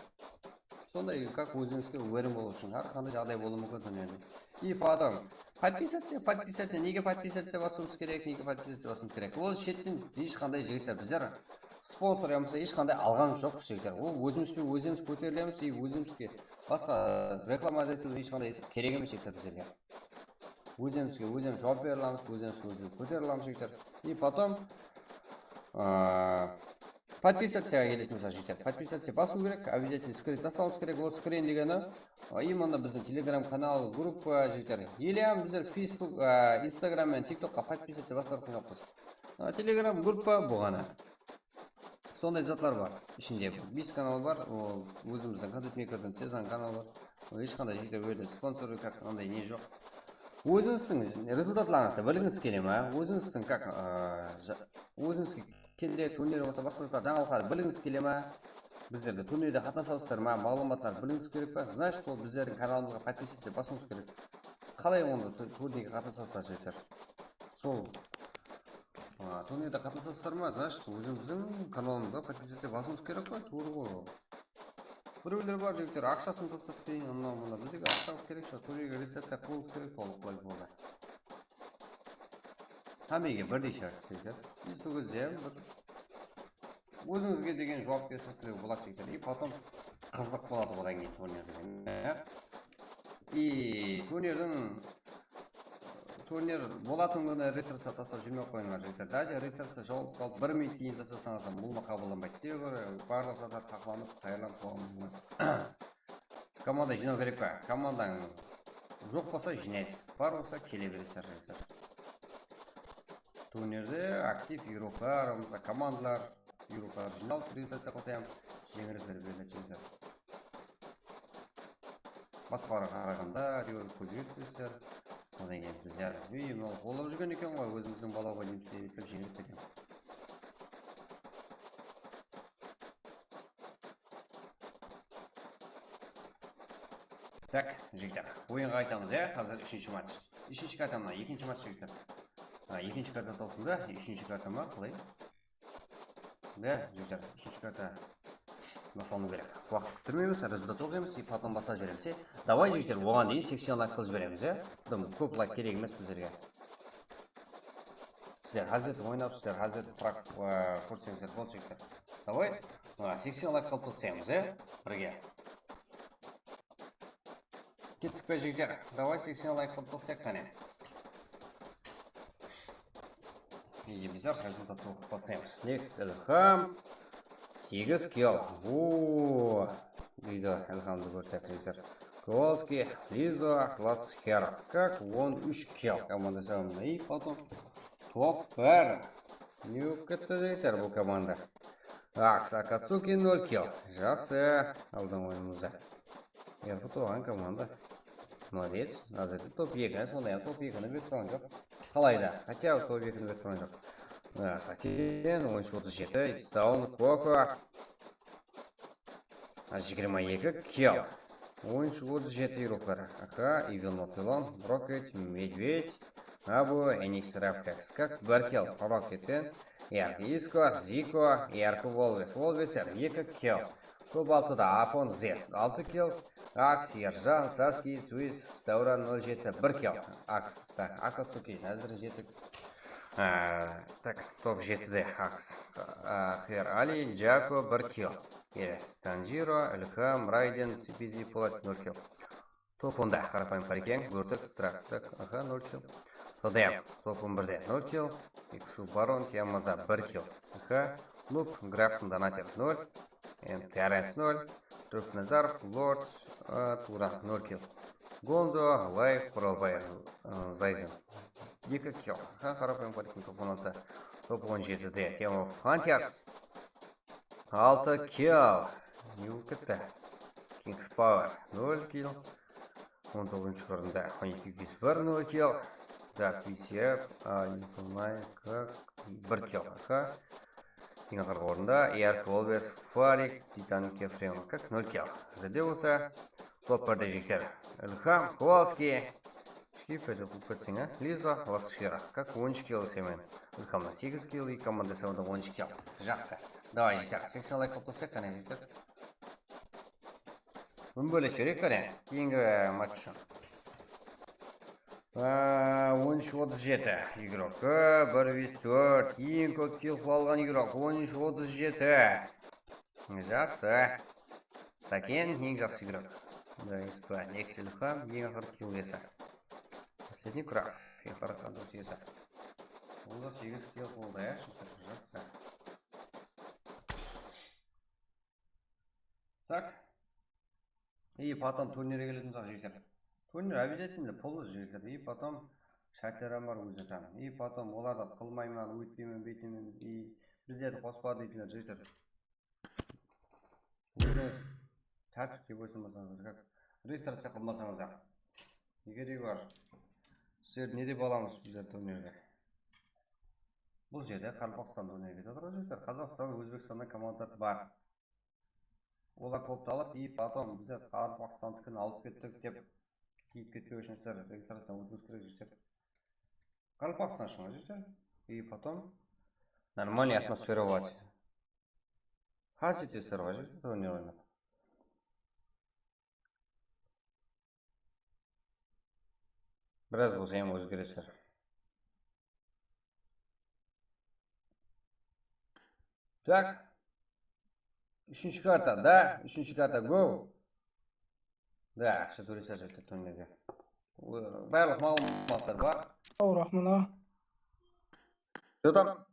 Sonday, как, ózińizge уверен bolıw ushın, hár qanday jaǵday bolıwı múmkin turnirde. I потом, подписаться, подписаться, nege подписаться basıwımız kerek, nege подписаться basıwımız kerek? Ol shetten hesh qanday, jigitler, bizler sponsor yamasa hesh qanday alǵanımız joq, jigitler. Ol ózimiz benen ózimiz kóterilemiz, и ózimizge basqa reklama etilip hesh qanday kerek emes, jigitler, bizlerge. Ózimizge ózimiz juwap bere alamız, ózimizge ózimiz kótere alamız, jigitler. И потом, a, подписаться keletin bolsa, jigitler, подписаться basıw kerek, обязательно скрин taslawımız kerek. Ol скрин degeni, a, именно biziń Telegram kanal, gruppa, jigitler. Или bizler Facebook, a, Instagram menen TikTokqa подписаться basıp atırǵan joqpız. A, Telegram gruppa, bul ǵana. Sonday zatlar bar. Ishinde bes kanal bar. Ol ózimizdiń kontent meykerdiń Cezanıń kanalı bar. Ol hesh qanday, jigitler, ol jerde sponsor, как, anday ne joq. Ózińizdiń rezultatlarıńızdı biligińiz kele ma? Ózińizdiń, как, a, ja-, ózińizge kende turnir bolsa, basqa zatlar, jańalıqlardı biligińiz kele ma? Bizlerge turnirde qatnasasızlar ma? Maǵlıwmatlardı biligińiz kerek pa? Значит, ol bizlerdiń kanalımızǵa подписаться basıwıńız kerek. Qalay onda tu-, turnirge qatnasasızlar, jigitler? Sol, a, turnirde qatnasasızlar ma? Значит, ózimizdiń kanalımızǵa подписаться basıwımız kerek ǵoy, tuwrı ǵoy. Birewler bar, jigitler, aqshasın taslap keyin, anaw-mınaw. Bizge aqshańız kerek shıǵar, turnirge registraciya qılıwıńız kerek, tolıq bolay. Hámmege birdey shárt, jigitler. И sol gezde bir ózińizge degen juwapkershilik tilew boladı, jigitler. И потом qızıq boladı odan keyin turnir degen, ya. И turnirdiń, turnir bolatın kúni registraciya taslap júrmey-aq qoyıńlar, jigitler. Даже registraciya jawap alıp bir minut keyin taslasańız da, bul da qabıllanbaydı. Sebebi barlıq zatlar haqlanıp, tayarlanıp bolǵan. Komanda jıynaw kerek pa? Komandańız joq bolsa, jıynaysız. Bar bolsa, kele beresiz, jigitler. Turnirde aktiv igroklar, bolmasa komandalar, igroklar jıynalıp, registraciya qılsa hám, jeńillik berip beredi, jigitler. Basqalarǵa qaraǵanda, áytewir, kózge túsesizler. Odan keyin bizler, ey, mınaw qollap júrgen eken ǵoy, ózimizdiń bala ǵoy, dep, jeńillik beredi. Tak, jigitler, oyınǵa qaytamız, ya? Házir úshinshi match. Úshinshi karta mına, ekinshi match, jigitler. Ha, ekinshi karta tawsın da, úshinshi karta ma, qalay? Da, jigitler, úshinshi karta baslanıw kerek. Waqıt kúttirmeymiz, rezultat oqıymız, и потом baslap jiberemiz, ya? Давай, jigitler, oǵan deyin seksen layk qılıp jiberemiz, ya? Dım, kóp layk kerek emes bizlerge. Sizler házir oynap, sizler házir turaq, e, kórseńizler boldı, jigitler. Давай, mına, seksen layk qılıp taslaymız, e, birge. Kettik pe, jigitler? Давай, seksen layk qılıp taslayıq, qáne. Endi bizler rezultattı oqıp taslaymız. Next, Ilham. Segiz kill. Oo. Deydi, Ilhamdı kórsek, jigitler. Kowalskiy, Lizo, Last Hero. Как, on úsh kill. Komanda sawamına. И потом top bir. Ne bolıp ketti, jigitler, bul komanda? Aks, Akatsuki, nol kill. Jaqsı. Aldıń oyınımızda. Erki tuwǵan komanda. Молодец. Házirde top eki, sonday-aq top ekini berip turǵan joq. Qalayda? Хотя бы top ekini berip turǵan joq. A, Saken, on úsh otız jeti, It's Down, Koko. Jigirma eki kill. On úsh otız jeti igroklar. Aka, Evil Not Alone, Rocket, Medved, Abu, Enix, Reflex. Как, bir kill, Rocketten. Erki Isko, Ziko, Erki Volves. Volvesler, eki kill. Top altıda Apon, Zest, altı kill. Aks, Erjan, Saski, Twist, Davran, nol jeti, bir kill. Aks, tak, Akatsuki, házir jetik. A, tak, top jetide Aks. A, Her Ali, Jako, bir kill. Yes, Tanjiro, Ilham, Raiden, Sipizi, Polat, nol kill. Top onda Qarapayım Parikeń, Górtek, Strak, tak, aha, nol kill. Todem, top on birde nol kill. Iksu Baron, Tiamaza, bir kill. Aha, Noob, Grafton, Donater, nol. Em, Terence, nol. Rufnazarov, Lord, a, Tura, nol kill. Gonzo, Life, Quralbay, a, Zayzen, eki kill. Aha, Qarapayım Parikeń, top on altı. Top on jetide Team of Hunters. Altı kill. Ne bolıp ketti? Kings Power, nol kill. On toǵızınshı orında on eki yüz bir, nol kill. Dark V C F, a, Nikolay, kak, bir kill. Aha. Eń aqırǵı orında Erk Volves, Farik, Titan Kefrem, kak, nol kill. Házirde bolsa top birde jigitler. Ilham, Kowalskiy. Shkiperde qılıp ketseń, a? Lizo, Last Hero. Kak, on úsh kill semen. Ilhamnan segiz kill, eki komanda sawında on úsh kill. Jaqsı. Davay, jigitler. Seksen layk qılıp taslap, qáne, jigitler. Ún bólek júrek, qáne. Keyingi match ushın. Á, on úsh otız jeti igrok. Á, bir bes tórt. Eń kóp kill qıla alǵan igrok. On úsh otız jeti. Jaqsı. Saken, eń jaqsı igrok. Nexus Ilham, eń aqırǵı kill iyesi. Последний Graf, eń aqırǵı kill iyesi. Bunda segiz kill qıldı, ya, jaqsı. Tak. И потом turnirge keletin bolsaq, jigitler. Turnir обязательно pullı, jigitler. И потом shártler hám bar ózi tam. И потом olardı qılmayman, óytpeymen, búytpeymen. И bizlerdi qospa deydiler, jigitler. Ózińiz tártipke boysınbasańız, как registraciya qılmasańız-aq. Eger de bar. Sizlerdi ne dep alamız bizler turnirge? Bul jerde Qaraqalpaqstan turnirge de tur, jigitler. Qazaqstan, Ózbekstannan komandalar bar. Olar toptalıp, и потом bizler Qaraqalpaqstandıkin alıp kettik dep kiyip ketpeg ushın sizler registraciyadan ótiwińiz kerek, jigitler. Qaraqalpaqstan ushın, jigitler. И потом нормальный атмосфера болады. Házir de sizler ǵoy, jigitler, turnir oynap. Biraz bolsa hám ózgeresizler. Так. Úshinshi karta, da, úshinshi karta, go. Da, aqsha tóleysizler, jigitler, turnirge. Barlıq maǵlıwmatlar bar. Aw, raxmat aǵa. Что там?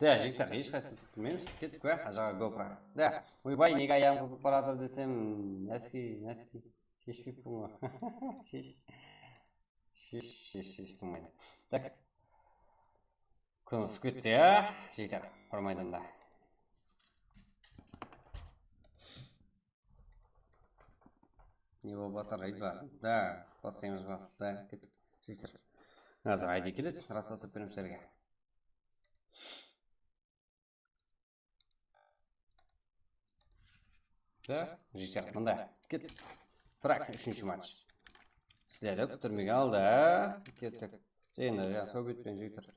Da, jigitler, hesh qaysımız qutılmaymiz. Kettik pa? Ajaǵa GoPro. Da, oybay, nege ayaǵım qızıp baratır desem, naski, naski. Sheshpeppiń ǵoy. Shesh. Shesh, shesh, shesh bolmaydı. Tak. Kún ısıp ketti, ya. Jigitler, bir maydanda. Ne bolıp atır, Reyba? Da, baslaymız ba? Da, kettik. Jigitler. Házir I D keledi, sracı tasıp beremiz sizlerge. Da, jigitler, mında. Kettik. Turak, úshinshi match. Sizlerdi kúttirmegen aldı. Kettik. Endi, jańa sáwbet penen jigitler.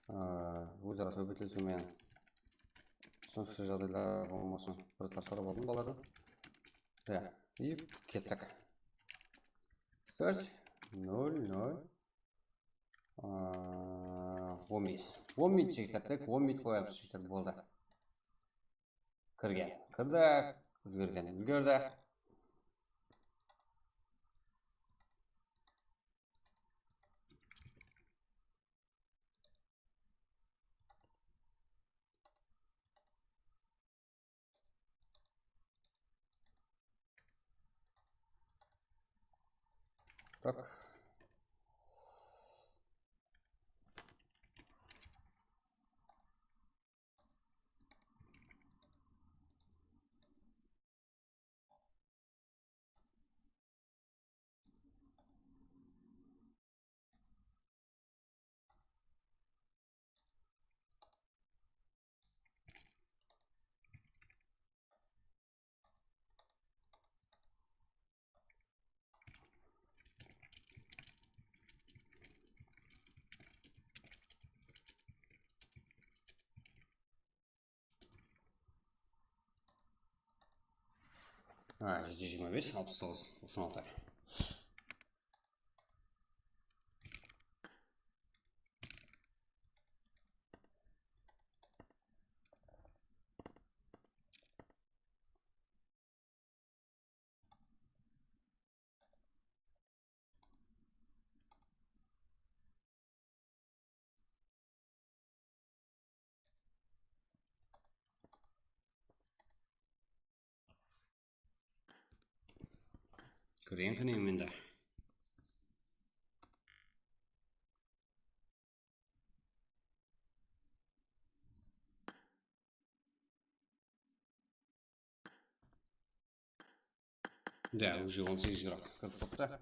Aa, óz-ara sáwbetlesiw menen túsinikli jaǵdaylar bolmasın. Bir zat sorap aldım balalardan. Ya, i kettik. Search nol nol. Aa, on bes. On minut jigitler, tek on minut qoyamız jigitler, boldı. Kirgen kirdi, úlgergen úlgerdi. Tak. Ha, júz de jigirma bes, alpıs toǵız, toqsan altı. Kirgen kúni mende. Da, уже on segiz jırak kirip turıptı.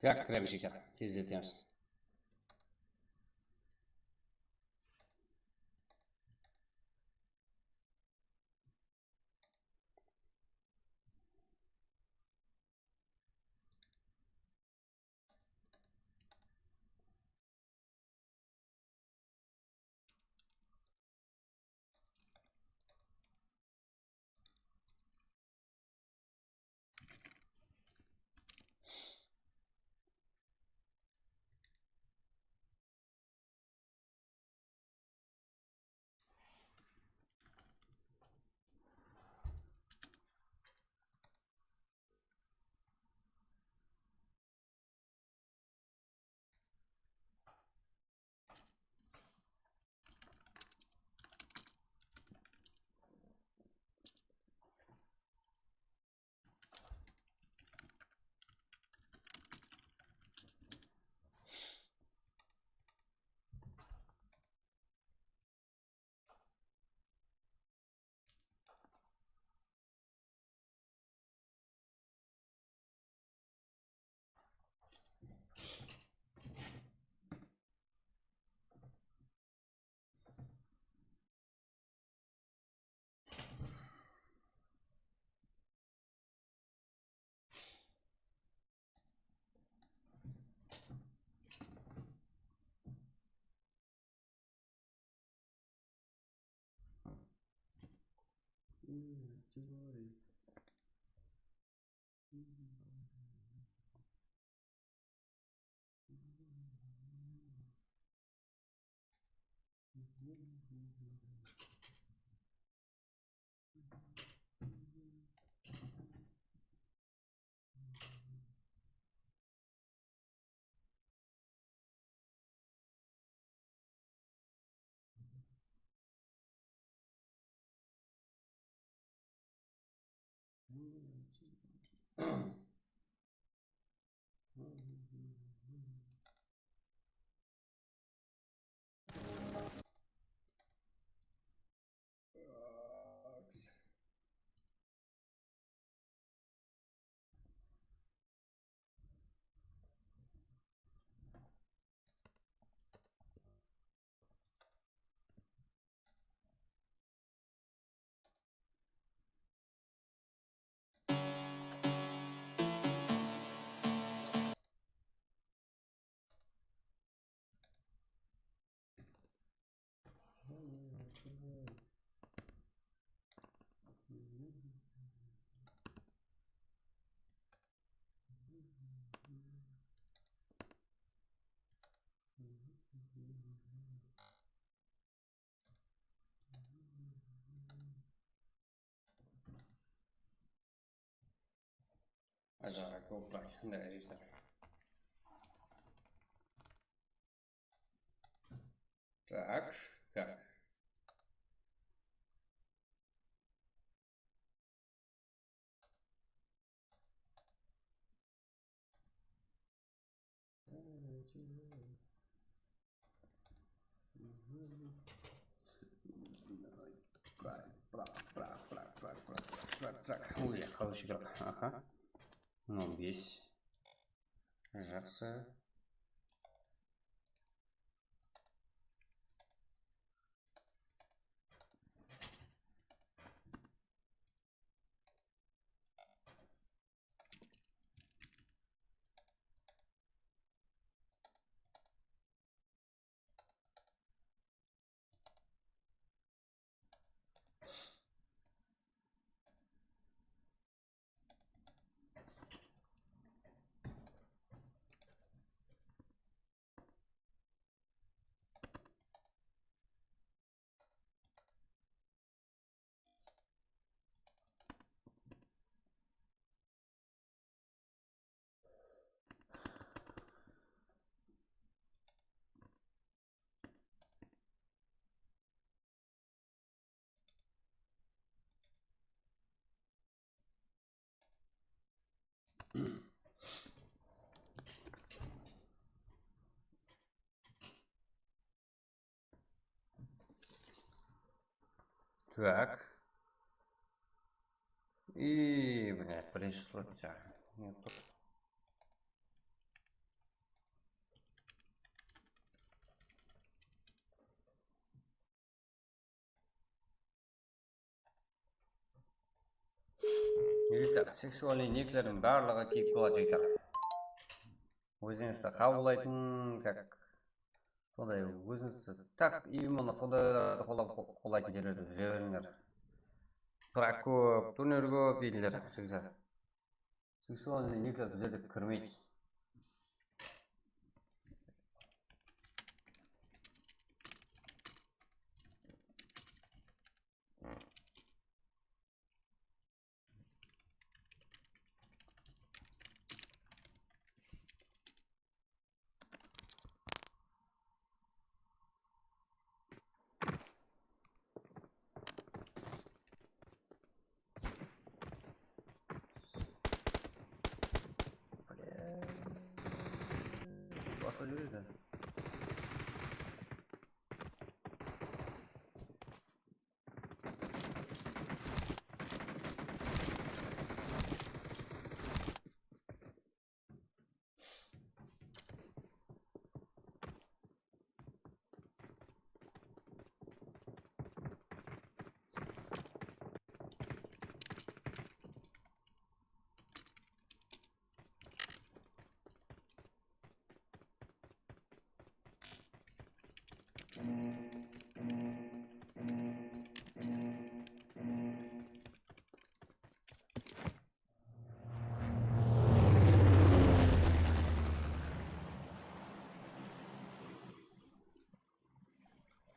Так, кірemiz, тезлетеміз. Ajaǵa kóp bar, qanday ájayıplar. Так, так. Ой, хороший игрок. Aha. On bes. Jaqsı. Так. И, блядь, birinshi slot. Jigitler, seksualnıy niklerdiń barlıǵı kiyip boladı, jigitler. Ózińizdi qabıllaytın, как, sonday ózińizdi, так, именно sondaylardı qollap, qo-, qollaytın jerlerge júre berińler. Prak kóp, turner kóp, jigitler, jigitler. Seksualnıy nikler bizlerde kirmeydi. Basa júredi.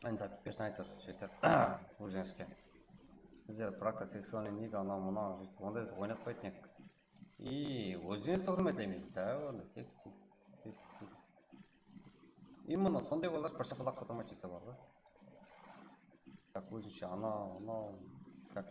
Endi bersin aytır, jeter. Ózińizge. Bizler prakta seksualnıy nik, anaw, mınaw, jeter. Onday oynatpaytın edik. И ózińizdi húrmetlemeysiz, á, onda seksi, seksi. И mına sonday balalar bir shapalaq kotamay jeter bar ǵoy. Так, ózinshe anaw, mınaw, так.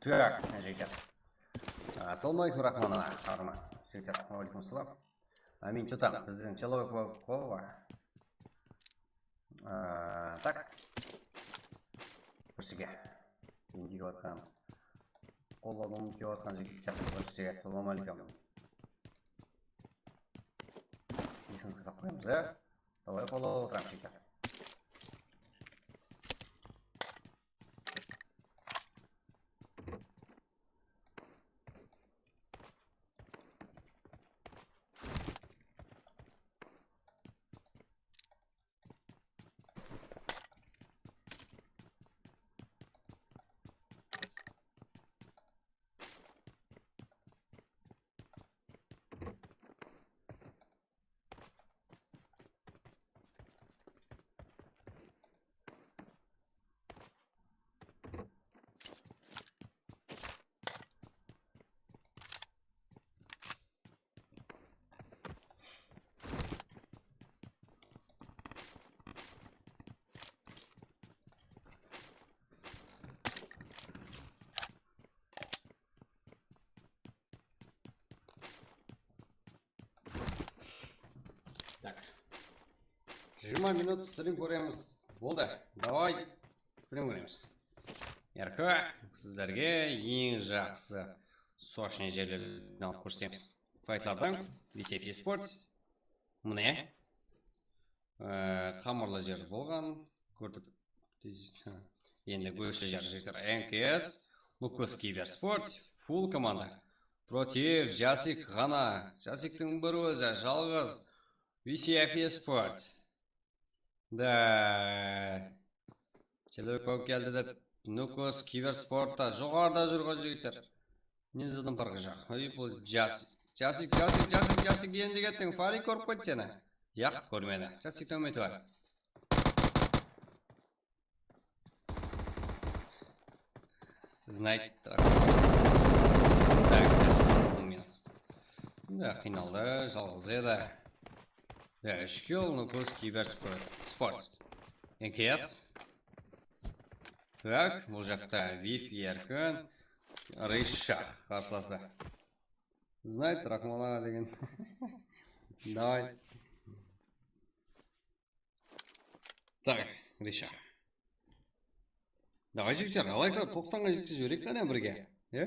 Так, jigitler. Assalawma aleykum, Rahman aǵa, Rahman. Jigitler, wa aleykum assalam. Amin, что там? Bizden человек var, var. A, tak. Kúrsige. Endi kiyip atqan. Qollardı umıtıp kiyip atqan jigitler kúrsige. Assalawma aleykum. Esińizge salap qoyamız, ya? Давай, qollap otıramız, jigitler. Tak. Jigirma minut strim kóremiz. Boldı. Davay. Strim kóremiz. Erki, sizlerge eń jaqsı sochniy jerlerden alıp kórsemiz. Faytlardan V C F Esports. Mine. Ee, qamırlı jer bolǵan. Kórdik. Endi góshli jer jigitler. N K S, Nukos Kibersport, full komanda. Protiv, Jasik ǵana. Jasiktiń bir ózi, jalǵız. V C F Esports. Da. Человек kóp keldi dep, Nukos Kibersportta joqarıda júrgen jigitler. Ne zadan parqı joq. Ey, bul Jasik. Jasik, Jasik, Jasik, Jasik, endi kettiń. Farik kórip qoydı seni. Yaq, kórmedi. Jasikten úmiti bar. Знает. Так, minus. Da, qıynaldı, jalǵız edi. Da, úsh kill, Nukos Kibersport. Sport. N K S. Tak, bul jaqta Vip, Erkin, Rishah qarslası. Знает, Rahman aǵa degen. Davay. Tak, Rishah. Davay, jigitler, layklar toqsanǵa jetkiz jibereyik qáne birge. E?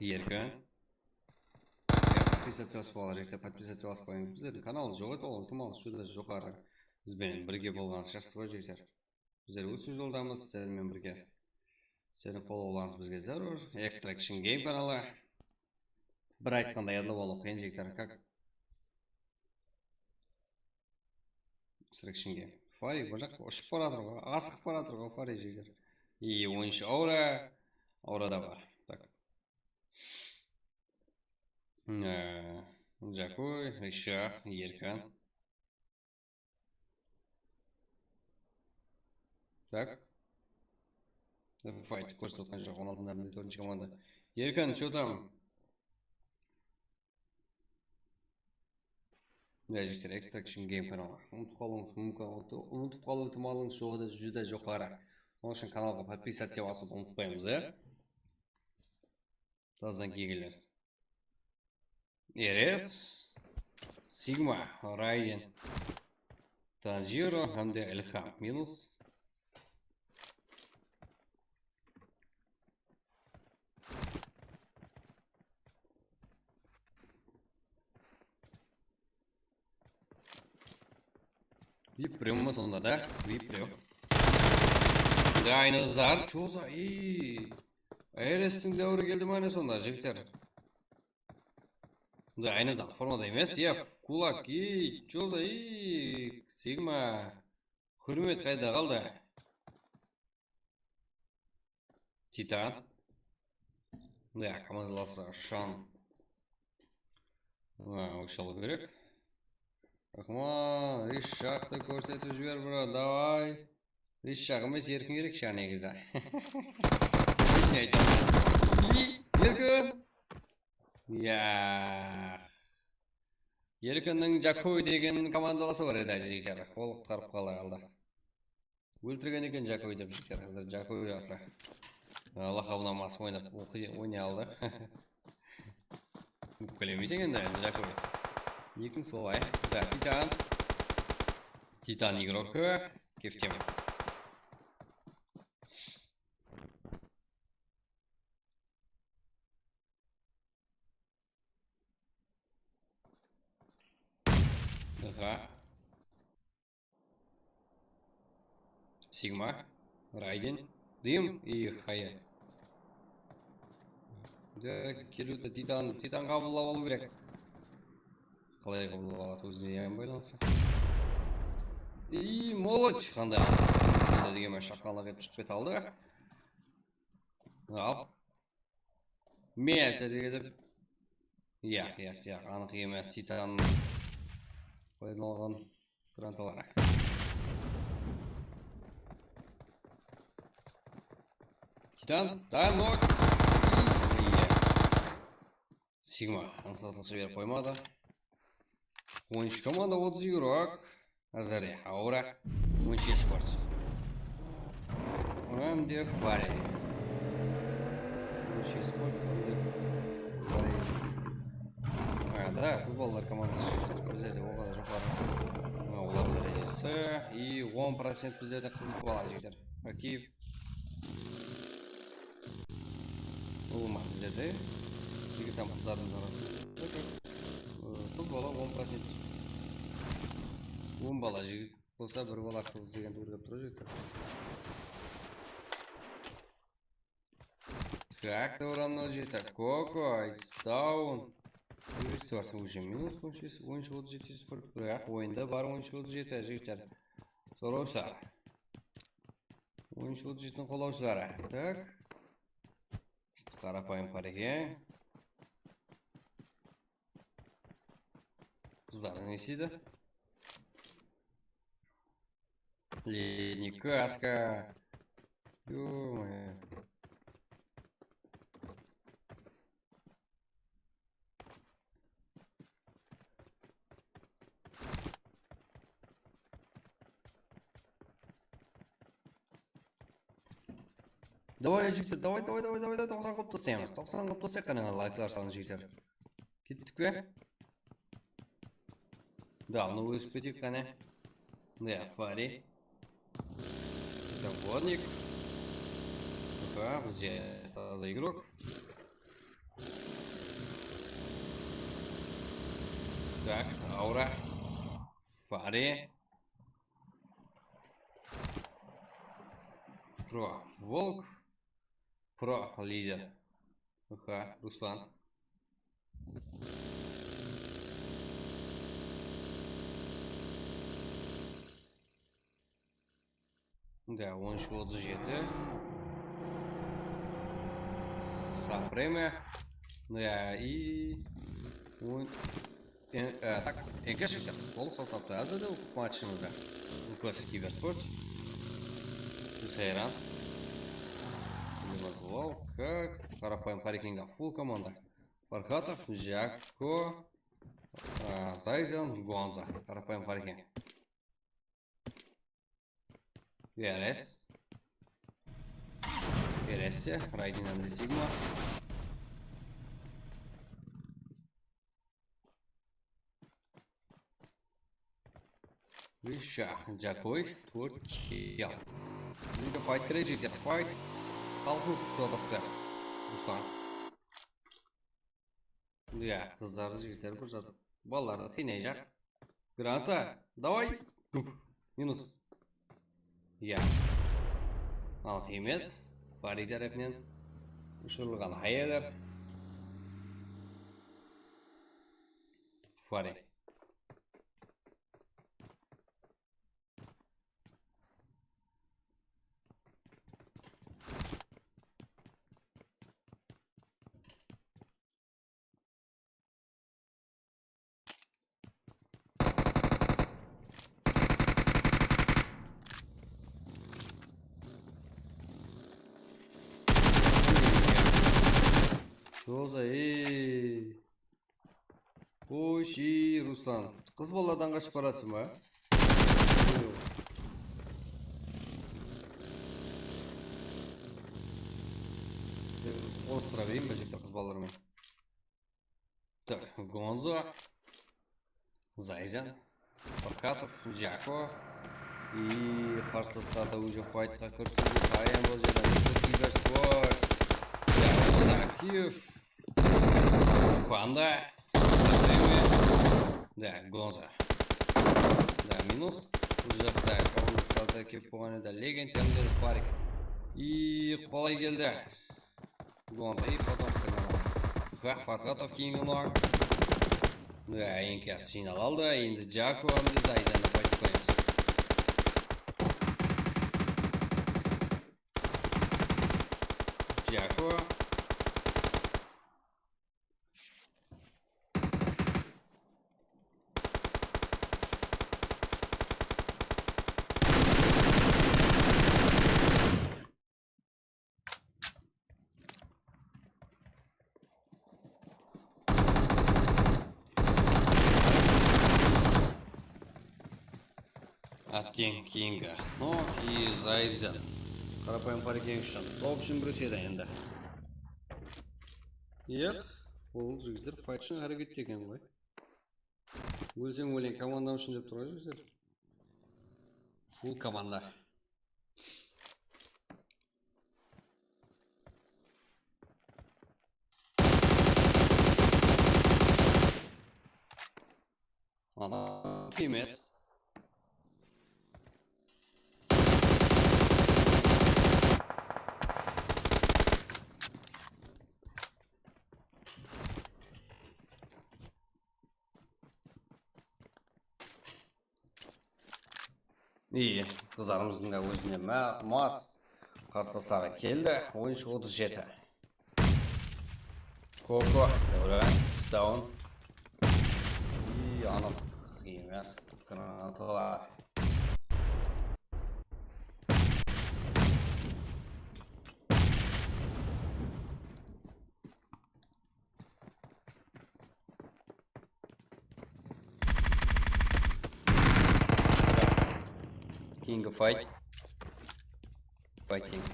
Erkin. Podpisatsa basıp alıp, jigitler, podpisatsa basıp qoyıń. Bizlerdiń kanal joq edi, ol kim aldı, juda joqarı. Biz benen birge bolǵanı jaqsı ǵoy, jigitler. Bizler ósiw joldamız, sizler menen birge. Sizlerdiń qollawlarıńız bizge zárúr. Extraction Game kanalı. Bir aytqanda yadlap alıw qıyın, jigitler. Как Extraction Game. Fari bir jaqqa ushıp baratır ǵoy, asıǵıp baratır ǵoy Fari, jigitler. И on úsh aura, aura da bar. Tak. Ee, Jakoy, Rishah, Erkan. Tak. Fayt kórsetip atqan joq, on altı nol nol, dórtinshi komanda. Erkan, что там? Ya, jigitler, Extraction Game kanalı. Umıtıp qalıwıńız múmkin, umıtıp qalıw itimalıńız joq, júdá joqarı. Onıń ushın kanalǵa podpisatsa basıwdı umıtpaymız, ya. Tazdan kelgenler. Eres, Sigma, Raiden, Tanjiro hám de Ilham. Minus. Vip birew ma sonda da? Vip birew. Aynazar, Choza, ey. Erestiń dáwiri keldi ma ne sonda, jigitler? Da, Aynazar formada emes, ya, Kulak, ey, Choza, ey, Sigma. Húrmet qayda qaldı? Titan. Ya, komandalası Shan. Ha, ókshalaw kerek. Rahman, Rishaqtı kórsetip jiber, bro, davay. Rishaq emes, Erkin kerek shıǵar negizi. Neshine aytaman? Erkin! Ya. Erkinniń Jakoy degen komandalası bar edi, jigitler. Ol qutqarıp qaldı. Óltirgen eken Jakoy dep jigitler. Házir Jakoy atlı, ı, laqabına mas oynap, oqı-, oynay aldı. Kúlemeyseń endi, Jakoy. Ekiń solay. Da, Titan. Titan игрокы. Keftem. Aha. Sigma, Raiden, Dim и Haya. Da, keliwdi Titan, Titan qabıllap alıw kerek. Qalay qabıllap aladı, ózine yaǵın baylanıslı. И молот, qanday. Qanday degen menen shaqanlaq etip shıǵıp kete aldı. Al. Men sirge dep. Yaq, yaq, yaq, anıq emes, Titan paydalanǵan granataları. Titan, da, nok. Sigma, ańsatlıqshı berip qoymadı. On úsh komanda, otız игрок. Azarya, Aura, Munchi Sport. Hám de Fari. Munchi Sport, hám de Fari. Ha, da, qız balalar komandası. Bizlerde o qadar joqarı. Mına olar dárejesi. И on procent bizlerde qız bala jigitler. Aktiv. Ulıwma bizlerde jigit hám qızlarımız arasında. Qız bala on procent. On bala jigit bolsa, bir bala qız degen tuwrı kelip tur jigitler. Так, Doran nol jeti, Koko, it's down. Minus minus on úsh, otız jeti, biraq oyında bar on úsh otız jeti jigitler. Sorawshılar. On úsh otız jetiniń qolawshıları. Tak. Qarapayım qara eken. Qızlar ne isteydi? Lednik, kaska. Ё-моё. Давай, jigitler, давай, давай, давай, давай, давай, toqsan qılıp taslaymız. Toqsan qılıp taslap, qáne, layklar sanı, jigitler. Kettik pe? Da, bunı ósip keteyik, qáne. Da, Fari. Это Vodnik. Aha, bizde taza igrok. Так, Aura. Fari. Pro Volk. Pro lider. Aha, Ruslan. Да, on úsh otız jeti. Supreme. Да, и on, e, e, так, eke shıqtıq. Tolıq sostavtı házir de matchımızda. Ukos Kibersport. Biz hayran. Вызывал, как, qarapayım, Harekenge full komanda. Farhatov, Jako, a, Zayzen, Gonza. Qarapayım, Hareken. Veres. Veres te, Raiden hám de Sigma. Visha, Jakoy, Turkiya. Bizimki fight kirejek, fight. Xalqımız kútip atırıptı. Ruslan. Ya, qızlar, jigitler bir zat. Balalardı qıynayjaq. Granata, davay! Dup. Minus. Ya. Anıq emes. Fari tárepinen ushırılǵan hayalar. Fari. Что за, ey? Oy, Ruslan. Qız balalardan qaşıp baratsın ba? Yoq. Orıstıra bereyin be, jigitler, qız balalar menen. Tak, Gonzo. Zayzen. Farkatov, Jako. И qarsı starta уже faytqa kirisiwge tayın bul jerde. Kibers Squad. Jako aktiv. Panda. Da, Gonzo. Da, minus. Bul jaqta qarsı starta kelip qoyǵan edi. Legend, Temder, Farik. И qolay keldi. Gonzo, и потом Kah Farkatov keyingi long. Da, enkiyası jıynala aldı. Endi Jako hám de Zayzenni paytı qoyamız. Jako. Attıń keyingi. No, и Zayzen. Qarapayım parkeng ushın. Top ushın gúresedi endi. Yaq, bul jigitler fayt ushın hárekette eken ǵoy. Ólseń, óleń, komandam ushın dep tur ǵoy jigitler. Bul komanda. Adam emes. İyi, qızlarımızdıń da ózine ma-, mas qarsı tasları keldi. Oyınshı otız jeti. Koko, down. İyi, anıq emes. Granatalar. Keyingi fayt. Fayt keyingi.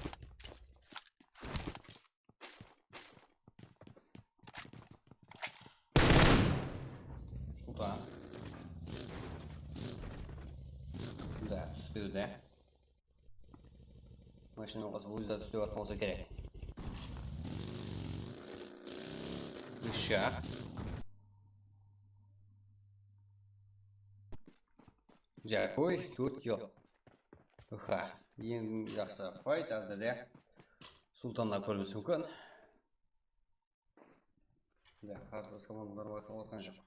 Sultan. Da, tústi de. Mashina bolsa ózi de túste barqa bolsa kerek. Úsh. Jakoy, tórt kill. Uha, eń jaqsı fayt házirde. Sultannan kórimiz múmkin. Mine, qarsı komandalar bayqalap atqan joq.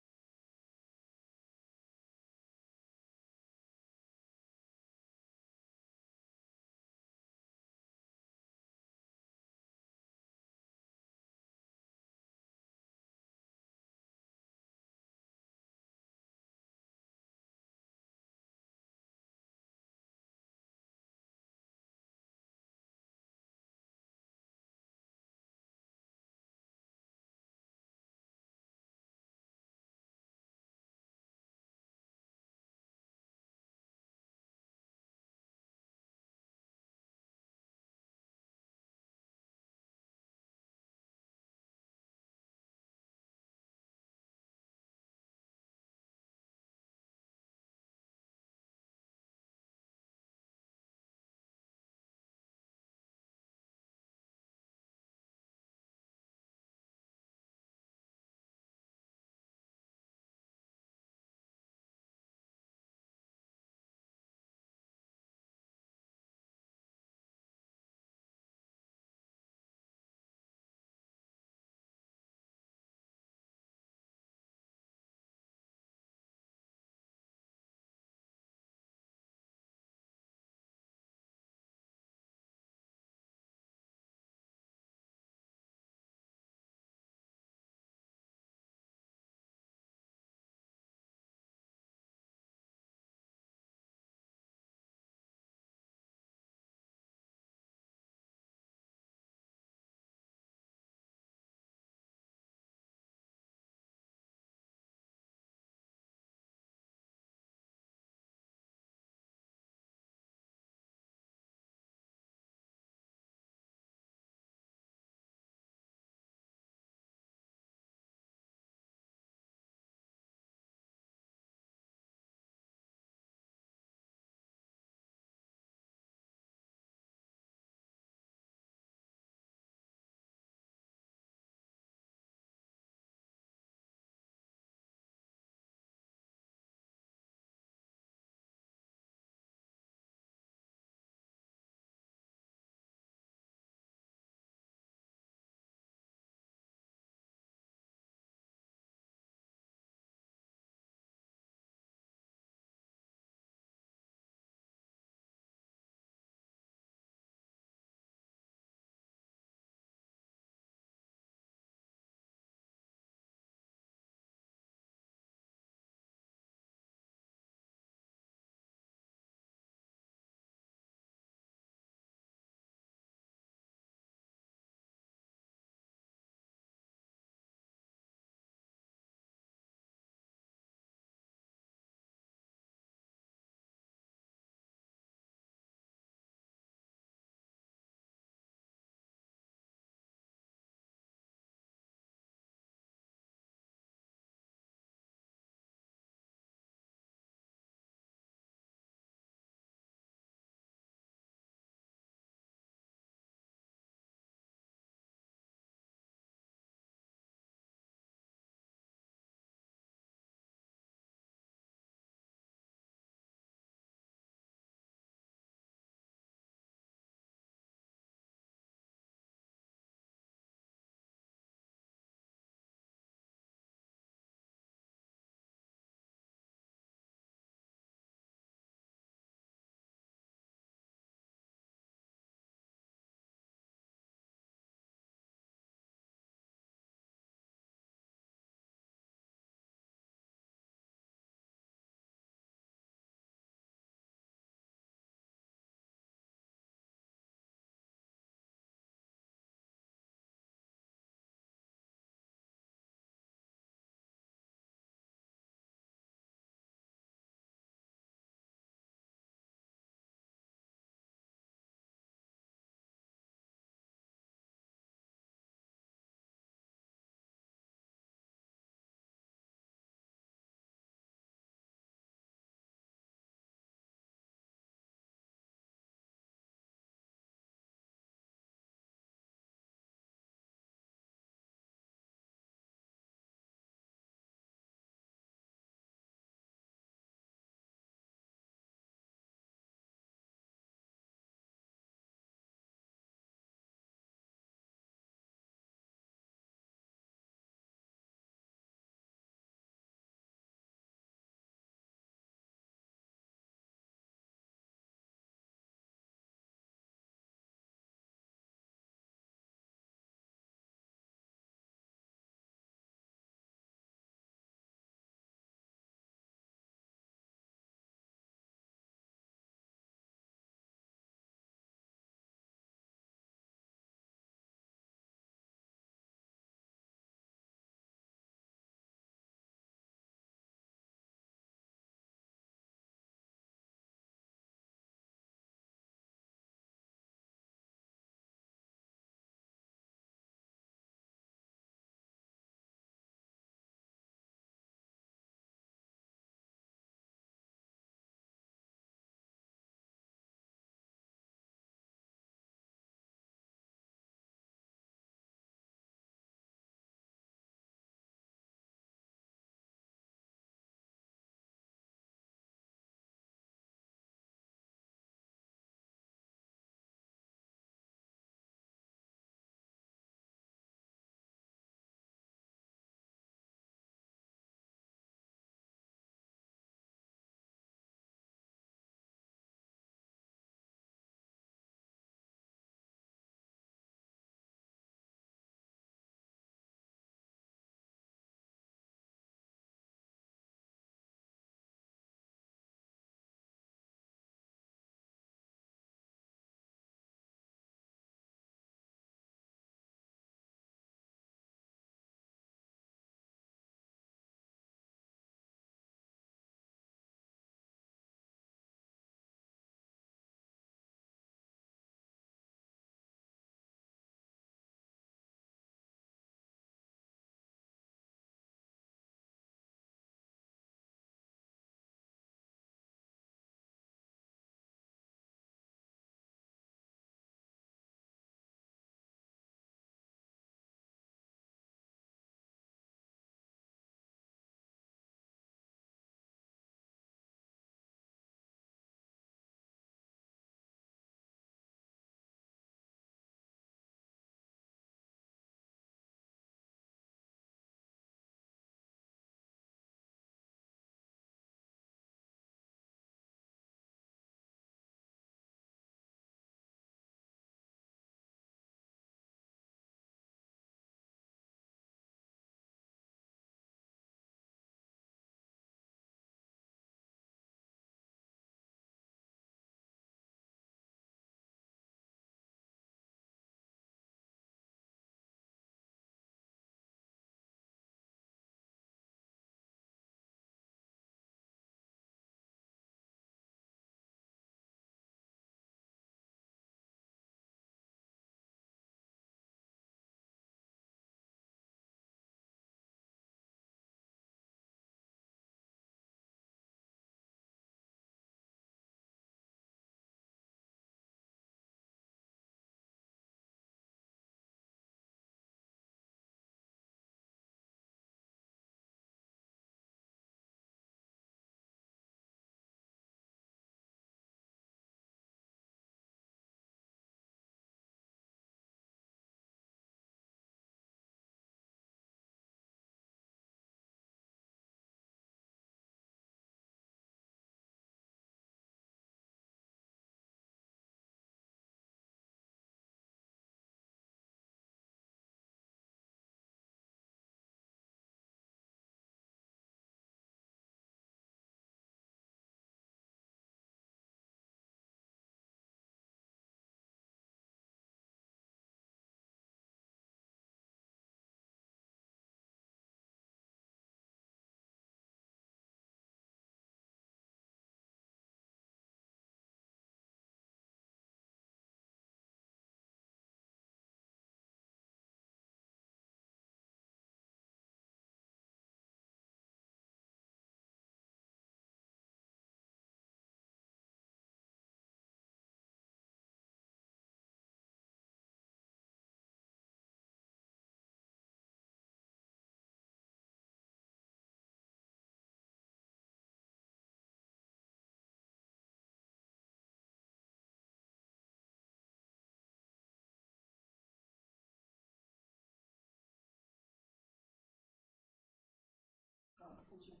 Toqta,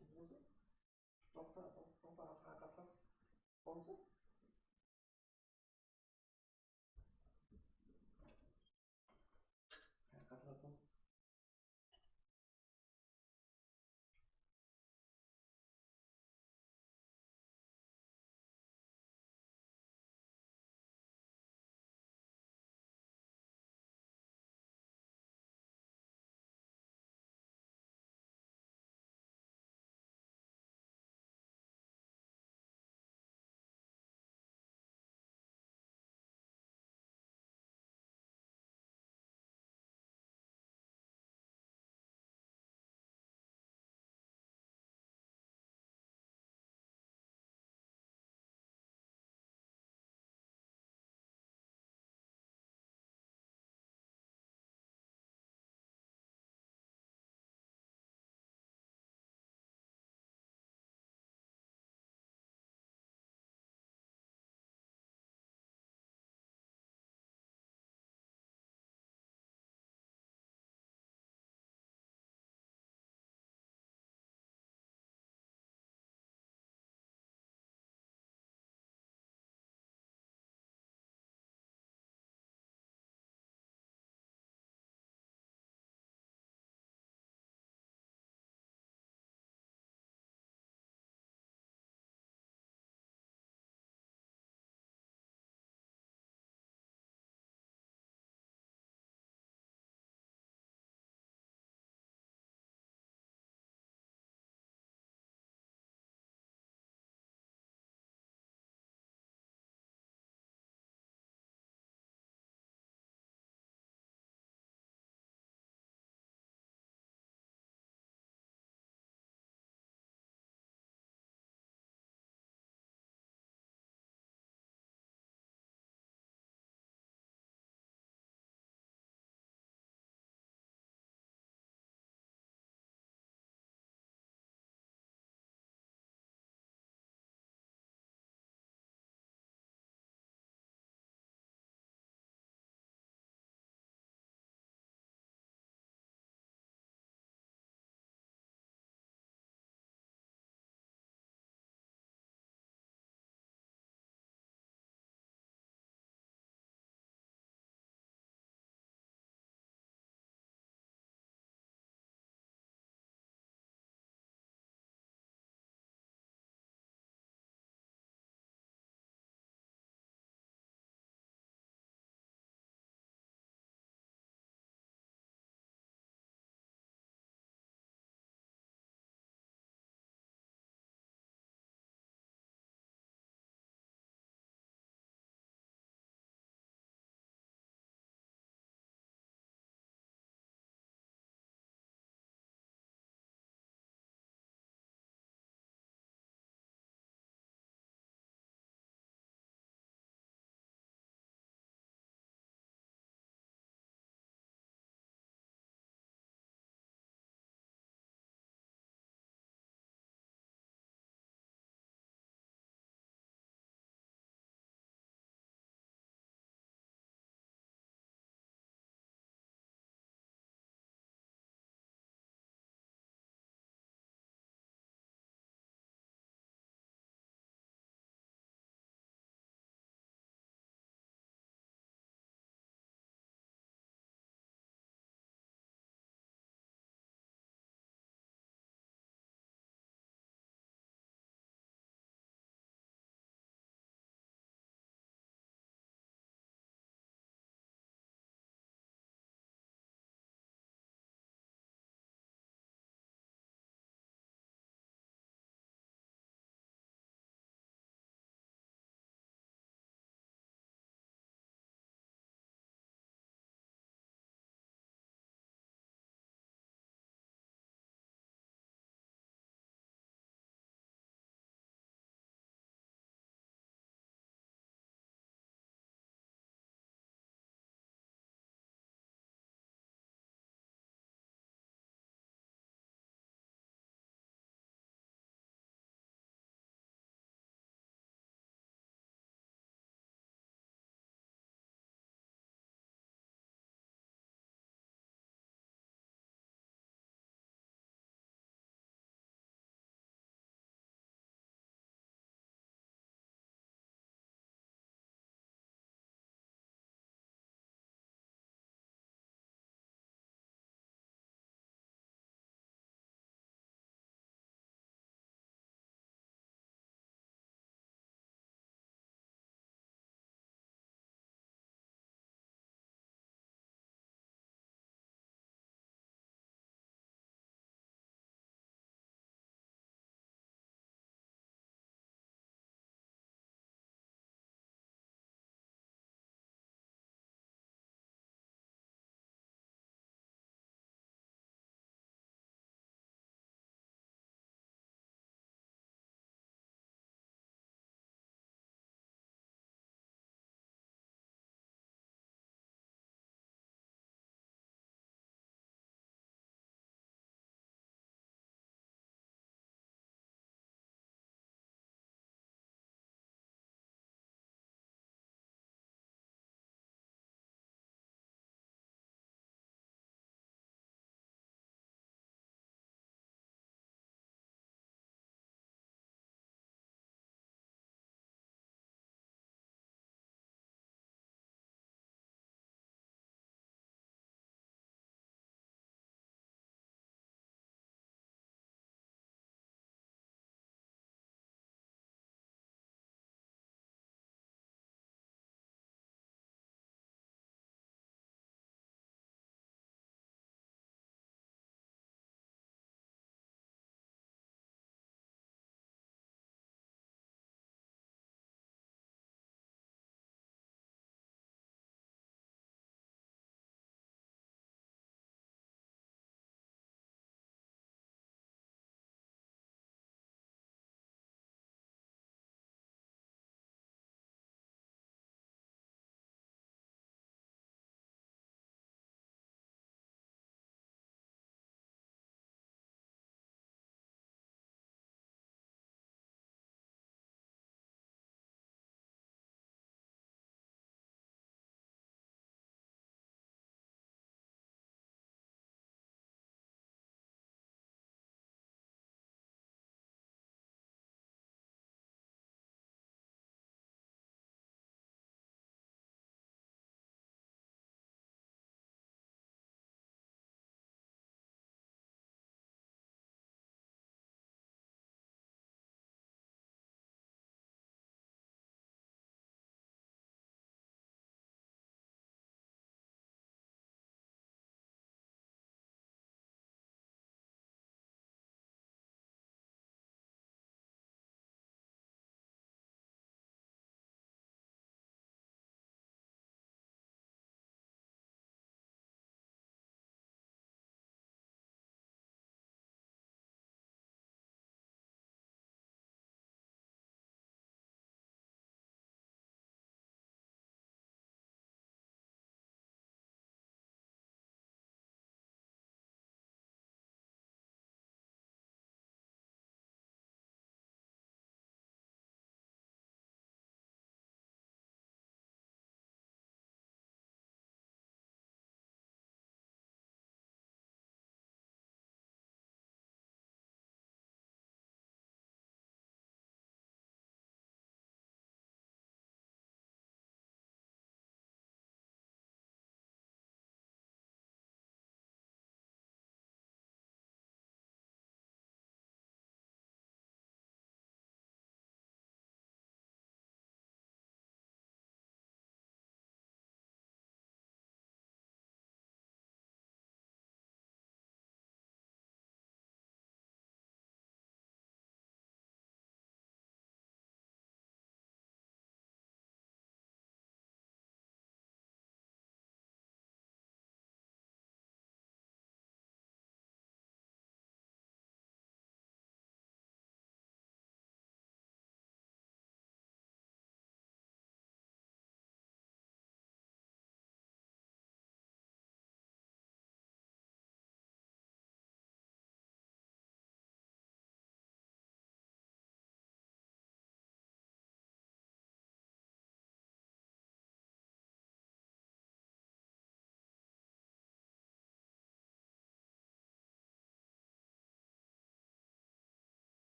toqta, toqta, basqa karkasası bolsa. Karkasası.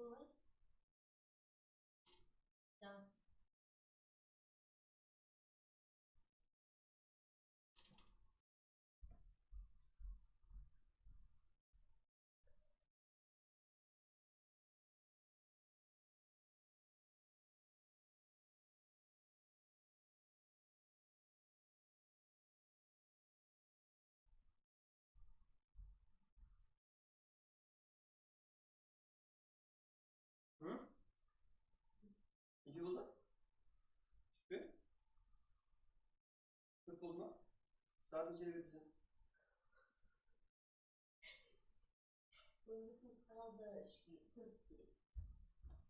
Bolmay. Tamam. Hı? Neshe boldı? Úsh pe? Tórt boldı ma? Saat neshe berdi sen? Ózim qaldı úshke, tórtke.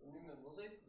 Bilmeymen, bosaydı.